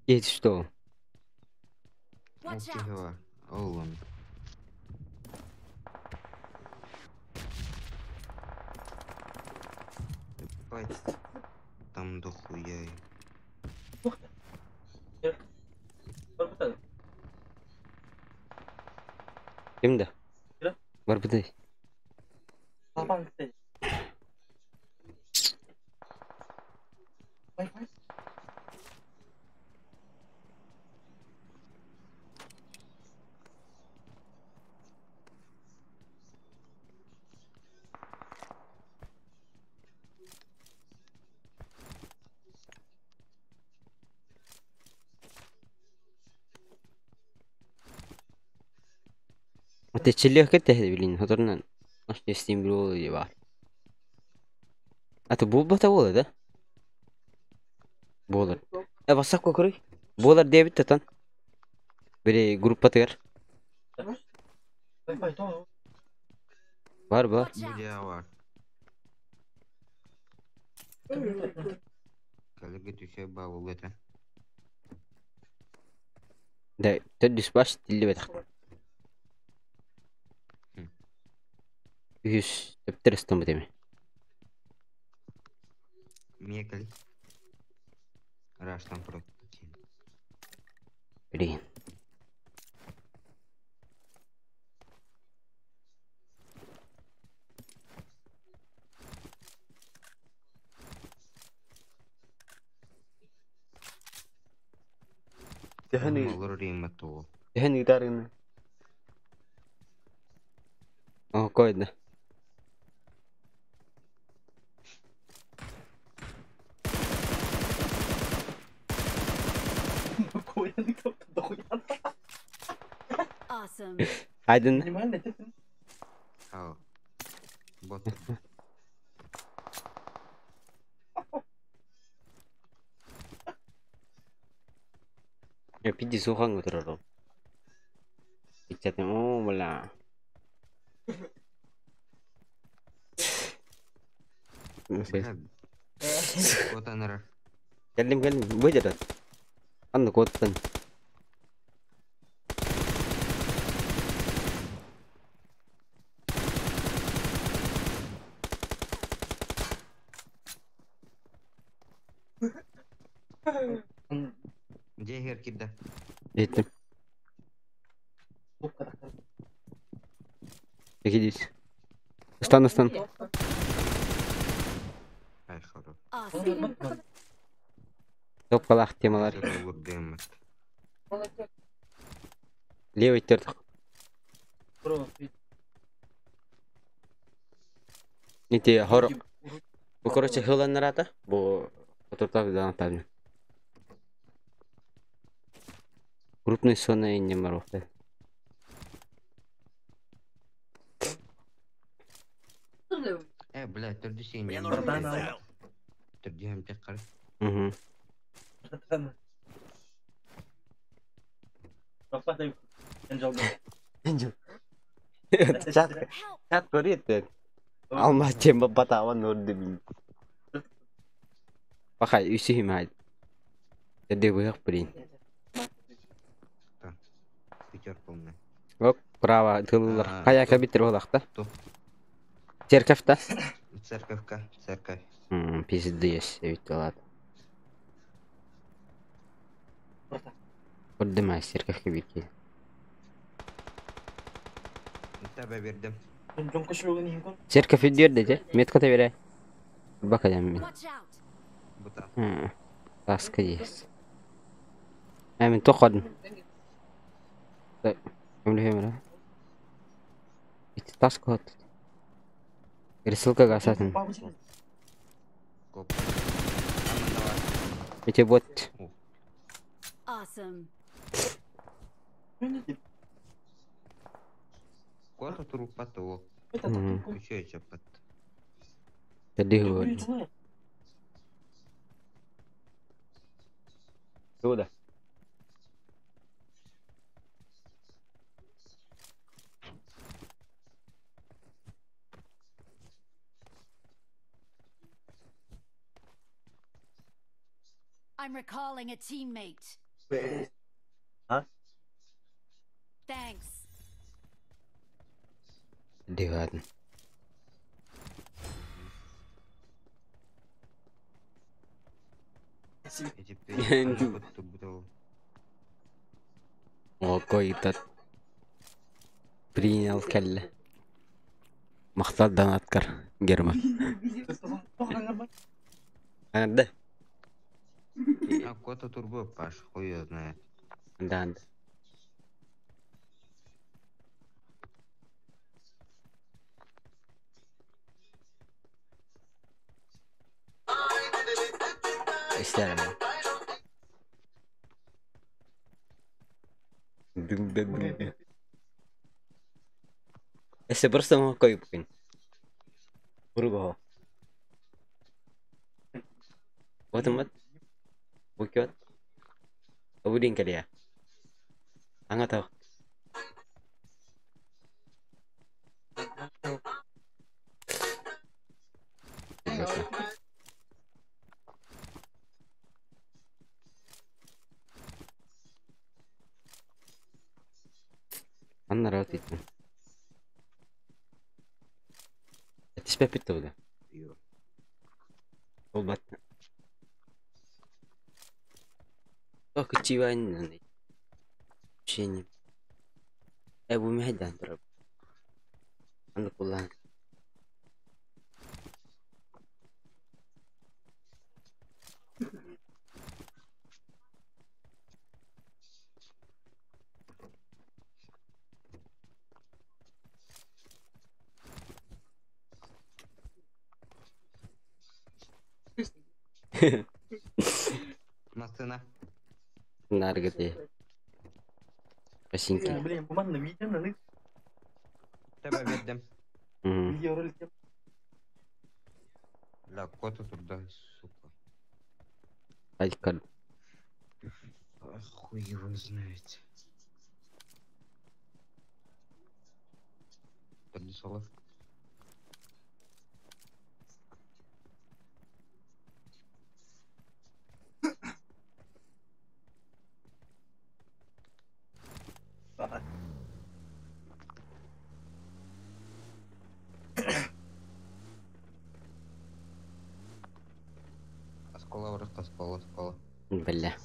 Иһит что? Ол Watch киһи out. бар. Ол он. Ебать. Там дохуя. Ким да? Барбытай. Тэчилиэх кэтэһэ билин хоторунан аш естим бир ол бар. Аты булбата буола да? Буолар. Э бассак көрүй. Буолар диэбит татан. Бири группатыгар. Бар бар. Watch out. Будя бар. Калыгы түшө баал это. Да, төрдүс баш тиллибетах. Үһүс төптөр ыстан бутеме. Мекали. Раштан просто. Блин. Төһөн Олор римма тоо. төһөн ыытарыны. О, койда. Awesome. Айдын. Ау. Бот. Пиди сухан отырор. Иччатын о бля. Вот анара. Кэллим кэллим бу дьарат. Анны куоттан. Дьиэ кирдэ. Иттим. Экидис. Ыстан ыстан. Ай хорош. Awesome. Топкалаах темалар. Олор дэммэт. Левый төрт. Ити хор. Бу короче хыланнарата. Бу отуртак дан табын. Крупный сонный не марохта. Э, блядь, төрдүс Мне сен. нужен прицел. Төрдү хем тек кар. Угу. Чат чат көрөт. Алма тема батаван орды бин. Бахай үсү хим хайд. Деде быйак блин. Пятер полный. Оп, право тыллар. А, Кая кабитер болакта. Ту. Церковь-та. Церковка, церковь. Пиздец, ведь ладно. Көрдүм церковь кабитки. Таба бердим. Церковь үдүөр деде. Метка табере. Бака мен. Watch out. Бута. Таска есть. Мен тоқадым. Өмлө Ити таска хот. Рисылка гасатын. Коп. Ити бот. Awesome. Кото туруппат ол. Үчөө чаппат. Тәдди вот. Туда. I'm recalling a teammate. А? Thanks. Диван. Какой-то принял кэллэ. Махтал донаткар, Герман. Анда. А кота турбо, Паш, хуй его знает. Да, да. İsterim. Ese просто койпкин. Бурго. Отымат. Букет. Обудин кэлиэ. Аңа Анна ратитна. Түспэппит да. Ол бат. Ох, кычиван. Вообще не. Бу мехдан турап. Аны куллан. Масына. Наргыты. Пасинки. Блин, манна видео на Тебе бердим. Видеоролик. Бля, кота туда, сука. Айкар. Хуй его знает. Поднесла. Оскола, враг, оскола, оскола. Бля.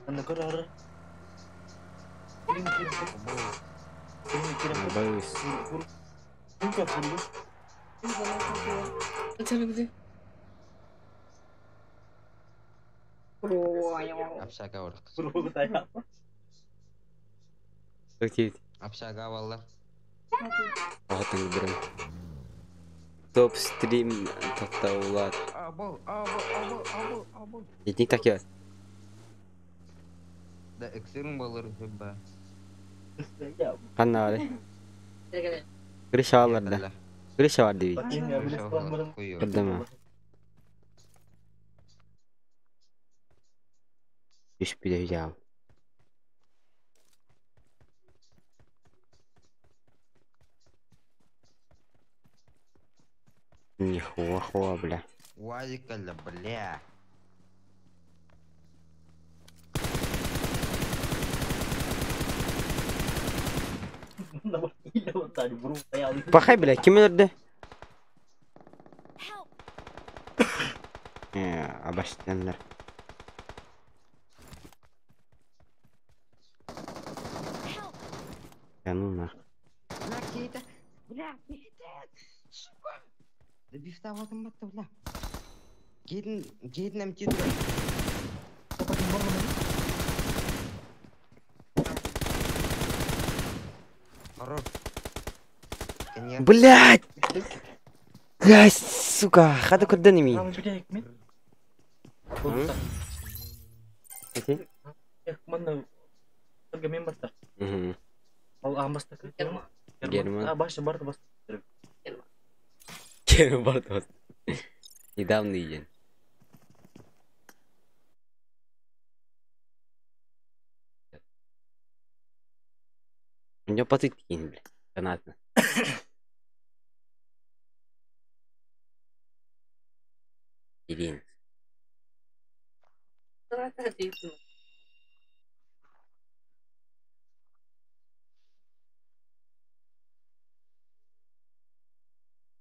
Аны көрөр. Боюсь. Общага враг. Окей. Общага валлар. Атын берем. Топ стрим токтаулар. Абыл, абыл, абыл, абыл, абыл. Итник так я. Да, эксирум балыр хыбба. Каннары. Крыша аларда. Крыша бар диби. Кырдама. Үш биде жау. Нихуя хуа, бля. Уазик бля. Пахай, бля, ким өлөрдө? Абаштандар. Да ну нах. Бля, кейта. Бля, кейта. Сука. Да бифта вот он бля. Кейтин, кейтин ам кейтин. Хорош. Блять! Блять, сука, хата курдан ими. Герман. Герман бар Недавно день. Ньоппотуй тиийин бile. Канаатына. Илин.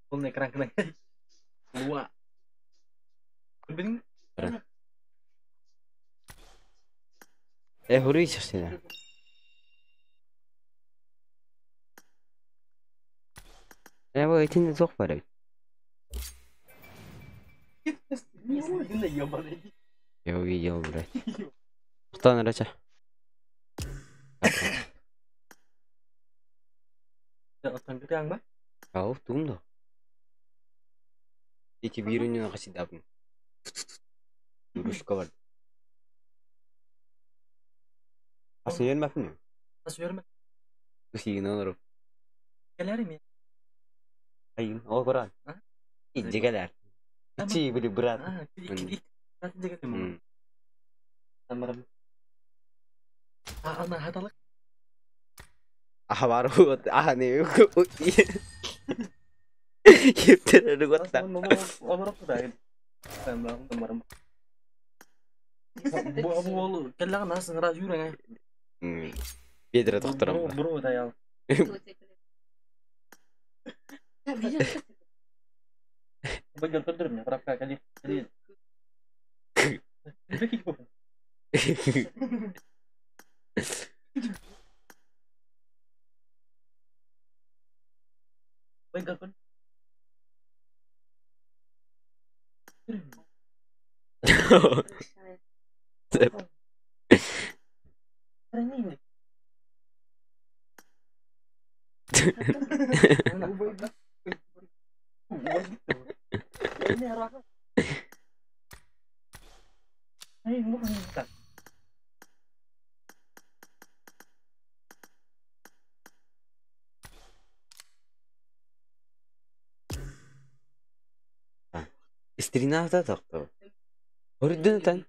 Полный экран кына. Луа. Билин? Э, хуруй сена. Э, бу итиннэ туох баар эбит? Я увидел, блядь. Кто нарача? Ау, тумда. Эти бирүнүн хасидабын. Рушка бар. Асын yürümәпин. Nasıl yürüme? Усигин олору. Кэлэр ми? Айын, ол баран. Иджигэлэр. Ичи били брат. Ана хаталык. Аха бар вот, аха не. Кептер готта. Бу ол келләгән насын раз юрәң. Бедре тохтором. Бро таял. Быгыр көрдүрүм, рапка кали. Быгыр көр. Истринавта тохто. Хордун тан.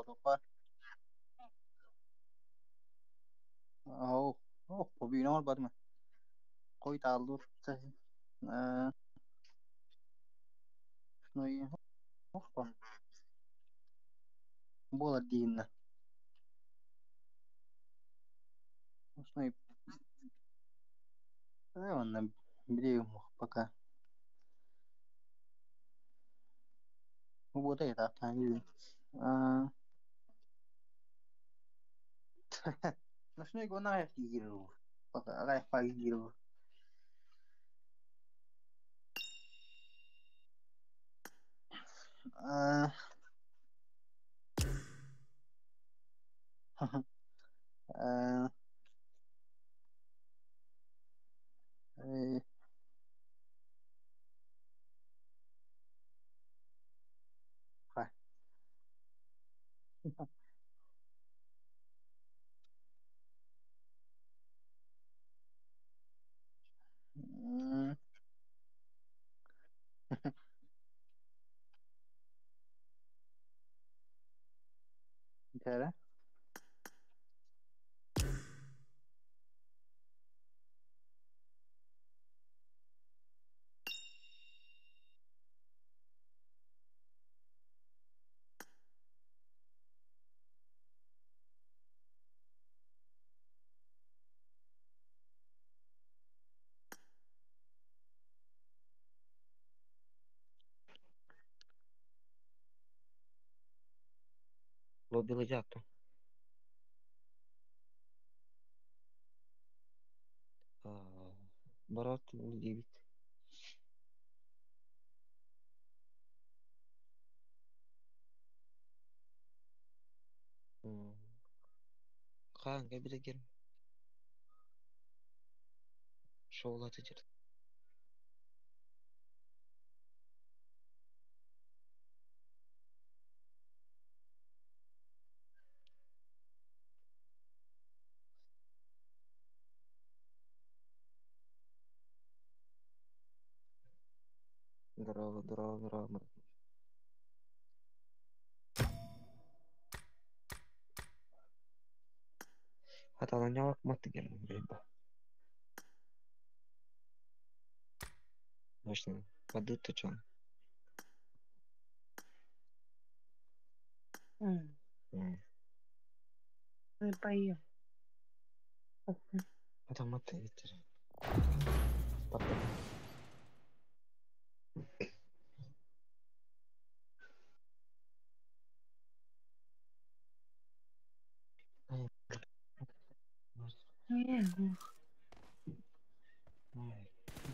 Отоппар. Oh, oh, побинор барма. Кой тааллур. Э, ну и ох, буолар диинна. Основной онно били пока. Вот это там. А. Ночной гонай фигуру. Пока рай фигуру. А. А. Cara. L'ho Барат диэбит. Хаан кэбилэгер шоулаты жер. Здорово, здорово, здорово. Хаталанялак маттыгер рыба. Точно. Воды точон. Поем. Это маты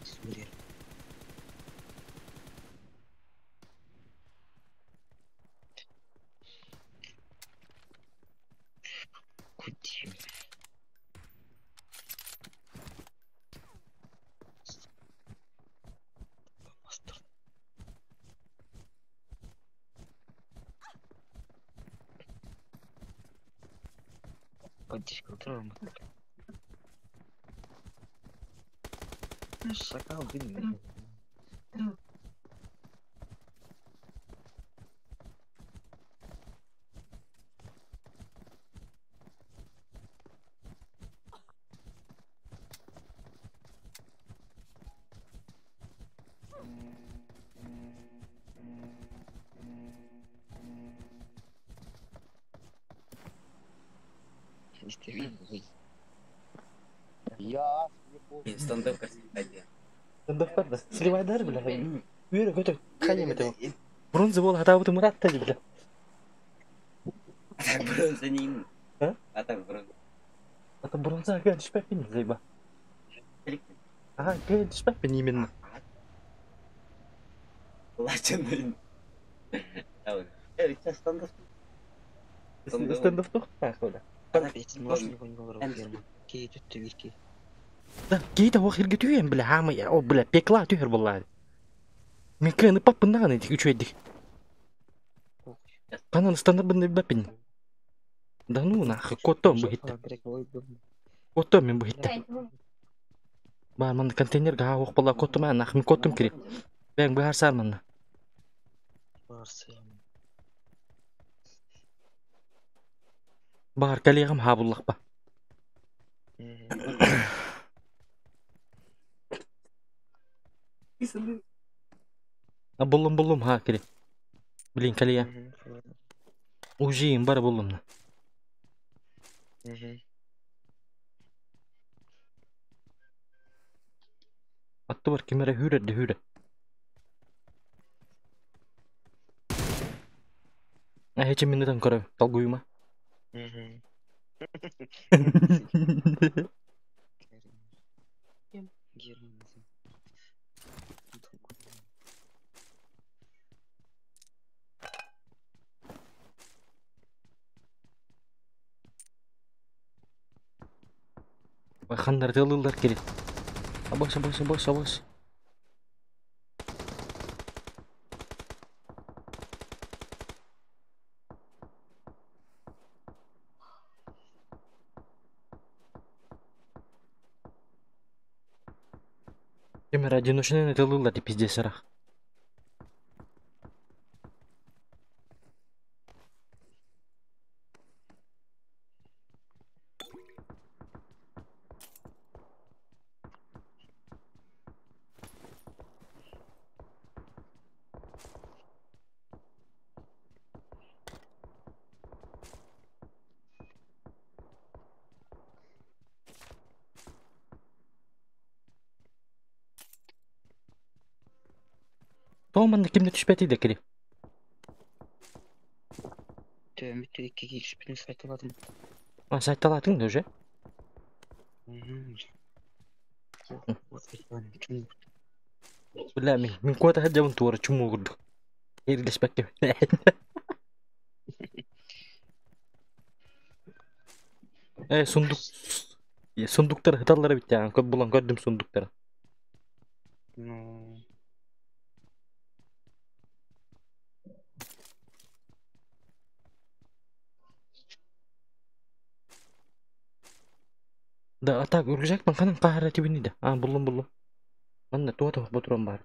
Сурер. Куди? Поддержка Шакал, блин. Я Стендап Стендап сливайдар, бля. Үөрэ көтө хайым это. Бронза бол хатабыты Мурат та бля. А так бронза не. А? А так бронза. А то бронза көн түшпәппин зайба. Ага, көн түшпәппин именно. Лачын. Э, сейчас стендап. Стендап тоқтаа кода. Да, кейте о хирге түйен бля, хама о бля, пекла түйер буллар. Мен кыны паппын дагы дик үчөйдик. Канан стандар бын бапин. Да ну нахуй, котом бу хитте. Котом мен бу хитте. Бар манда контейнер га ох була котом а нахуй мен котом керек. Бәң бу харсар манна. Баар кэлиэҕим хаабыллахпа. Буллум буллум ха кири. Блин кэлиэ. Ужиин бары буллум. Аттыбар ким эрэ хүүрэрдэ хүүрэ. Эһэчи минутан көрө, толгуйума. Ханнар тылылар кири. Абас, абас, абас, абас. Ким эрэ одиночнай тылылар ди пиздец арах. Тоҕо манна ким да түспэтий да кири? Төмүт икки киирбитин сайталатым. А, сайталаатыҥ да уже? Бля, мин, мин куота сылдьабын туора чумуу курдук. Ирлеспэккэ. Э, сундук сундуктары ыталлара биттэҕин көр булан көрдүм сундуктары. Ну, Да, а так рюкзакпын ханан хаһара тибини да. А, буллум буллум. Манна туота ботуран баар.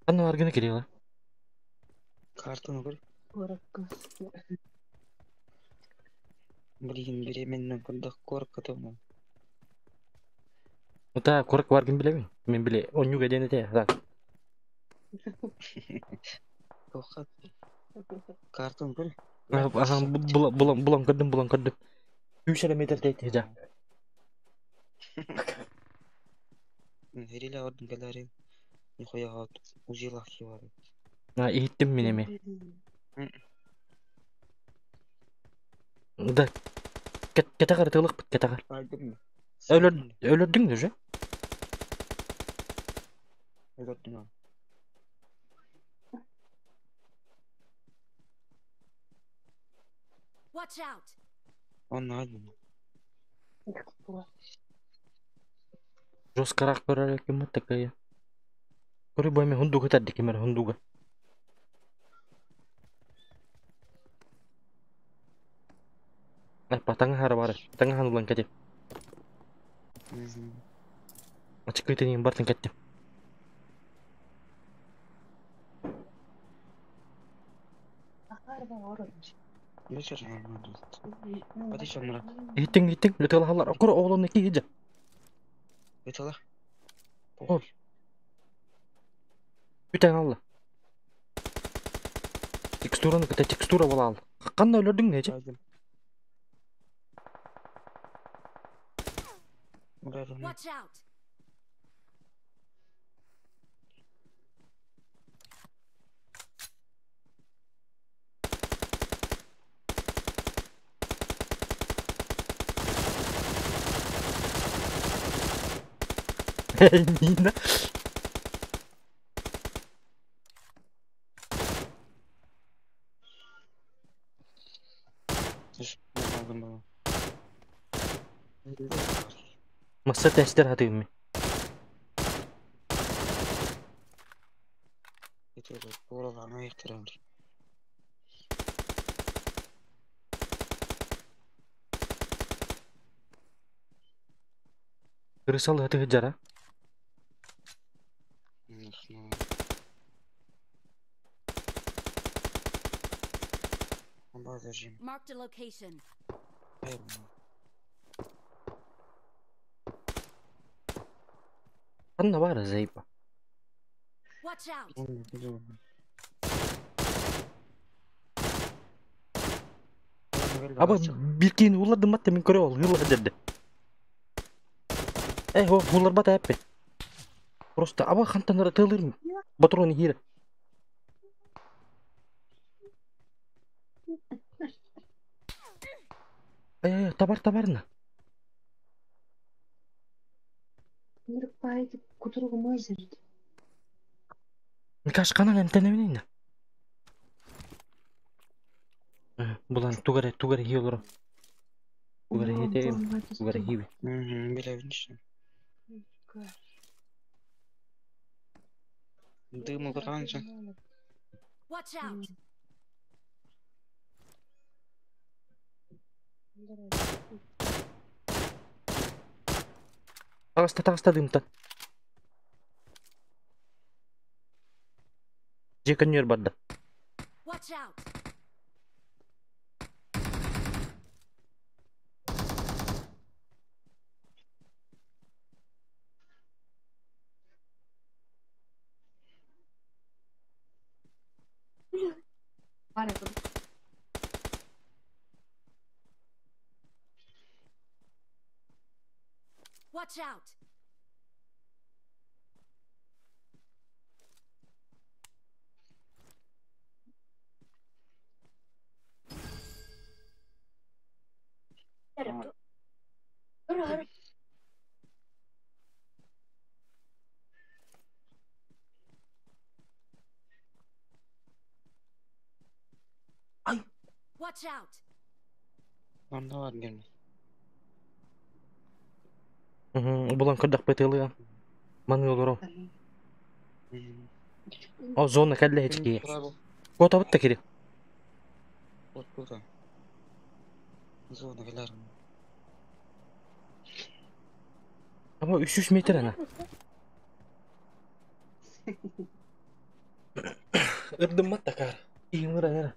Ханна баргына кирила. картаны көр. Блин, беременна курдах корка тому. Ута курак баргын билебин. Мен биле онньуга диэн этэ. Так. Тоха. Картаны көр. Аха булан булан булан көрдүм булан көрдүм. Үс эрэ метр тэйти да. Верили орден галерей. Нихуя вот узила хивары. А, иһиттим мин эми. Да. Кэтэҕэр тылыкпыт кэтэҕэр. Айдым. Өлөр өлөрдүҥ да уже? Өлөрдүм. Watch out! Он айдым. Жесткараах көрөр ким такая. Көрү бу эми хундуга тарды ким эрэ хундуга. Апа таҥаһара бары. Таҥаһан ылан кэтим. Ачыккытын бартын кэттим. Иһиттиҥ иһиттиҥ лытыалаһаллар. Окур оҕолонно киһи дьэ. Ытала. Ол. Бүтэн алла. Текстураны кытта текстура буолаал. Ханна өлөрдүҥ нече? Watch out! Нина. Масса тэстер хатыгым. Крысал хатыгы жара. Подожди. Marked a location. Ханна баара заиба. Watch out! Аба биркин улардым матта мин көрө ол хылла дерде. Э хо хулар бата эппи. Просто аба хантан тылыр патроны хир. Ай ай табар табарна. Нырыкпайды кутуругум өзүрдү. Микаш канан эмтенебин Булан тугаре тугаре хи олоро. Тугаре хи тугаре хи. Билебин işte. Дымы раньше. Watch out! Тагаста тагаста дымтан. Же көннөр барда. Watch out! Watch out! Watch out! Onda var gelme. Булан көрдөх бетылыга. Маны олоро. О зона кэллэ хечки. Кота бутта кири. Вот куда? Зона келер. Аба 300 метр ана. Ырдым матта кар. Иңыра нера.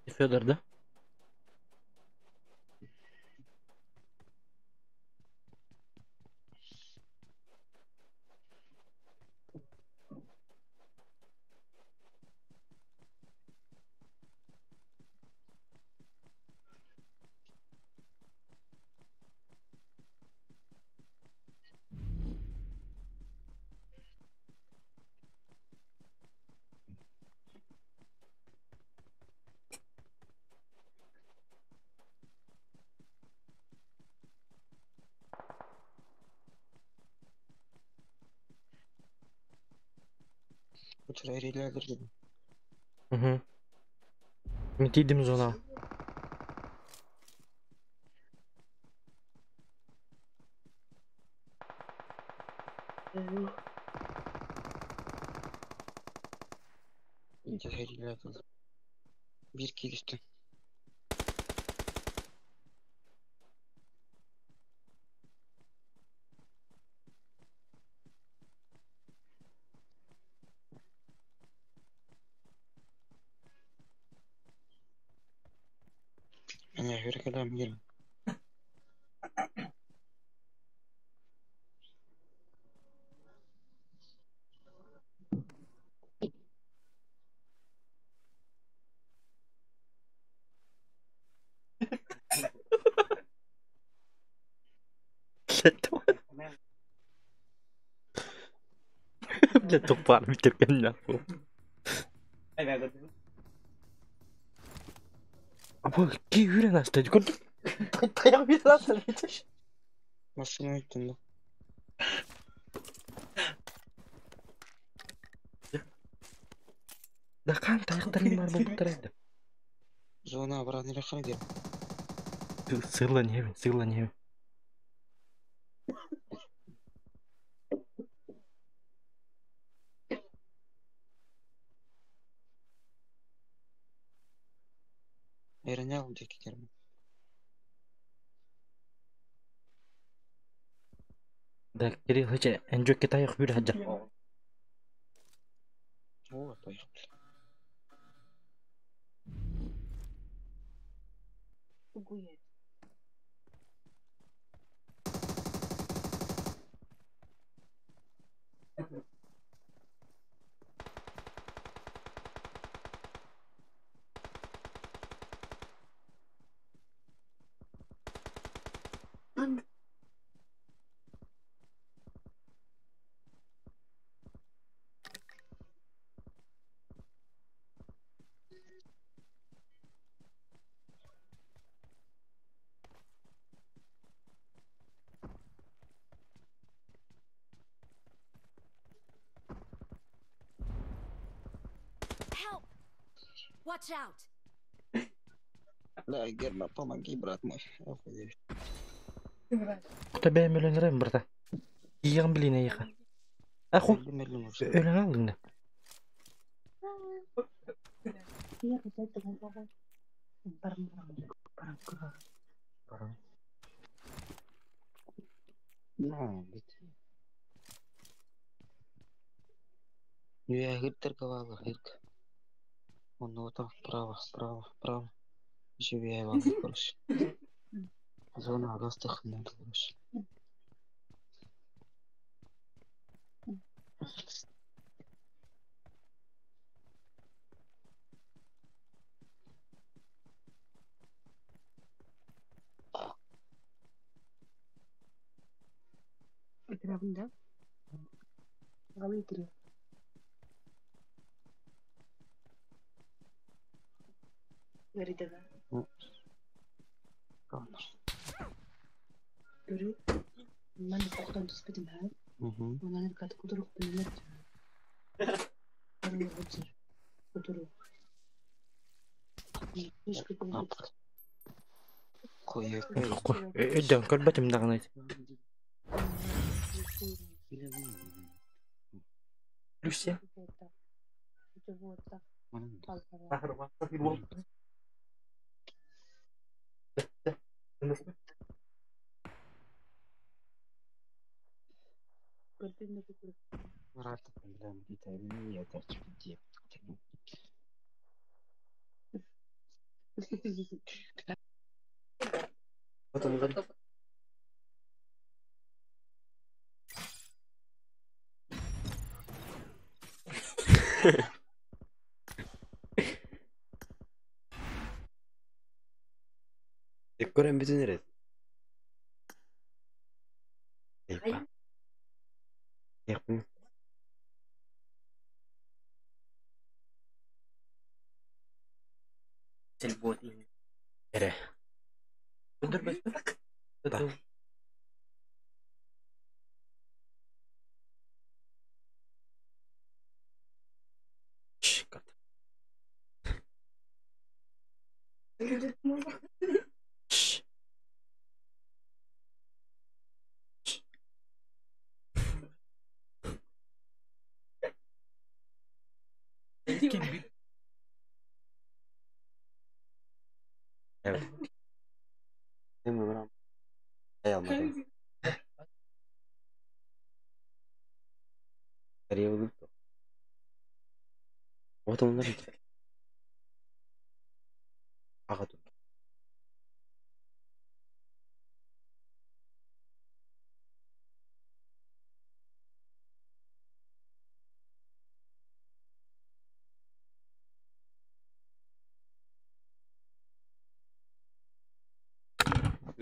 Федор, да? Uçur erilerdir gibi. Угу. Мен зона. İnce erilerdir. Bir kill üstü. Мен yürü kadar gelin. Блядь, тупар битирген нахуй. Аба ки үрен аста. Көрдүм. Таяк бир аста битиш. Машина өттүндө. Да кан таяктарым бар болуп турат. Зона обратно эле кара кел. Сыла не, сыла не. Эрене ал деп кетермин. Да Кирилл хече энжөкке таяк бир хаджа. Поехали. Help! Watch out! Да, Герма, помоги, брат мой. Охуеть. Кута бэйэм өлөн эрэм, брата. Ийэҕин билиин эйиэхэ. Аху, өлөн алдың да. На, ведь. Я гыр торговала, гырка. Он вот там вправо, вправо, вправо. Еще я вам короче. Зона агастых надо, короче. Да? Угу. Өйдөөн көрбөтүм даҕаны. Люся. Брат, блин, это где? Вот он говорит. Көрөн бүтүн эрет. Эпа. Эппин. Эрэ. Ба. Шш, кат. Шш. Evet.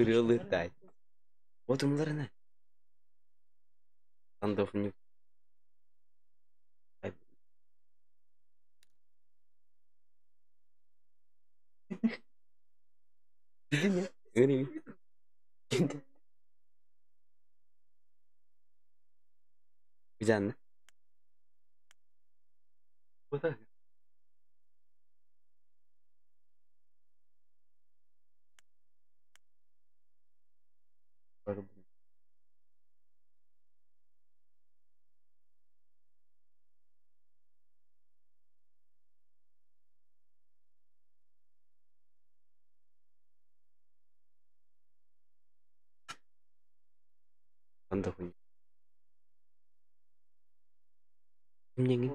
Ырыалытай. Вот умларына. Андов не. Güzel. Андов. Эмнеңин?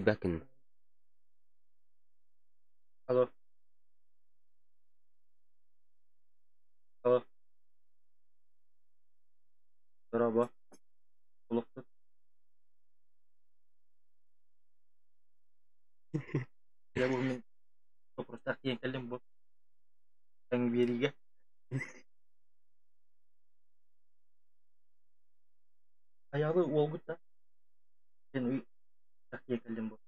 Тиийбэккин. Алло. Алло. Дорообо. Олохтут. Дьэ бу мин боппуруостаах тиийэн кэллим бу. Тэҥ биэриигэ. Айаалы уолгут да? Сен үй тиийэн кэллим бу.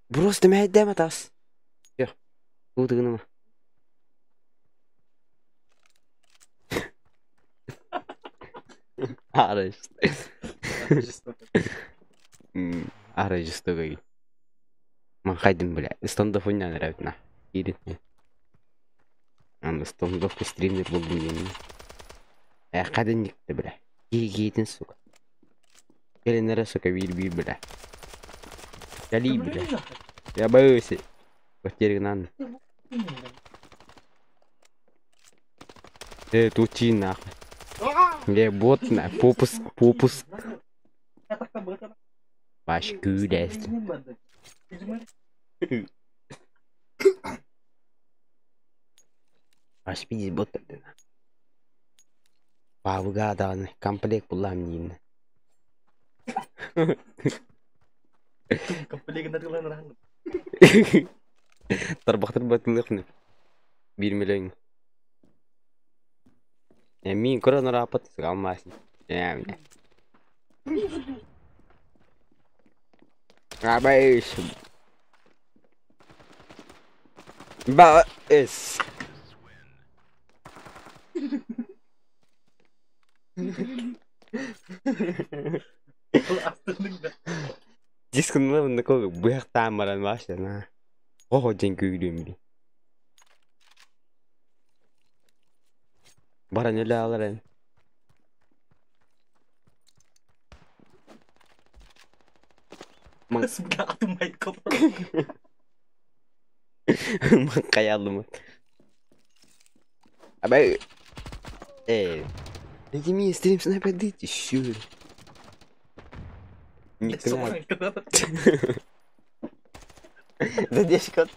Просто мэйдэм атас. Всё. Утыгыныма. Ара Ара жестокий. Ман хайдым бля. Стандоф ойнаан эрэбит на. Киирин. Аны стандофка стример болдум диэн. Э хадынникте бля. Киитин сука. Кэлин эрэ сука биир-биир бля. Кэлии бля. Я боюсь. Потерянан. Э, тути нахуй. Э, бот на, попуск, попуск. Ваш күүдэст. Ваш пиздец бот дена. Павга даҕаны комплект буллаам диин. Тарбахтар батылыхны. Биир миллион. Э, мин көрөн араапат сыгалмаасын. Э, Абайш. Ба эс. Дискын такой быхтаан баран баашана. Ого ден күйдүм би. Баран эле алар. Ман каялым. Абай. Эй. Иди ми стрим снайпер дите, щур. Никогда. Задержка.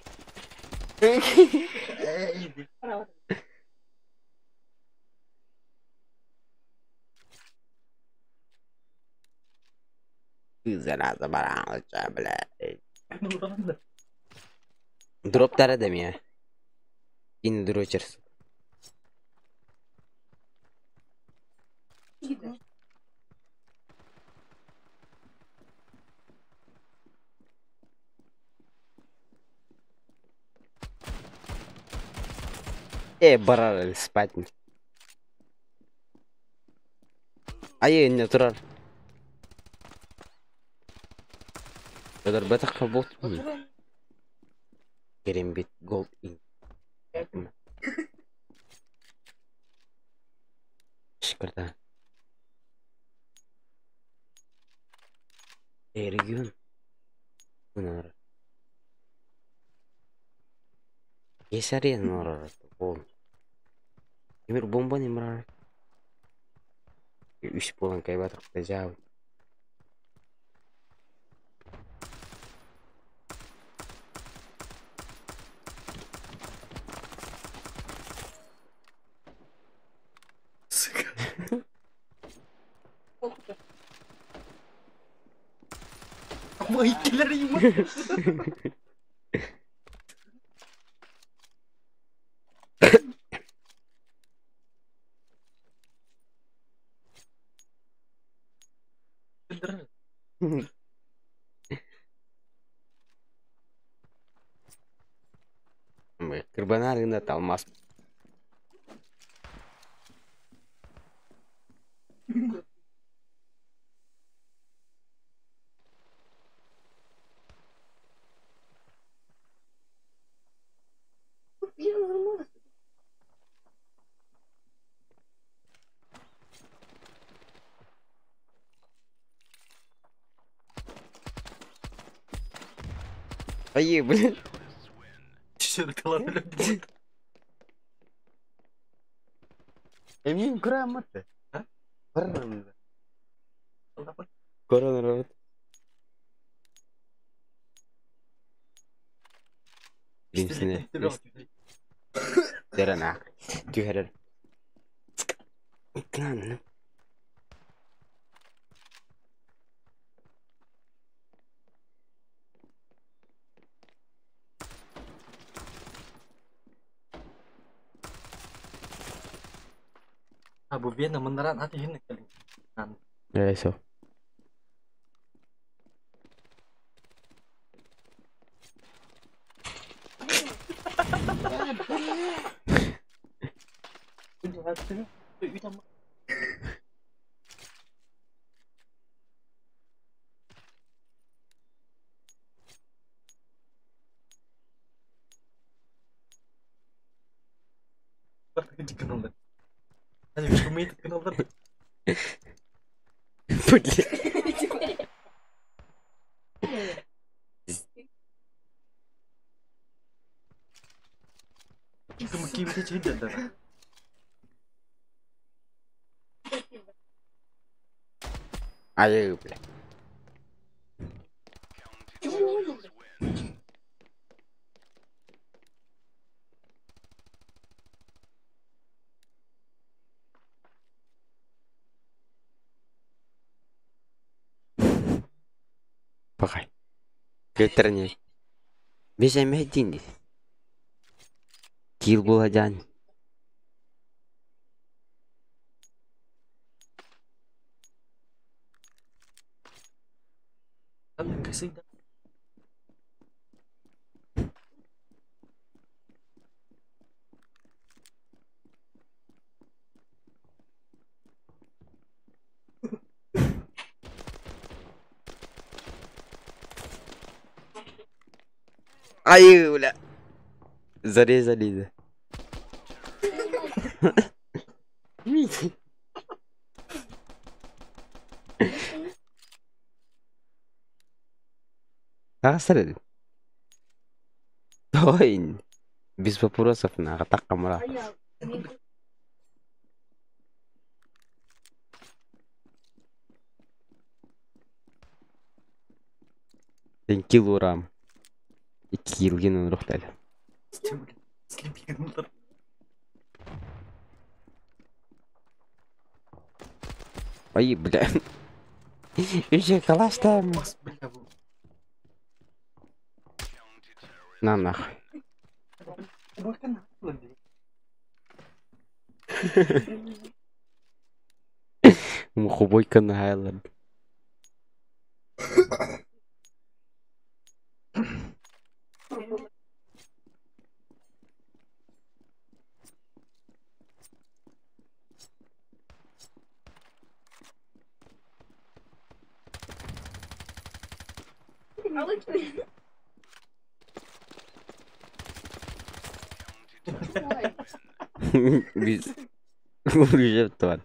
Ты зараза баранча, блядь. Дроп тарада меня. Ин дрочерс. Э, барар спать. Ай, не турар. Öder бетах бот. Керембит голд ин. Шикарда. Э, регион. Мына Есарен норар. Ол. Эмир бомба немрар. Үс болан кайбатыр жабы. Ama ikkileri yumurta. Кырбанар гына талмас. Ай, блин. Şarkılar Эмин кыраммат. Баррам. Корона работ. Бинсине. Дерана. Түһәрер. Клан. Бу Вена мындаран аты хинне келин. Eso. Блин. Айыы, бля. Пахай. Көттерне. Бесемейдин. Кил буладян. Айыы, бля. Зарезали, да. Тахсар. Тойн. Без вопросов на атака мра. Килурам. Килгин рухтали. Ой, бля. Еще калаш там. На нахуй. Мухобойка на Хайленд. Уже тварь.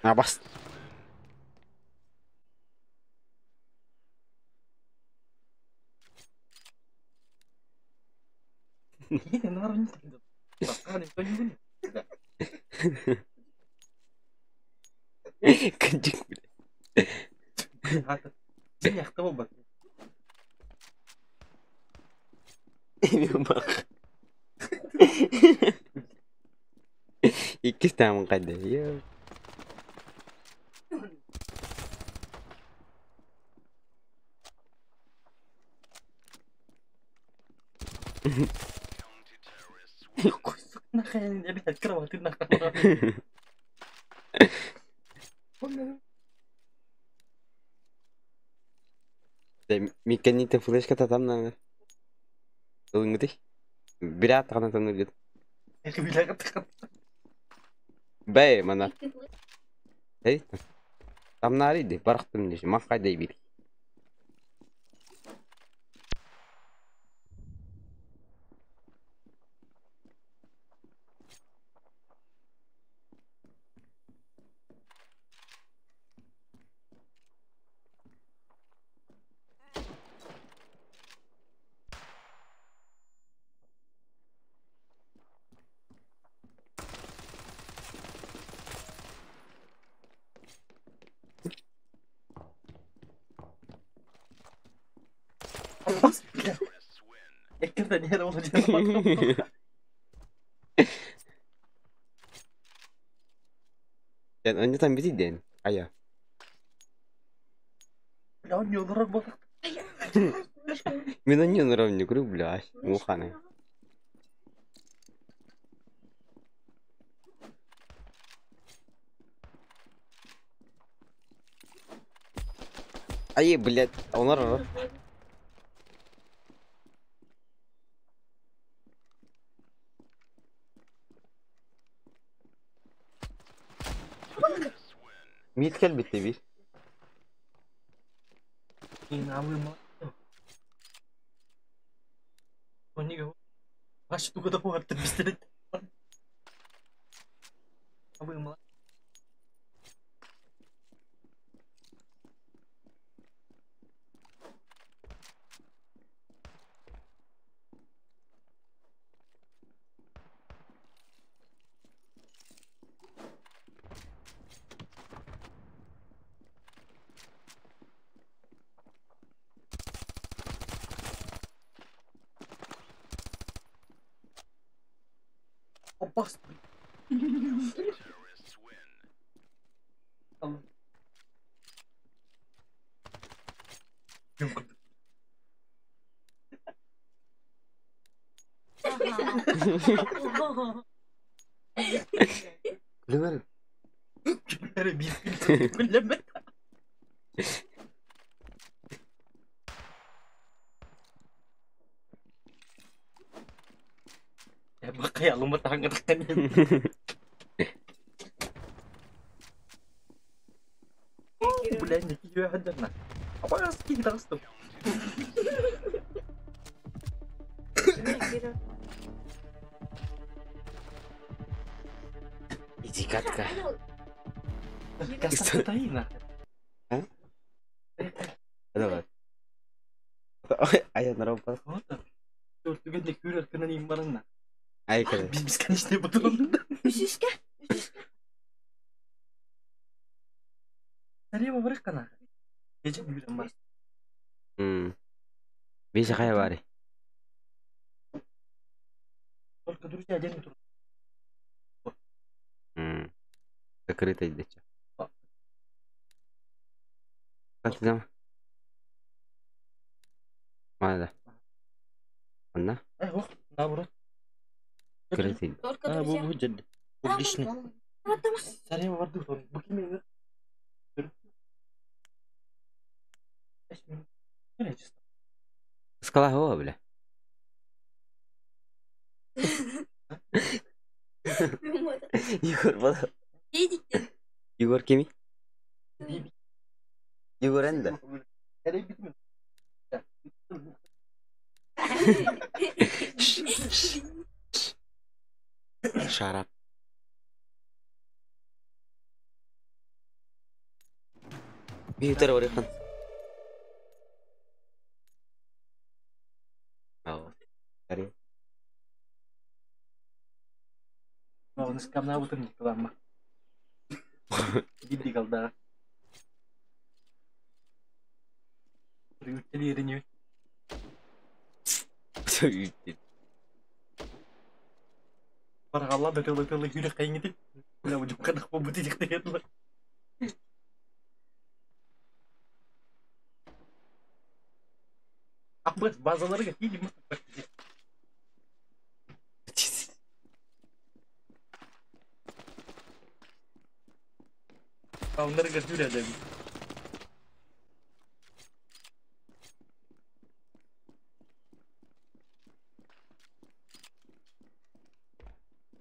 Абас. Кындик, бля. Иккис таамын кайда. Миканите флешка татамна. Ылыңгыты. Бират гана таныргыт. Бэй, мана. Эй, тамнари барахтым деши, махай бир. Dan anjutan presiden. Ayah. Мен онньонор онньукуру блядь, муханы. Ай, блядь, онор. Мит кэлбитте бир. Күлүмэр. Иди, катка. А? Давай. Ай, Закрыто дече. Как Мада. Онна? Наоборот. Закрытый. Только друзья. Публичный. Скала го, бля. Егор, бала. Егор кеми? Егор энди. Шарап. Бейтер орихан.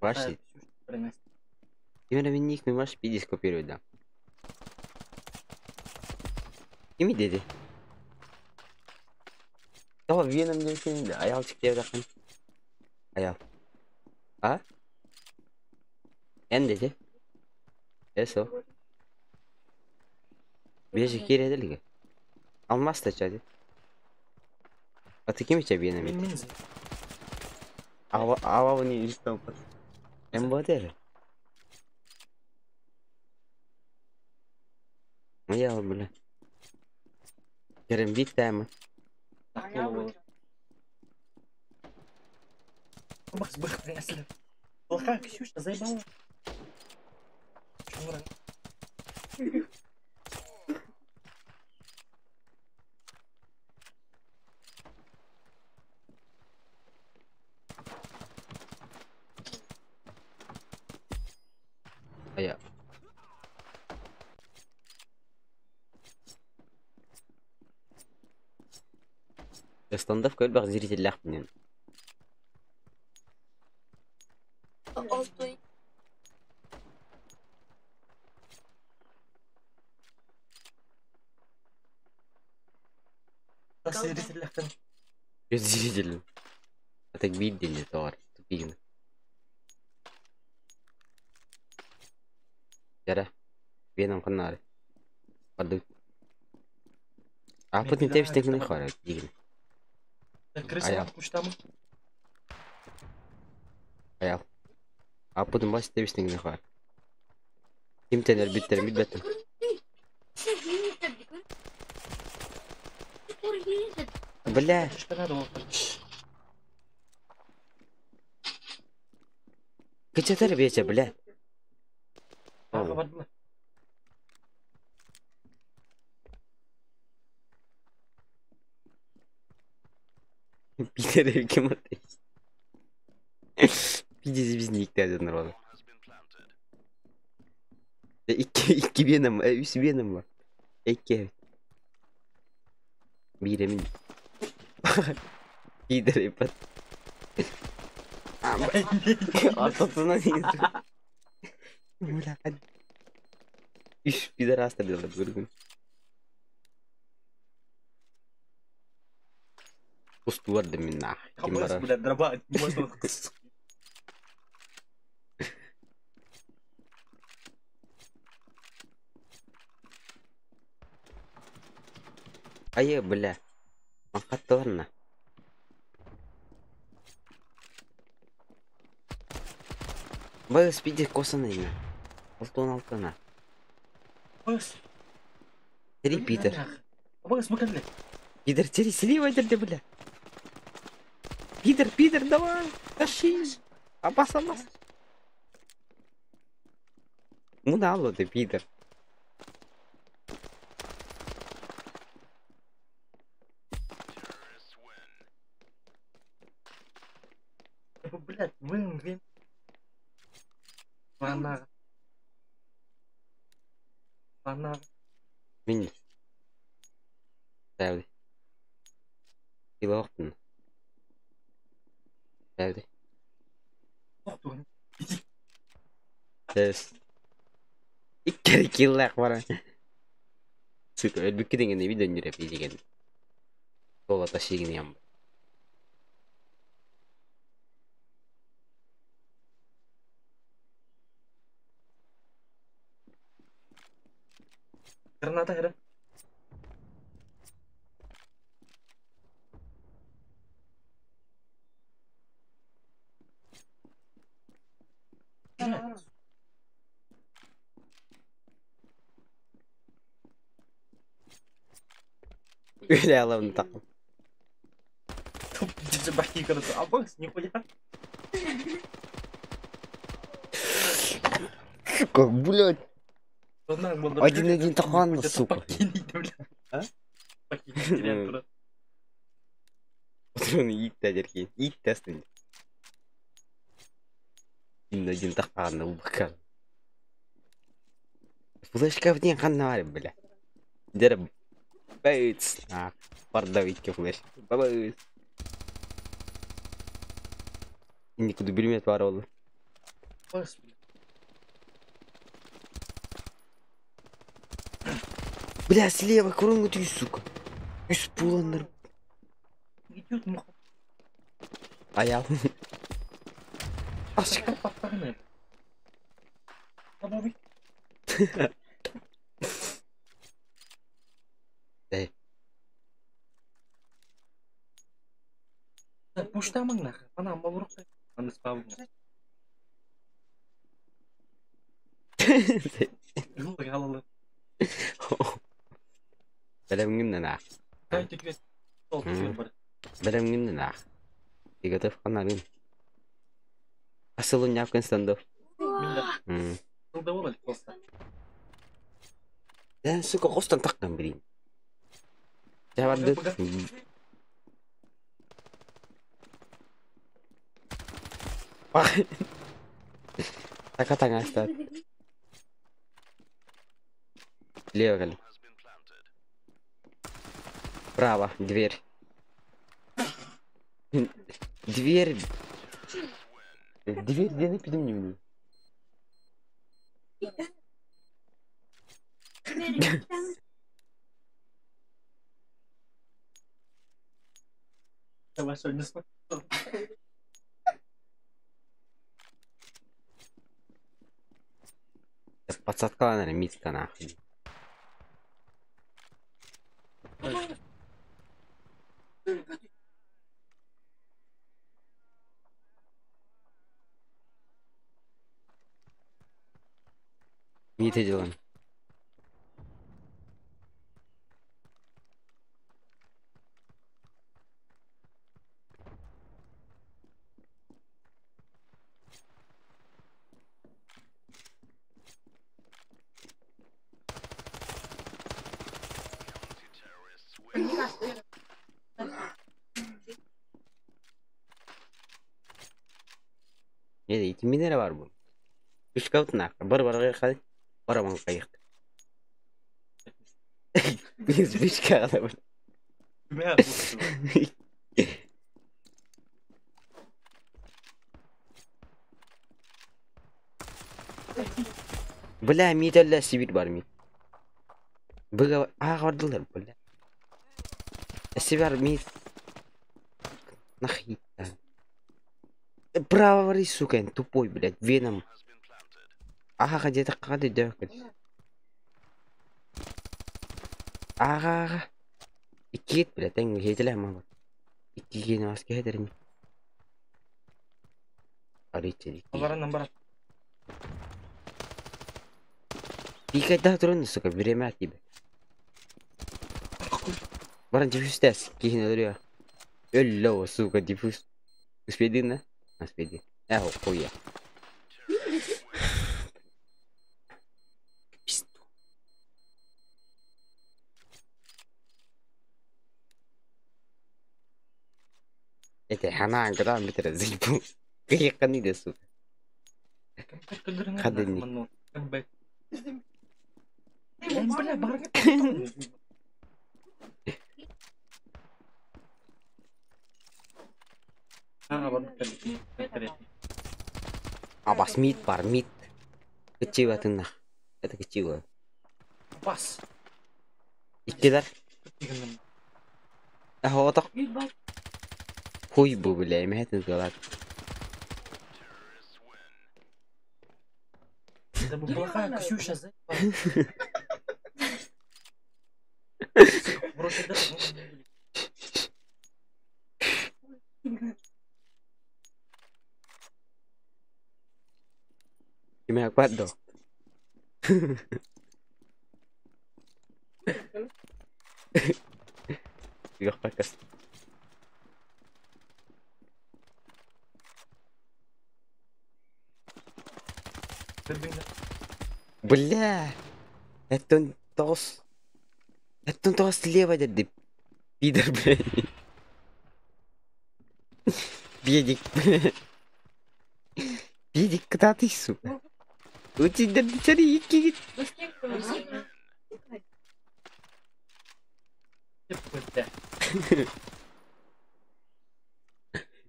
Ваши. Именно ник мы можешь пиздец копировать, да. Кими dedi? Tamam Vietnam demişsin de ayal çıktı evrakın. Ayal. А? En dedi. Eso. Бежи кире Алмаз да чади. А ты кем тебя Vietnam? Ава ава не истам. МВД. Я, бля. Керембит тема. Плоха, Ксюша, заебала. Чура. А я. Стандартка элбэх зрителлээхпин. Зрителлээхпин. Зритель. А так видели товар. Тупигин. Яра. Веном канары. Падут. А потом тебе стекни хора, дигин. Крыса кучтамы. Аял. А потом бас тебе стекни хора. Кимтен эрбиттер билбеттим. Бля. Кычатар бече, бля. Питер кем это? Пиздец безник ты один народ. Икки веном, үс веном бар. Икки. Бире мин. Питер ипат. Ортасына Бля. Үс пидораста делать көргүн. Устуарды мин нах. Ким барар? Бля, дроба. Айы, бля. Мақаттыларна. Быс, пиздец, косаны ина. Алтын алтына. Быс. Три, Питер. Быс, мы Питер, тери, слива, дерде, бля. Питер, Питер, давай, тащи. Абас, абас. Ну да, вот ты, Питер. Блять, вин, вин. Ванар. Ванар. Мин. Тәүди. Килоқтын. Тәүди. Тэс. Иккери киллах бара. Сука, өлбүккэ деген видео нереп деген. Тола ташигин ям. Граната, гра. Бля, ладно, так. Нихуя. Сука, блядь. Один-один тахан, сука. А? Патроны ит дерки. Ит тестин. Один тахан, убака. Флешка в день ханнари, бля. Дерб. Бэйц. А, пардавить флеш. Бабайц. Никуда билмет бар oldu. Бля, слева, крунгу ты, сука. Үс пуланнар. Аял. Эй. Пуштамың нахуй. Ана болурук. Аны спавны. Алалы. Бэлэмҥин нах. Бэлэмҥин нах. Ты готов каналын? Асылын япкын стандов. Да, сука, хостан таккан блин. Жабарды. Така таңастат. Лево кали. Право, дверь. Дверь. Дверь, где на Давай сегодня смотрим. Подсадка, наверное, митка нахуй. Не делаем. Ne 2000 lira var bu. Үш каутына бар барга кай бараман кайык. Биз бишка гана бар. Бля, мидәллә Сибирь бар ми. Быга ага бардылар, бля. Сибирь ми. Нахи. Право вари, сука, тупой, блядь, веном. Ага, где-то кады дёкать. Ага, ага. Иккит, блядь, әң хетелә ма. Икки генә маска хетерми. Арите. Аларынан бар. Пикайда турын, сука, время тебе. Баран диффуз тәс, кихин өлү. Өллө, сука, диффуз. Успеди, на? Успеди. Эх, хуя. Пизду. Это хана грам битер зибу. Кыйканы да, сука. Хадыни. Бля, барга. Абас мид бар, мид. Кычыва тыннах. Это кычыва. Бас. Иккилер. Ахоток. Хуй бу, бля, мехетин галат. Это плохая Ксюша, заебала. Вроде да. Киме акпат до. Yok bakas. Бля! Это он тос. Это он тос слева деді. Пидор, бля. Бедик, бля. Бедик, куда ты, сука? У тебя смотри, икки.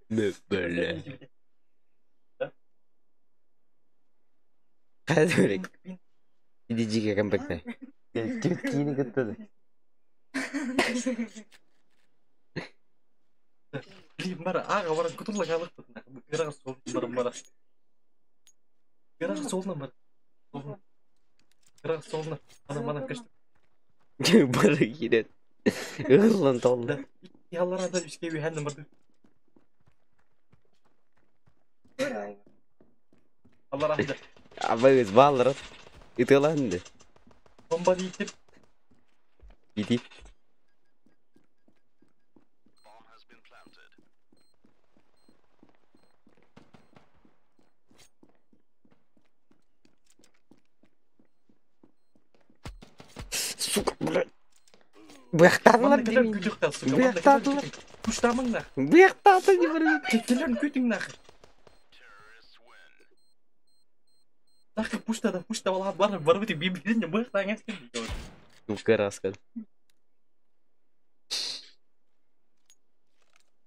Бля. Хайа Иди компактный. Киини кыттады. Блин, мара, ага, баран кутулла калык. Кыра сол бар мара. Кыра солна бар. Кыра солна. Ана мана кышты. Бары кирет. Ырлан толды. Яллар ада үске бихәнне барды. Allah rahmet. Абыз балыр. Итыланды. Bomba deyip Иди. Сука, блядь. Быяқтадылар деймін. Быяқтадылар. Куштамың нах. Быяқтады не бар. Кекелерін күтің нах. Нах пушта да пушта вала бар бар бит бибилин быяқтан эстин. Краска.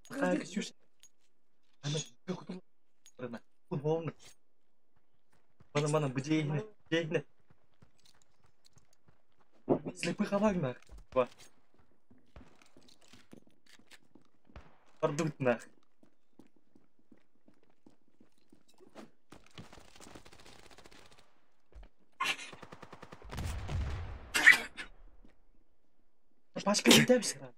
Какая Ксюша? Она кутул. Футбол. Мана мана бдейне, бдейне. Слепых алаг нах. Ба. Бардут нах. Пачка не дебся.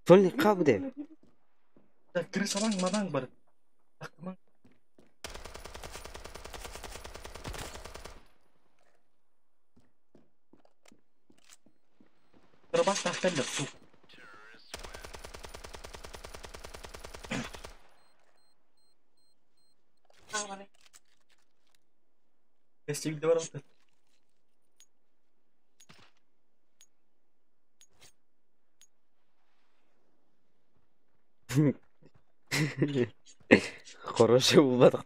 Сольник қабы Да, крысалаң мадаң бар. Тақтымаң. Кырбас тақтан су. Кестигилде бар отыр. Хороший булбадық.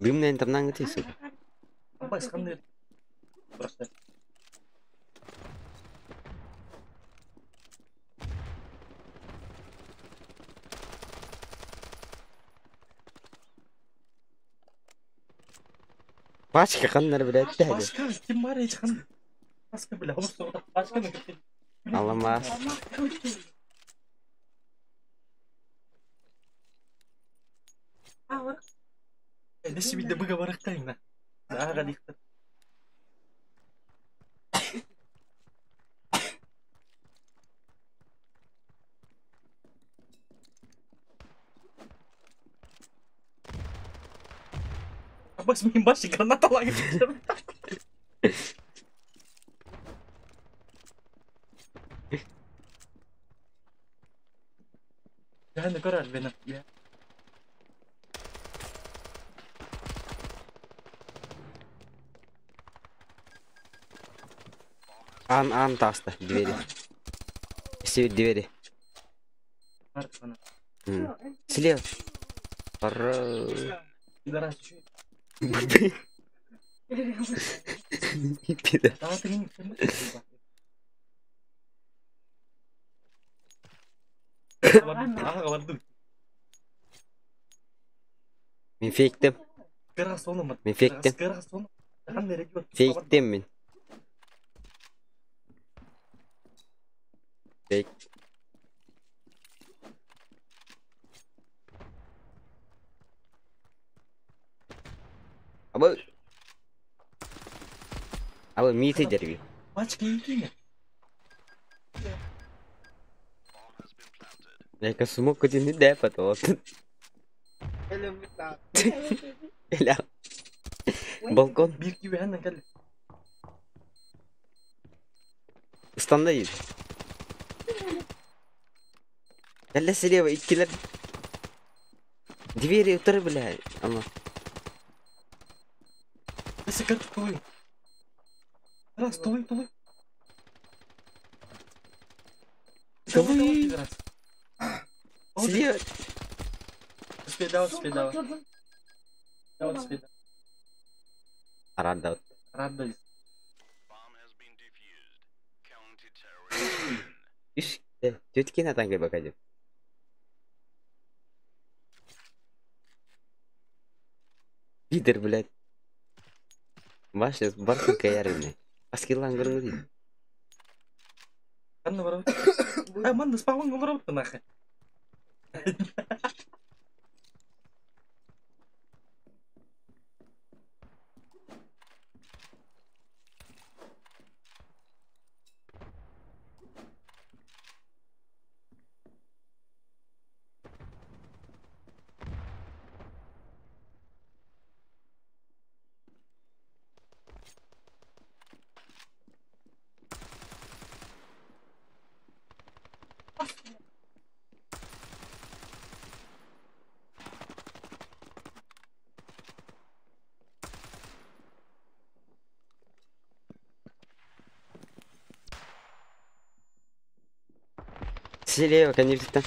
Дымнан тамнан кетесің. Абайс қандай Просто. Пачка қандар біледі дәді. Пачка ким бар еш қан. Пачка бля, пачка Аламас. Несі бинде бұға барақтайын на. Аға дикті. Абас мен башы граната алайын. Яны көрөр бені. Ан, ан таста, двери. Все двери. Слева. Пора. Пидор. Мен фейктім. Мен фейктім. Фейктім мен. Фейк. Абы. Абы миты дерби. Пачка екене. Яка смок один не депати. Ля. Балкон. Bir gibi hemen gel. Станда еді. Әлі слева иккилер. Двери утыр, бля. Ама. Секет тулуй. Раз, тулуй, тулуй. Тулуй. Слева. Успей, успей, давай. Давай, успей. Рада. Рада. Иш. Тетькин атанга бакадим. Пидор, блядь. Баша, бархын каярыны. Аскилан гыргы. Ханна барабыт? А, манна спаун олоробут нахуй. Слева, конечно.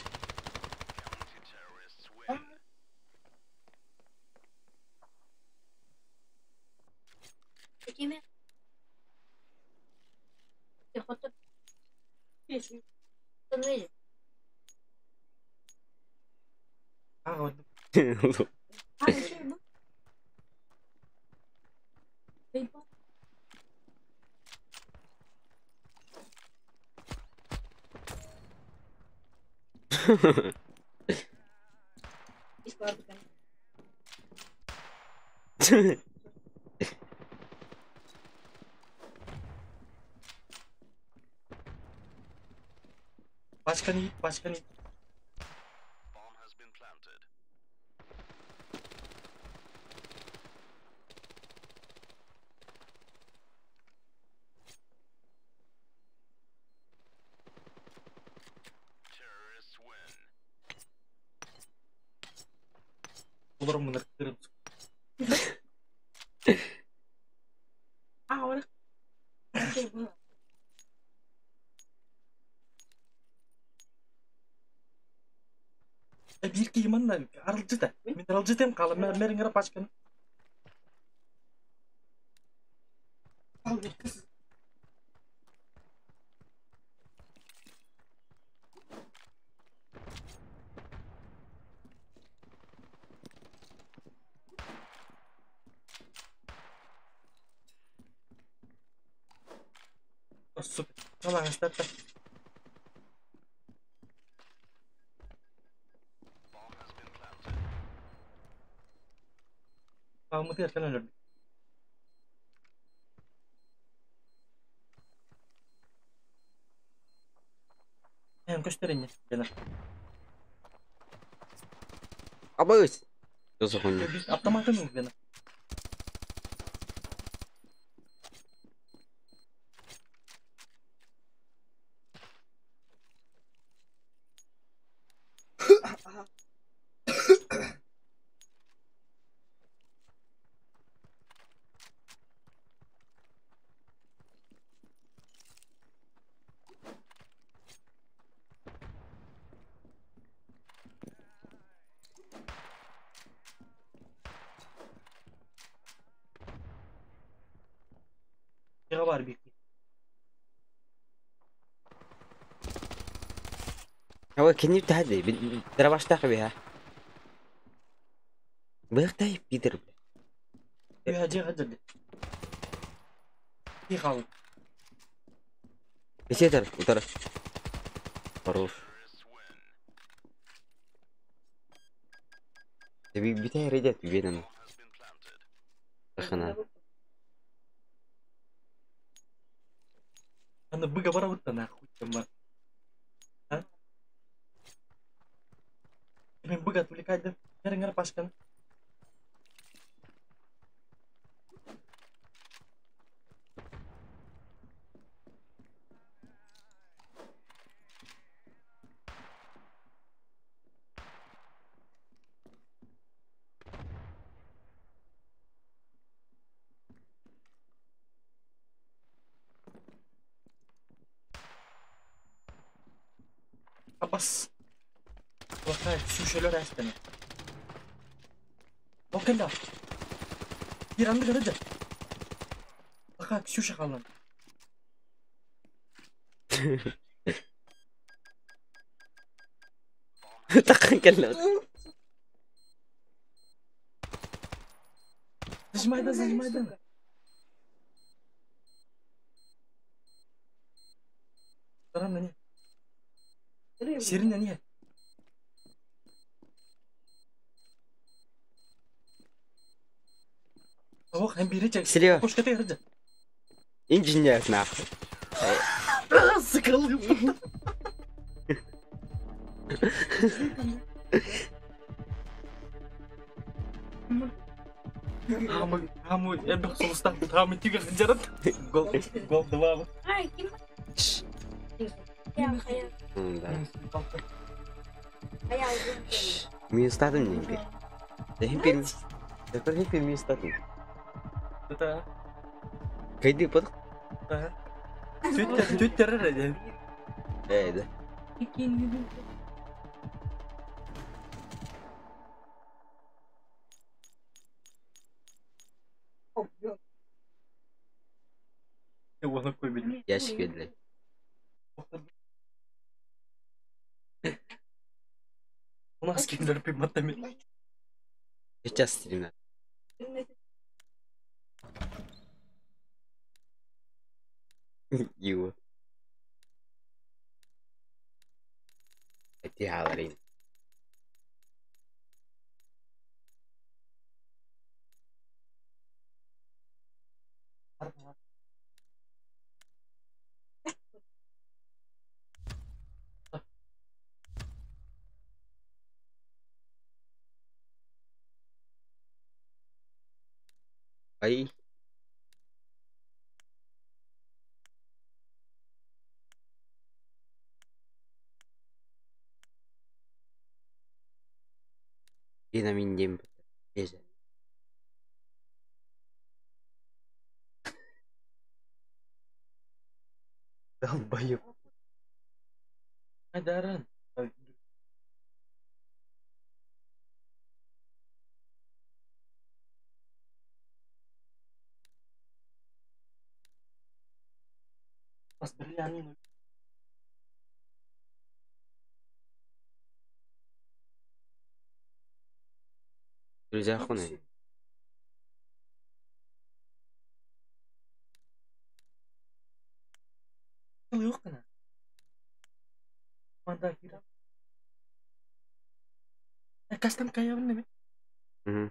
Başka ne? Başka ne? Олорон мына кырып. Ahora. Бир киһи манна арылдьыта. Мин арылдьытым хаалан мэр пачканы. Супер. Жалаңаштар. Паумытыгар кэлэн өлөрбүт. Эм көстөр инне. Бена. Абыз. Что за хуйня? Автоматын ыл бена. Бар бик. هو كني بتهدي ترى باش بها بيختي بيدر. يا جي غدر. في خالد. بسيتر ترى معروف تبي بتاعي رجعت بينا خنا. Аны быга барабыт нахуй бар. А? Мен быга отвлекать Мериңер пашканы. Абас. Плохая Ксюша Лерастина. Окей, Иранды көрөдө. Плохая Ксюша қалан. Таххан кэллэ. Зажимай да, зажимай да. Таран не. Сирин не. Ох, hem biri çek. Слева. Пушка ты грыджа. Инженер нахуй. Сыкалы. Хамы, хамы, элбэх сулустан хамы тиге ханжарат. Гол, гол два. Ай, ким? Я хая. Да. Хая. Минустадым не бир. Химпир. Такой химпир минустадым. Это. Кайды под. Ага. Твиттер, твиттер эрэ. Э, да. Уону көбүл. Ящик бедле. У нас киндер пиматами. Сейчас стримна. Его. Эти говорим. Ай. Динамин дем. Долбоёб. Айдаран. Бас бриллиант. Друзья, хуны. Yok kana. Manda kira. Custom kaya ne? Угу.